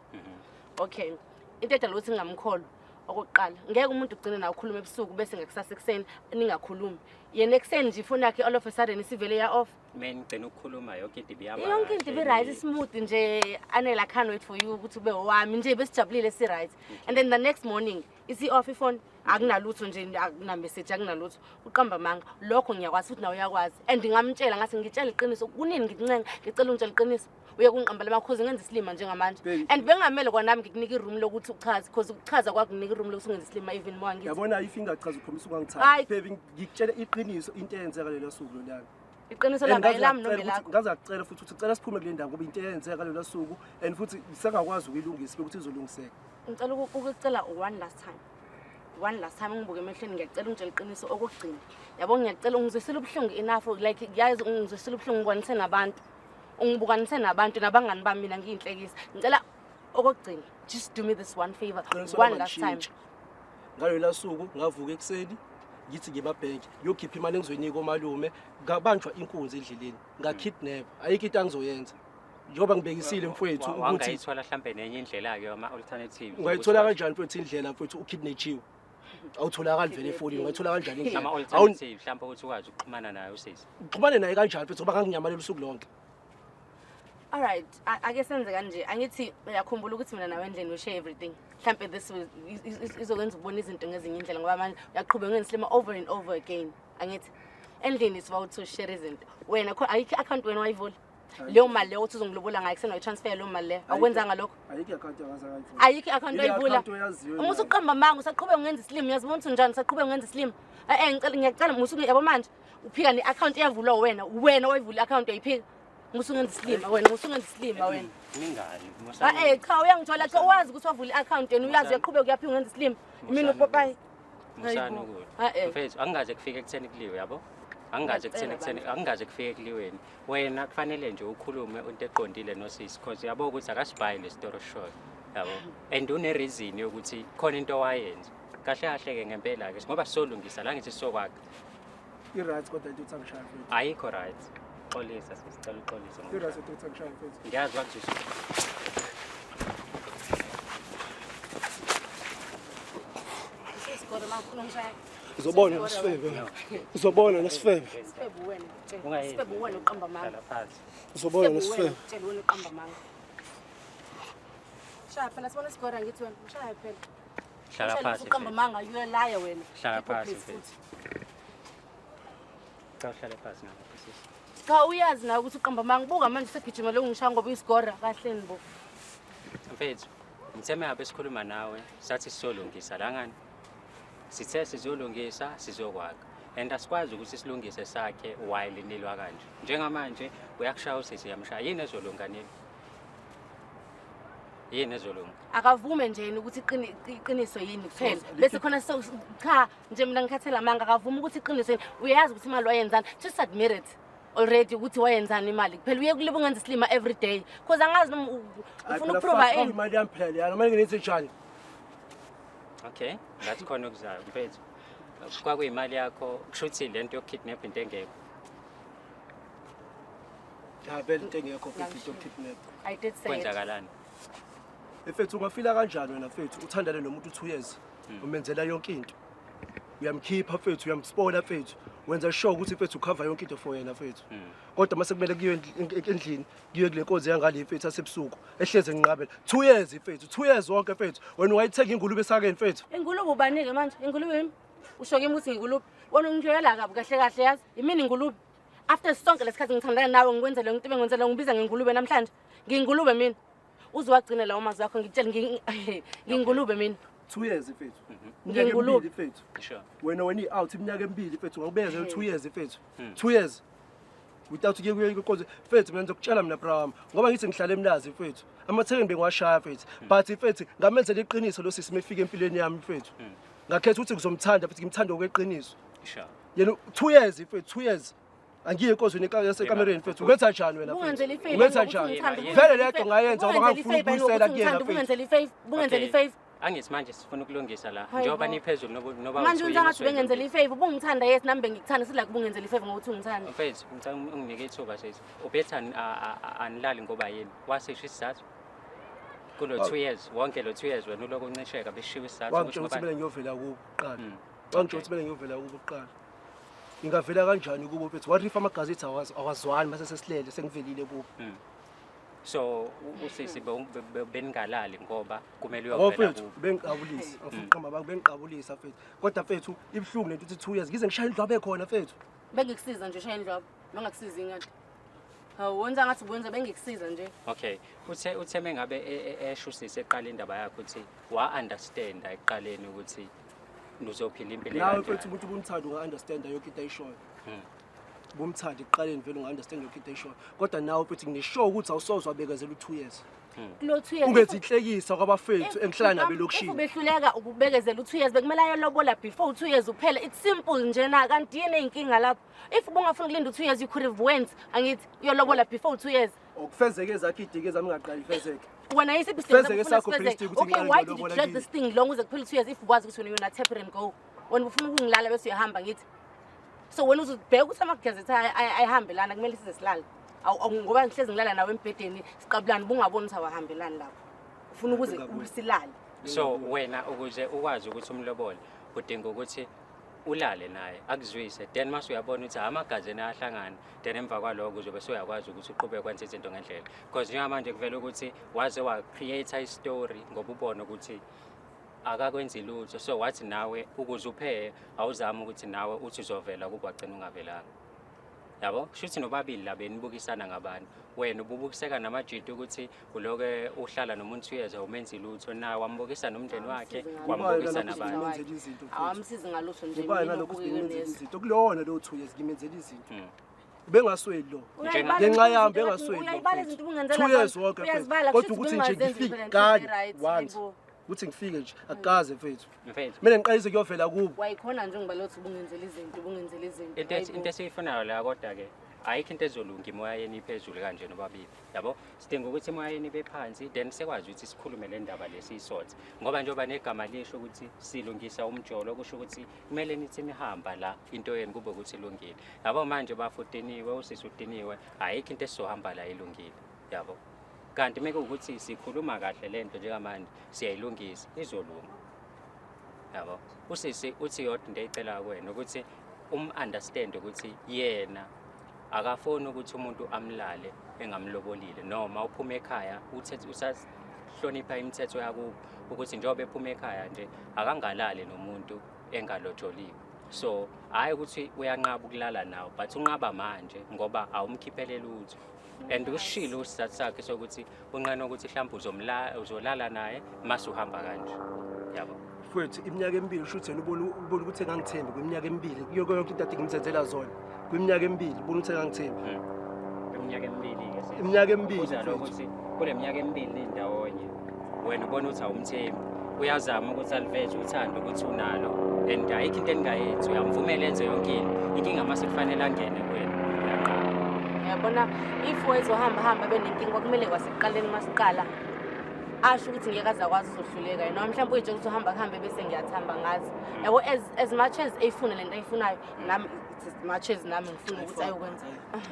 Okay. Into edala ukuthi ngingamkholwa okokuqala, ngeke umuntu ugcine nawe ukhuluma ebusuku bese ngakusasa ekuseni ningakhulumi. Yena ekuseni nje ifoni yakhe all of a sudden isivele ya off.
Mina ngigcina ukukhuluma yonke into ibihamba
Yonke into
kahle,
ibi-right, smooth nje. Anele, I can't wait for you ukuthi ube owami nje, besijabulile si-right. And then the next morning isi-off ifoni, akunalutho nje, akuna-message, akunalutho. Uqamba amanga, lokho ngiyakwazi futhi nawe uyakwazi. And ngingamtshela ngathi ngitshela iqiniso, kunini ngikuncenga ngicela ungitshela iqiniso, uye kungiqambela amakhozi ngenza isilima njengamanje.
Baby.
And bengingamele kwanami ngikunika i-room lokuthi uchaze, because ukuchaza kwakunika i-room lokuthi ungenza isilima even more angithi.
Yabona if ingachaza ukhombisa ungangithandi.
Hayi.
Baby, ngikutshela iqiniso into eyenzeka lela suku lolana.
Iqiniso
And
lami
ngaze
elami noma
ngakucela
elakho?
ngaze ngakucela futhi ukuthi cela siphume kule ndawo ngoba into eyenzeka lela suku and futhi sengakwazi ukuyilungisa ukuthi izolungiseka.
Ngicela ukukucela one last time. One last time ngibuke emehlweni, ngiyacela ungitshele iqiniso okugcina. Yabo ngiyacela ungizwisile ubuhlungu enough, like yazi ungizwisile ubuhlungu ngibukanise nabantu. Ungibukanise nabantu nabangani bami mina ngiyinhlekisa. Ngicela okugcina, just do me this one favor,
Iqiniso
one
lami
last time.
alishintshe. Ngalolu suku ngavuka ekuseni ngithi ngiye emabhenki ngiyokhipha imali engizoyinika omalume, ngabanjwa inkunzi endleleni, ngakidnap. Ayikho into angizoyenza njengoba ngibekisile mfowethu ukuthi
Wangayithola mhlambe nenye indlela-ke ama-alternatives.
Ungayithola kanjani mfowethu indlela mfowethu ukidnapiwe? Awutholakali vele efonini, ungayithola kanjani indlela?
Ama-alternatives mhlambe ukuthi ukwazi ukuxhumana naye usisi.
Uxhumane naye kanjani mfowethu ngoba nganginyamalela usuku lonke?
All right, ake senze kanje. Angithi uyakhumbula ukuthi mina nawe endlini we share everything. Mhlambe this will izokwenza ubone izinto ngezinye indlela ngoba manje uyaqhubeka ngensilima over and over again. Angithi endlini it's about to share izinto. Wena ayikho i-account wena wayivula. Leyo mali leyo uthi uzongilobola ngayo kusena wayitransfer leyo mali leyo. Awukwenzanga lokho?
Ayikho i-account yangazange.
Ayikho i-account
Ile
wayivula.
account oyaziyo
Uma
nayo.
usuqamba amanga usaqhubeka ungenza isilima, uyazibona ukuthi unjani usaqhubeka ungenza isilima. Ngicela ngiyacela musu yabo manje uphika ne-account eyavulwa wena, wena wayivula i-account uyayiphika. Musu ungenza isilima wena, musu ungenza isilima wena.
Ningali.
Cha uyangithola cha wazi ukuthi wavula i-account yena uyazi uyaqhubeka uyaphika ungenza isilima. Mina upopayi.
Musani
Hayibo.
ukudla.
Ah.
Mfethu angingaze kufike ekutheni kuliwe yabo. Angingaze kutheni
Ngiyacela
ekutheni angingaze kufike kuliweni. Wena kufanele nje ukhulume into eqondile nosisi because yabo ukuthi akasibhayi le story oshoyo. Yabo. And une reason yokuthi khona into owayenza. Kahle kahle ke ngempela ke ngoba sizolungisa la ngithi sizokwakha.
I-right kodwa into uthi angishaya mfowethu.
Ayikho right. Xolisa sisicela uxolise.
I-right into uthi angishaya mfowethu.
Ngiyazi wakuzwisa.
Isigoro makhulu ngishaya.
Uzobona nesifebe. Uzobona nesifebe.
Isifebe wena.
Ungayenzi.
Isifebe wena uqamba amanga.
Hlala phansi.
Uzobona
Isifebe wena,
nesifebe.
Tshela wena uqamba amanga. Shaya phela sibona isigora ngithi wena. Shaya phela.
Hlala
Shaya
phansi.
Uqamba amanga, you a liar wena.
Hlala
Hypocrite
phansi, mfethu.
futhi.
Cha uhlale phansi ngapha sisi.
Cha uyazi nawe ukuthi uqamba amanga. Buka manje usegijima lo ngishaya ngoba uyisigora kahle nibo.
Mfethu, ngithe ngabe sikhuluma nawe sathi sizolungisa la ngani. Sithe sizolungisa sizokwakha. And asikwazi ukuthi silungise sakhe while nilwa kanje. Njengamanje uyakushaya usisi uyamshaya. Yini ezolunga nini? Yini ezolunga?
Akavume nje yena ukuthi iqiniso yini kuphela. Bese khona cha nje mina ngikhathela amanga, akavume ukuthi iqiniso yini. Uyazi ukuthi imali wayenzani. Just admit it already ukuthi wayenzani imali. Kuphela uye kuliba ungenza isilima every day. Because angazi noma ufuna ukuprova ini.
Imali yami phela leyana, manje ngithi njani?
Okay, ngathi khona okuzayo mfethu. Kwakuyimali yakho, kusho ukuthi lento yokukidnap into engekho.
Cha vele into engekho mfethu into yokukidnap.
I did say it.
Kwenzakalani?
Mfethu ungafila kanjani wena mfethu uthandane nomuntu 2 years umenzela yonke into. Uyamkhipha mfethu, uyamspoila mfethu. Wenza sure ukuthi mfethu ucover yonke into for yena mfethu. Kodwa mase kumele kuyiwe endlini, kuyiwe kule nkonzo yangale mfethu asebusuku, ehleze enqabela. 2 years mfethu, 2 years wonke mfethu. Wena ungayithenga ingulube esakeni mfethu.
Ingulube ubanike manje? Ingulube yimi? Usho kimi ukuthi ngingulube. Wena ungijwayela kabi kahle kahle yazi. Yimini ingulube. After sonke lesikhathi ngithandana nawe ngikwenzele yonke into ebengenzela ngibiza ngengulube namhlanje. Ngingulube mina. Uzowagcina lawo mazwi akho ngikutshele ngingulube mina.
2 years mfethu, iminyaka
Nginguluphi?
emibili mfethu. Wena i-out iminyaka emibili mfethu, ngawubekezela 2 years mfethu, 2 years without kuye kuye inkonzo mfethu. Mina ngizokutshela mina bra, ngoba ngithi ngihlala eMlazi mfethu, amathekeni bengiwashaya mfethu, but mfethu ngamenzela iqiniso lo sisi mefika empilweni yami mfethu. Ngakhetha ukuthi ngizomthanda futhi ngimthanda ngokweqiniso. Yena 2 years mfethu, 2 years angiye enkonzweni yasekamereni mfethu. Ungenza njani wena mfethu?
Bungenzela i-favor
Ungenza
ngokuthi
njani?
ungithande,
Vele leyo ngayenza ngoba
bungenzela
ngangifuna
i-favor
ukubuyisela
ngokuthi
kuyena
ungithande,
mfethu.
bungenzela i-favor, bungenzela i-favor.
Angithi manje sifuna ukulungisa la,
Hayi
njengoba
bo.
niphezulu noba
Manje
uthi
wenza ngathi
uyini.
bengenzela i-favor, ubungithanda, yes, nami bengikuthanda, silike bungenzela i-favor ngokuthi ungithanda.
Mfethu, ngicela unginike ithuba sesi. Ubethi anilali ngoba yini? Wasisho isizathu kulo 2 years wonke, lo 2 years wena ulokhu uncisheka, beshiwo isizathu
Wangitshela ukuthi
ngoba-
kumele ngiyovela kubo kuqala. Wangitshela ukuthi kumele ngiyovela kubo kuqala. Ngingavela kanjani kubo mfethu? What if amagazi ethu awazwani mase sesilele sengivelile kubo?
So usisi beningalali ngoba kumele
Ngoba
uyovela
mfethu
kubo.
bengiqabulisa, angifuni ukuqamba abantu, bengiqabulisa mfethu. Kodwa mfethu ibuhlungu lento ukuthi 2 years ngize ngishaye indlwabe khona mfethu.
Bengikusiza nje, shaya indlwabu, bangakusiza ingadi. Hawu, wenza ngathi wenza bengikusiza nje.
Okay, uthe mengabe esho usisi eqala indaba yakho ukuthi wa-understanda ekuqaleni ukuthi uzophila impilo
Nawe
ekanjani.
mfethu, umuntu ubumthanda unga-understanda yonke into ayishoyo. Ubumthanda ekuqaleni vele unga-understand yonke into ayishoyo. Kodwa nawe mfethu ngine-sure ukuthi awusoze wabekezela u-2 years.
Kulo 2 years
Ungenza inhlekisa kwabafethu engihlala nabo
If
elokishini.
ubehluleka ukubekezela u-2 years, bekumele ayolobola before u-2 years uphele. It's simple njena, kanti yini ey'nkinga lapho? If ubungafuni ukulinda u-2 years, you could have went, angithi, uyolobola before u-2 years.
Okufezeke ezakho iy'dingo ezami ngaqali ifezeke.
Wena yisiphi isidingo
Fezeke
sakho
sakho
ufuna
Priest,
sifezeke?
ukuthi
Okay,
ngiqale
why did you
ngiyolobola
drag
kini.
this thing long uze kuphele u-2 years if ukwazi ukuthi wena you're not tap it and go? Wena ufuna ukungilala bese uyahamba, ngithi. So wena uzobheka ukuthi amagazethi ayahambelana, kumele size silale. Ngoba ngihlezi ngilala nawe embhedeni siqabulane, bungaboni ukuthi awahambelani lapho. Ufuna ukuze
Ngingaboni.
silale.
So wena ukuze ukwazi ukuthi umlobole udinga ukuthi ulale naye akuzwise, then mase uyabona ukuthi amagazi ena ayahlangana, then emva kwaloko uzobe suyakwazi ukuthi uqhubeke kwenza izinto ngendlela, because njengamanje kuvele ukuthi waze wa-create i-story ngoba ubone ukuthi akakwenzi lutho. So wathi nawe ukuze upheye awuzami ukuthi nawe uthi uzovela kuba wagcina ungavelanga, yabo. Kusho ukuthi nobabili la benibukisana ngabantu. Wena ububukiseka namajita ukuthi uloke uhlala nomuntu uyeza umenzi lutho, nawe wambukisa nomndeni wakhe,
Awamsizi
wambukisa
ngalutho.
nabantu.
Ngimenzela izinto mfethu.
Awamsizi ngalutho nje.
Ubani
Mina
nalokhu
ubukeke
ngimenzela
neze.
izinto kulona lo 2 years, ngimenzela izinto. Bengasweli lo.
Uyayibala
Ngenxa
izinto
yami
ekade-
bengasweli lo
Uyayibala
mfethu.
izinto ubungenzela
2 years
zona.
wonke mfethu.
Uyazibala,
Kodwa
kusho
ukuthi
ukuthi
nje
ubungazenzi
ngifike
phela
kanye
into e-right,
once.
hayibo.
Ukuthi ngifike nje akukaze mfethu.
Mfethu,
Kumele ngiqalise kuyovela kubo.
Wayikhona nje ngibala ukuthi ubungenzela izinto, ubungenzela izinto.
Into into esiyifunayo la kodwa-ke, ayikho into ezolunga imoya yeni iphezulu kanje nobabili, yabo. Sidinga ukuthi imoya yeni ibe phansi, then sikwazi ukuthi sikhulume le ndaba lesiyisothe, ngoba njengoba negama lisho ukuthi silungisa umjolo, kusho ukuthi kumele nithi nihamba la into yenu kube ukuthi ilungile, yabo. Manje bafudiniwe, usisi udiniwe, ayikho into esizohamba la ilungile, yabo. Kanti mekuwukuthi sikhuluma kahle le nto njengamanje siyayilungisa, izolunga, yabo. Usisi uthi yodwa into eyicela kuwena ukuthi um-understand ukuthi yena akafuni ukuthi umuntu amlale engamlobolile, noma uphume ekhaya usahlonipha imithetho yakubo, ukuthi njengoba ephuma ekhaya nje akangalali nomuntu engalotsholiwe. So hhayi ukuthi uyanqaba ukulala nawe, but unqaba manje ngoba awumkhiphele lutho, and usishilo isizathu sakhe sokuthi unqena ukuthi mhlawumbe uzolala naye mase uhamba kanje, yabo.
Mfethu, iminyaka emibili, usho ukuthi yena ubona ukuthi engangithembi kwiminyaka emibili kuyo yonke into ade ngimzenzela zona kwiminyaka emibili, ubona ukuthi engangithembi.
Iminyaka emibili-ke sisi.
Iminyaka emibili,
Kuza
mfethu.
ukuthi kule minyaka emibili nindawonye, wena ubona ukuthi awumthembi, uyazama ukuthi aliveze uthando ukuthi unalo, and ayikho into eningayenzi, uyamvumela enze yonke into. Inkinga mase kufanele angene kuwena, uyaqala.
Uyabona, if wayezohamba hamba benenkinga, kwakumele kwasekuqaleni masiqala asho ukuthi ngeke aze akwazi, uzohluleka yena, noma mhlawumbe uyitshela ukuthi uhamba kuhambe bese ngiyathamba ngazi, yabo. As much as eyifuna lento ayifunayo, nami it's as much as nami ngifuna ukuthi ayokwenza.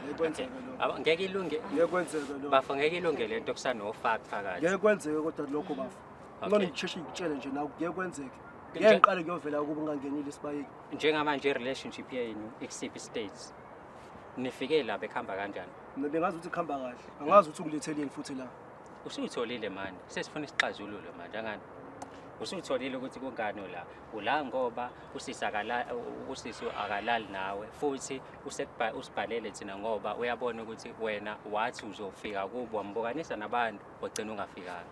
Ngeke kwenzeke lokho.
Ngeke ilunge.
Ngeke kwenzeke lokho.
Bafo, ngeke ilunge lento kusanofak phakathi.
Ngeke kwenzeke kodwa lokho bafo. Ngcono ngisheshe ngikutshele nje nawe, ngeke kwenzeke. Ngeke ngiqale kuyovela kubo ngingangenile esibayeni.
Njengamanje i-relationship yenu ikusiphi state? Nifike la bekuhamba kanjani?
Mina bengazi ukuthi kuhamba kahle, angazi ukuthi ungiletheleni futhi la.
Usuyitholile manje, sesifuna isixazululo manje. Angani usuyitholile ukuthi kungani la ula, ngoba usisi akalali nawe, futhi usibhalele thina ngoba uyabona ukuthi wena wathi uzofika kubo wambukanisa nabantu, wagcina ungafikanga.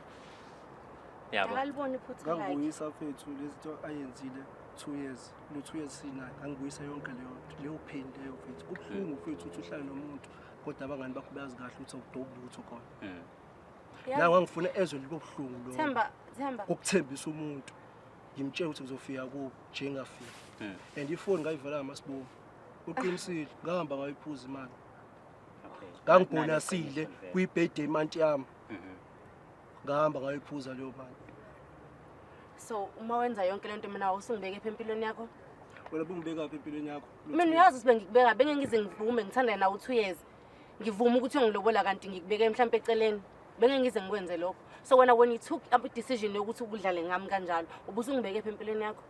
Yabo.
Akaliboni iphutha lakhe.
Ngangibuyisa mfethu lezinto ayenzile 2 years. Lo 2 years sinayo. Ngangibuyisa yonke leyo nto. Leyo pain leyo mfethu. Kubuhlungu mfethu ukuthi uhlale nomuntu kodwa abangani bakho bayazi kahle ukuthi awudobi lutho khona. La ngangifuna ezwe libe buhlungu lo.
Themba, Themba.
Ukuthembisa umuntu. Ngimtshela ukuthi ngizofika kubo njengafika. And ifoni ngayivala ngamasibomu. Uqinisile, ngahamba ngayiphuza imali.
Okay.
Ngangibonasile kwi-birthday month yami. Ngahamba ngayiphuza leyo mali.
So uma wenza yonke lento mina awusungibeke phi empilweni yakho?
Wena bungibeka phi empilweni yakho?
Mina uyazi ukuthi bengikubeka bengeke ngize ngivume ngithanda nawe 2 years. Ngivuma ukuthi uyongilobola kanti ngikubeke mhlawumbe eceleni. Bengeke ngize ngikwenze lokho. So wena when you took up a decision yokuthi ukudlale ngami kanjalo, ubusungibeke phi empilweni yakho?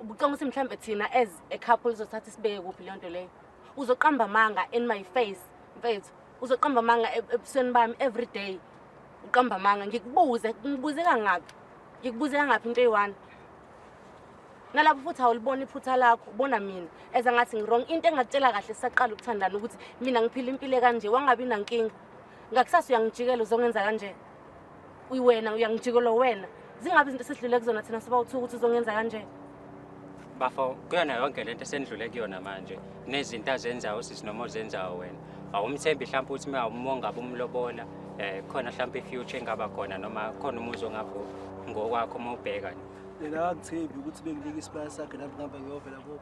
Ubucanga ukuthi mhlawumbe thina as a couple uzothatha isibeke kuphi leyo nto leyo? Uzoqamba amanga in my face, mfethu. Uzoqamba amanga ebusweni bami every day. Uqamba amanga ngikubuze, ngibuze kangaphi? Ngikubuze kangaphi into eyi-1? Nalapho futhi awuliboni iphutha lakho, ubona mina eza ngathi ngi-wrong. Into engakutshela kahle sisaqala ukuthandana ukuthi mina ngiphila impilo kanje, wangabi nankinga. Ngakusasa uyangijikela uzongenza kanje. Uyiwena uyangijikela wena. Zingabi izinto esidlule kuzona thina siba u-2 ukuthi uzongenza kanje.
Bafo, kuyona yonke lento esendlule kuyona manje nezinto azenzayo usisi noma ozenzayo wena. Awumthembi mhlawumbe ukuthi uma umongabe umlobola khona mhlawumbe i-future engaba khona noma khona umuzi ongavuka ngokwakho uma ubheka nje.
Yena akakuthembi ukuthi benginika isibaya sakhe nami ngihamba ngiyovela kubo.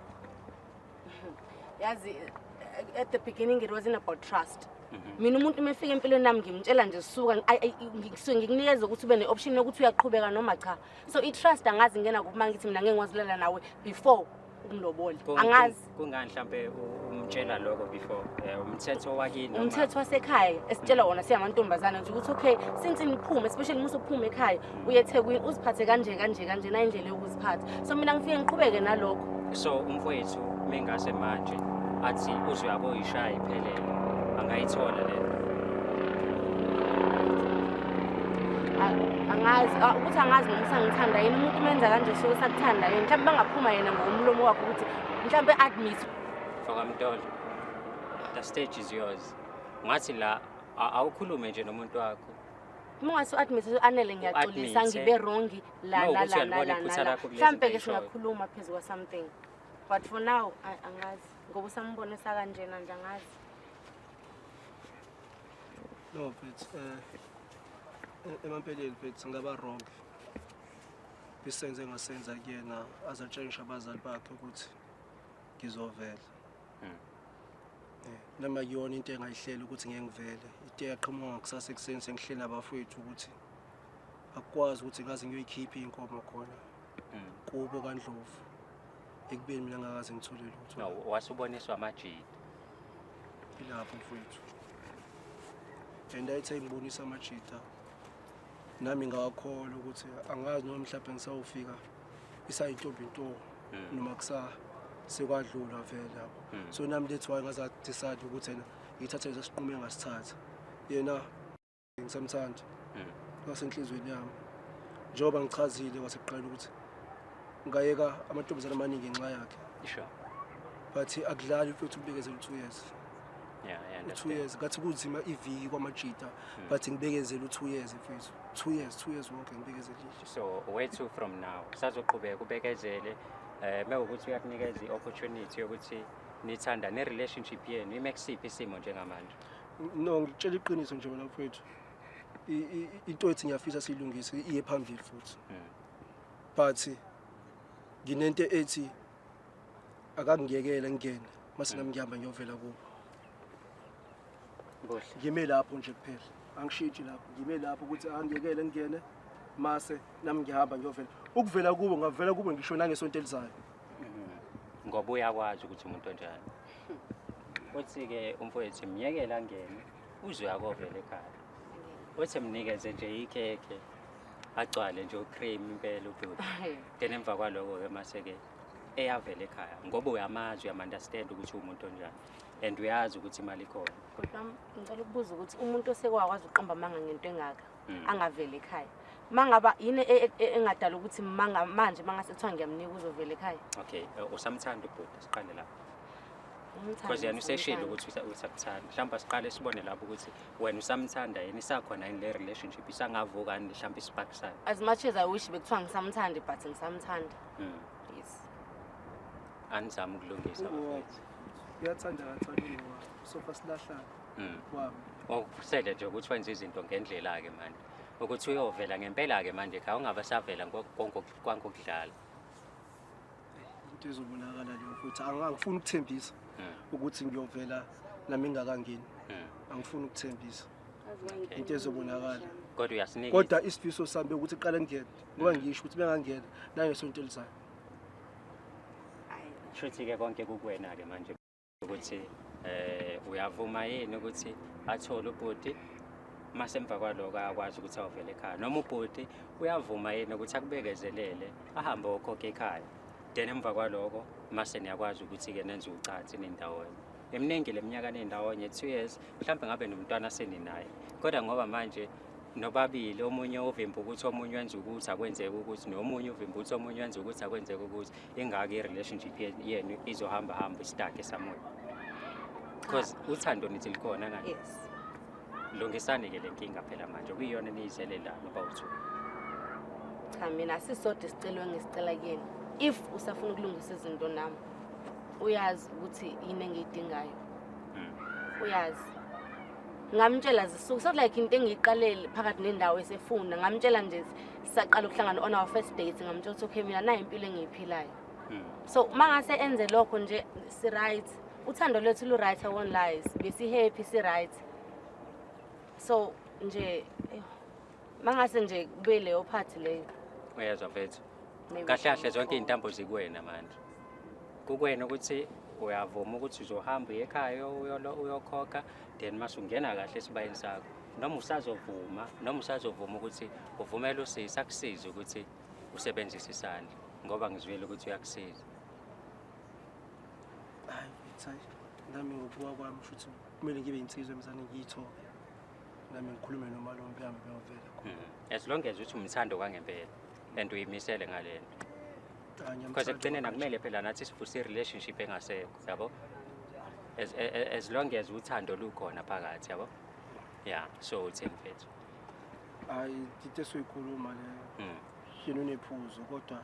Yazi, at the beginning it wasn't about trust. Mina umuntu uma efika empilweni nami ngimtshela nje suka ngisuke ngikunikeze ukuthi ube ne-option yokuthi uyaqhubeka noma cha. So i-trust angazi ngena kuphi uma ngithi mina ngeke ngikwazi ukulala nawe before ungilobole. Angazi.
Kungani mhlambe umtshela lokho before umthetho wakini noma
Umthetho wasekhaya esitshela wona siyamantombazana nje ukuthi okay since niphume especially uma usuphuma ekhaya uye eThekwini uziphathe kanje kanje kanje na indlela yokuziphatha. So mina ngifike ngiqhubeke nalokho.
So umfowethu mengase manje athi uzoyabo uyishaya iphelele angayithola le nto.
Angazi, ukuthi angazi noma usangithanda yini umuntu umenza kanje usuke sakuthanda yini. Mhlawumbe bangaphuma yena ngomlomo wakhe ukuthi mhlawumbe admit.
Mfoka Mtolo, the stage is yours. Ngathi la awukhulume nje nomuntu wakho.
Uma ungase u-admit anele ngiyaxolisa
U-admit-e.
ngibe wrong la
Uma
la
ukuthi
la la
uyalibona
la
iphutha
la.
lakho kulezi
Mhlawumbe ke
zinto ayishoyo.
singakhuluma phezu kwa something. But for now angazi ngoba usambonisa kanjena nje angazi.
No mfethu, emampeleni mfethu ngaba wrong. Isenze engasenza kuyena azatshengisha abazali bakhe ukuthi ngizovela. Noma kuyona into engayihlela ukuthi ngeke ngivele. Into eyaqhamuka ngakusasa ekuseni sengihleli nabafowethu ukuthi akukwazi ukuthi ngaze ngiyoyikhipha iy'nkomo khona kubo kaNdlovu. Ekubeni mina ngakaze ngithole lutho.
No, wasuboniswa amajita.
Ilapho mfowethu. And ayithe ngibonisa amajita. Nami ngawakholwa ukuthi angazi noma mhlawumbe ngisawufika isayintombi nto noma kusa sekwadlula vele lapho. So nami that's why ngaza decide ukuthi yena ngithathe leso sinqumo engasithatha. Yena ngisamthanda. Wasenhlizweni yami. Njengoba ngichazile kwasekuqala ukuthi ngayeka amantombazane amaningi ngenxa yakhe. But akudlali futhi ukubekezela 2 years.
Yeah, I
2
understand.
years ngathi kunzima iviki kwamajita but ngibekezela u2 years mfethu. 2 years, 2 years wonke ngibekezelile.
So where to from now? Sazoqhubeka ubekezele mewukuthi uyakunikeza i-opportunity yokuthi nithanda ne-relationship yenu ime kusiphi isimo njengamanje?
No, ngitshela iqiniso nje wena mfethu. Into ethi ngiyafisa siyilungise iye phambili futhi. But nginento ethi akangiyekele ngingene mase nami ngihamba ngiyovela kubo.
Kuhle.
Ngime lapho nje kuphela. Angishintshi lapho. Ngime lapho ukuthi angiyekele ngingene mase nami ngihamba ngiyovela. Ukuvela kubo ngavela kubo ngisho nangesonto elizayo.
Ngoba uyakwazi ukuthi umuntu onjani. Uthi-ke umfowethu myekele angene uze uyakovela ekhaya. Uthi mnikeze nje ikhekhe agcwale nje ucream impela ubhuti. Then emva kwaloko-ke mase-ke eyavela ekhaya ngoba uyamazi uyam-understand ukuthi uwumuntu onjani and uyazi ukuthi imali ikhona.
Bhuti wami, ngicela ukubuza ukuthi umuntu osekwakwazi ukuqamba amanga ngento engaka angaveli ekhaya. Mangaba yini engadala ukuthi manje mangase kuthiwa ngiyamnika uzovela ekhaya?
Okay, usamthanda ubhuti, siqale lapho. Because yena useshilo ukuthi usakuthanda. Mhlawumbe asiqale sibone lapho ukuthi wena usamthanda yini, isakhona yini le relationship, isangavuka yini mhlawumbe ispark sayo.
As much as I wish bekuthiwa ngisamthandi, but ngisamthanda. Yes.
Anizame ukulungisa bafethu.
Uyathanda kathanda ungowami. Sofa silahlane. Wami.
Okusele nje ukuthi wenze izinto ngendlela-ke manje. Ukuthi uyovela ngempela-ke manje ekhaya, ungabe savela kwangokudlala.
Into ezobonakala leyo futhi angifuni ukuthembisa ukuthi ngiyovela nami ngingakangeni. Angifuni ukuthembisa. Into ezobonakala.
Kodwa uyasinika.
Kodwa isifiso sami ukuthi iqale ngene ngoba ngisho ukuthi bengangena nangesonto elizayo.
Shuthi-ke konke kukuwena-ke manje ukuthi uyavuma yini ukuthi athole ubhuti mase emva kwaloko ayakwazi ukuthi awuvele ekhaya, noma ubhuti uyavuma yini ukuthi akubekezelele ahambe okhokha ekhaya, then emva kwaloko mase niyakwazi ukuthi-ke nenze ucansi nindawonye. Eminingi le minyaka nindawonye, 2 years, mhlawumbe ngabe nomntwana seninaye, kodwa ngoba manje nobabili omunye uvimba ukuthi omunye wenza ukuthi akwenzeke ukuthi, nomunye uvimba ukuthi omunye wenza ukuthi akwenzeke ukuthi, ingako i-relationship yenu izohamba hamba isitake samoya. Because uthando nithi likhona ngani?
Yes.
Lungisani-ke le nkinga phela manje, kuyiyona eniyizele la ngoba uthu.
Cha, mina asisodwa isicelo engisicela kuyena. If usafuna ukulungisa izinto nami, uyazi ukuthi yini engiyidingayo. Uyazi. Ngamtshela zisuku, so like into engiyiqalele phakathi nendawo esefunda, ngamtshela nje saqala ukuhlangana on our first date, ngamtshela ukuthi okay mina nayi impilo engiyiphilayo. So mangase enze lokho nje si right. Uthando lwethu lu right, I won't lie. Besi happy, si right. So nje mangase nje kube leyo part leyo.
Uyezwa mfethu. Kahle kahle zonke izintambo zikuwena manje. Kukwena ukuthi uyavuma ukuthi uzohamba uye ekhaya uyokhokha, then mase ungena kahle esibayeni sakho. Noma usazovuma ukuthi uvumele usisi akusize ukuthi usebenzise isandla, ngoba ngizwile ukuthi uyakusiza.
Hayi, hayi, nami ngokubuka kwami futhi kumele ngibe insizwa emzane ngiyithobe. Nami ngikhulume nomalume yami beyovela khona.
As long as uthi umthando kwangempela and uyimisele ngalento. Because ekugcineni akumele phela nathi sivuse i-relationship engasekho, yabo? As long as uthando lukhona phakathi, yabo? Yeah, so uthini mfethu?
Hayi, into esoyikhuluma leyo. Yena unephuzo kodwa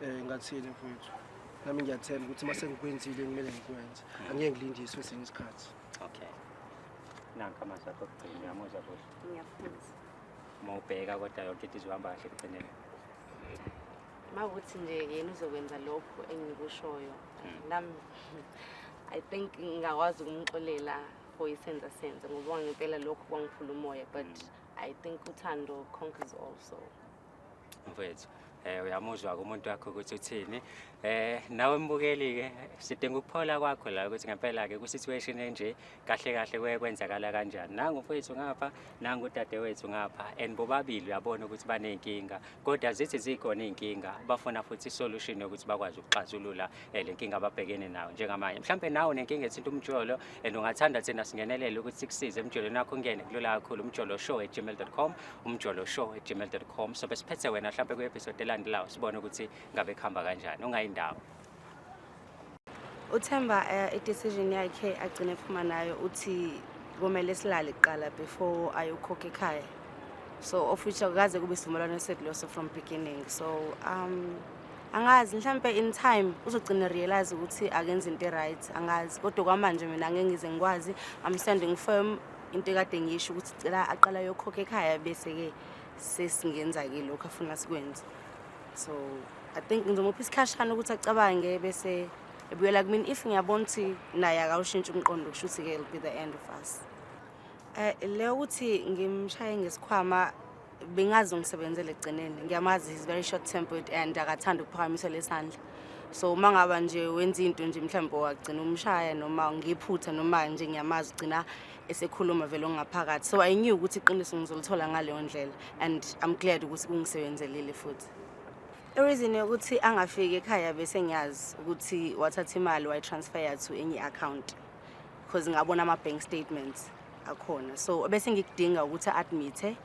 ngathini mfethu? Nami ngiyathemba ukuthi mase ngikwenzile kumele ngikwenze. Angeke ngilindiswe esinye isikhathi.
Okay. Nanka amazwi akho okugcina, uyamuzwa kuhle?
Ngiyaphuza.
Uma ubheka kodwa yonke into izohamba kahle ekugcineni.
Mawukuthi nje yena uzokwenza lokhu engikushoyo. Nami I think ngingakwazi ukumxolela for isenza senze ngoba ngempela lokhu kwangiphula umoya, but I think uthando conquers all, so
mfethu uyamuzwa umuntu wakho ukuthi uthini. Nawe mbukeli ke sidinga ukuphola kwakho la ukuthi ngempela ke ku situation enje kahle kahle kuye kwenzakala kanjani. Nangu mfethu ngapha, nangu udadewethu ngapha, and bobabili uyabona ukuthi baneyinkinga, kodwa zithi zikhona izinkinga bafuna futhi isolution yokuthi bakwazi ukuxazulula le nkinga ababhekene nayo njengamanje. Mhlambe nawe unenkinga ethinta umjolo and ungathanda thina singenelele ukuthi sikusize emjolweni wakho, ungene kulula kakhulu umjoloshow@gmail.com, umjoloshow@gmail.com. So besiphethe wena mhlambe ku episode elandelayo sibone ukuthi ngabe kuhamba kanjani. Ungayindawo.
Uthemba i-decision yakhe agcine ephuma nayo uthi kumele silale kuqala before ayokhokha ekhaya. So of which akaze kube isivumelwano sethu leso from beginning. So angazi mhlambe in time uzogcina realize ukuthi akenzi into right, angazi, kodwa kwamanje mina angeke ngize ngikwazi. I'm standing firm into ekade ngisho ukuthi cela aqala ayokhokha ekhaya bese ke sesingenza ke lokho afuna sikwenze. So I think ngizomupha isikhashana ukuthi acabange bese ebuyela kumina. If ngiyabona ukuthi naye akawushintsha umqondo, kusho ukuthi ke it'll be the end of us. Le ukuthi ngimshaye ngesikhwama bengazi ngisebenzele ekugcineni. Ngiyamazi, he's very short tempered and akathandi ukuphakamisa lesandla. So uma ngaba nje wenza into nje mhlawumbe wagcina umshaya noma ngiphutha noma nje ngiyamazi ugcina esekhuluma vele ongaphakathi. So I knew ukuthi iqiniso ngizolithola ngaleyo ndlela and I'm glad ukuthi kungisebenzelile futhi. I-reason yokuthi angafiki ekhaya bese ngiyazi ukuthi wathatha imali wayitransfer to enye account, because ngabona ama bank statements akhona. So bese ngikudinga ukuthi admit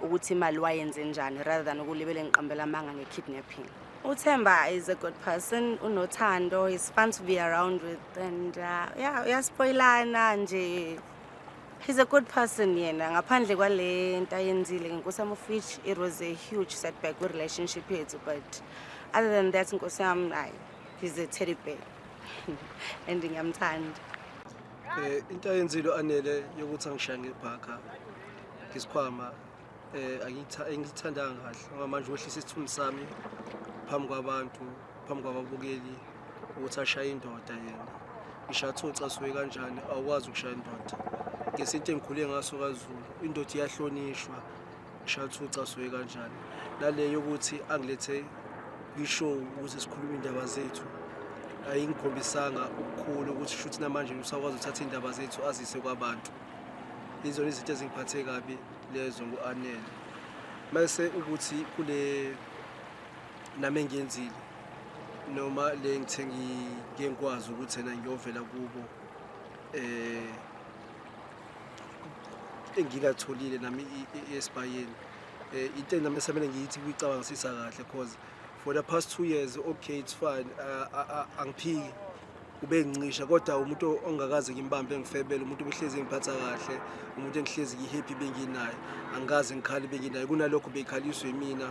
Ukuthi imali wayenze njani, rather than ukulibele ngiqambela amanga nge-kidnapping. UThemba is a good person, unothando, he's fun to be around with and yeah, uyaspoilana nje. He's a good person yena, ngaphandle kwale nto ayenzile, nkosi yami, of which it was a huge setback kwi-relationship yethu, but other than that, nkosi yami, hayi, he's a teddy bear and ngiyamthanda.
Into ayenzile Anele yokuthi angishaye ngebhakha ngesikhwama, angithandanga kahle, ngoba manje wehlisa isithunzi sami phambi kwabantu, phambi kwababukeli, ukuthi ashaye indoda yena. Ngisho athi ucasuke kanjani, awukwazi ukushaya indoda. Ngesinto engikhule ngaso kaZulu, indoda iyahlonishwa, ngisho athi ucasuke kanjani. Nale yokuthi angilethe kwi-show ukuze sikhulume iy'ndaba zethu, ayingikhombisanga ukukhulu ukuthi shuthi namanje usakwazi ukuthatha iy'ndaba zethu azise kwabantu. Izona izinto ezingiphathe kabi lezo ngu-Anele. Mase ukuthi kule nami engiyenzile noma le ngithe ngike ngikwazi ukuthi ena ngiyovela kubo, engingatholile nami esibayeni, into nami esamele ngiyithi kuyicabangisisa kahle, cause for the past 2 years, okay, it's fine, angiphiki ube ngincisha, kodwa umuntu ongakaze ngimbambe engifebele, umuntu obehlezi engiphatha kahle, umuntu engihlezi ngi-happy benginaye, angikaze ngikhale benginaye, kunalokho beyikhaliswe yimina.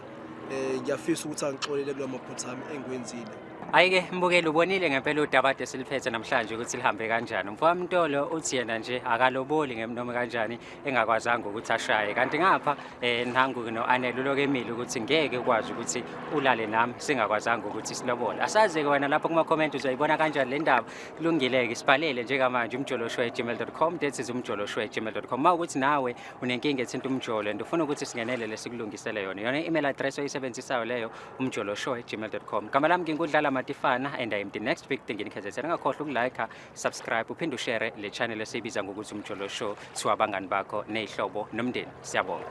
Ngiyafisa ukuthi angixolele kulawo maphutha ami engiwenzile.
Hhayi-ke mbukeli, ubonile ngempela udaba ade siliphethe namhlanje ukuthi lihambe kanjani. Umfowami Mtolo uthi yena nje akaloboli ngemnoma kanjani engakwazanga ukuthi ashaye. Kanti ngapha nangu-ke no-Anele uloku emile ukuthi ngeke ukwazi ukuthi ulale nami singakwazanga ukuthi silobole. Asazi-ke wena lapho kuma-comment uzoyibona kanjani le ndaba. Kulungile-ke, sibhalele njengamanje umjoloshow@gmail.com, that is umjoloshow@gmail.com. Uma ukuthi nawe unenkinga ethinta umjolo and ufuna ukuthi singenelele sikulungisele yona. Yona i-email address oyisebenzisayo leyo, umjoloshow@gmail.com. Gama lami ngingudlala Matifana and I am the next big thing in KZN. Ungakhohlwa ukulike, subscribe, uphinde ushare le channel esiyibiza ngokuthi Umjolo Show to abangani bakho ney'hlobo nomndeni. Siyabonga.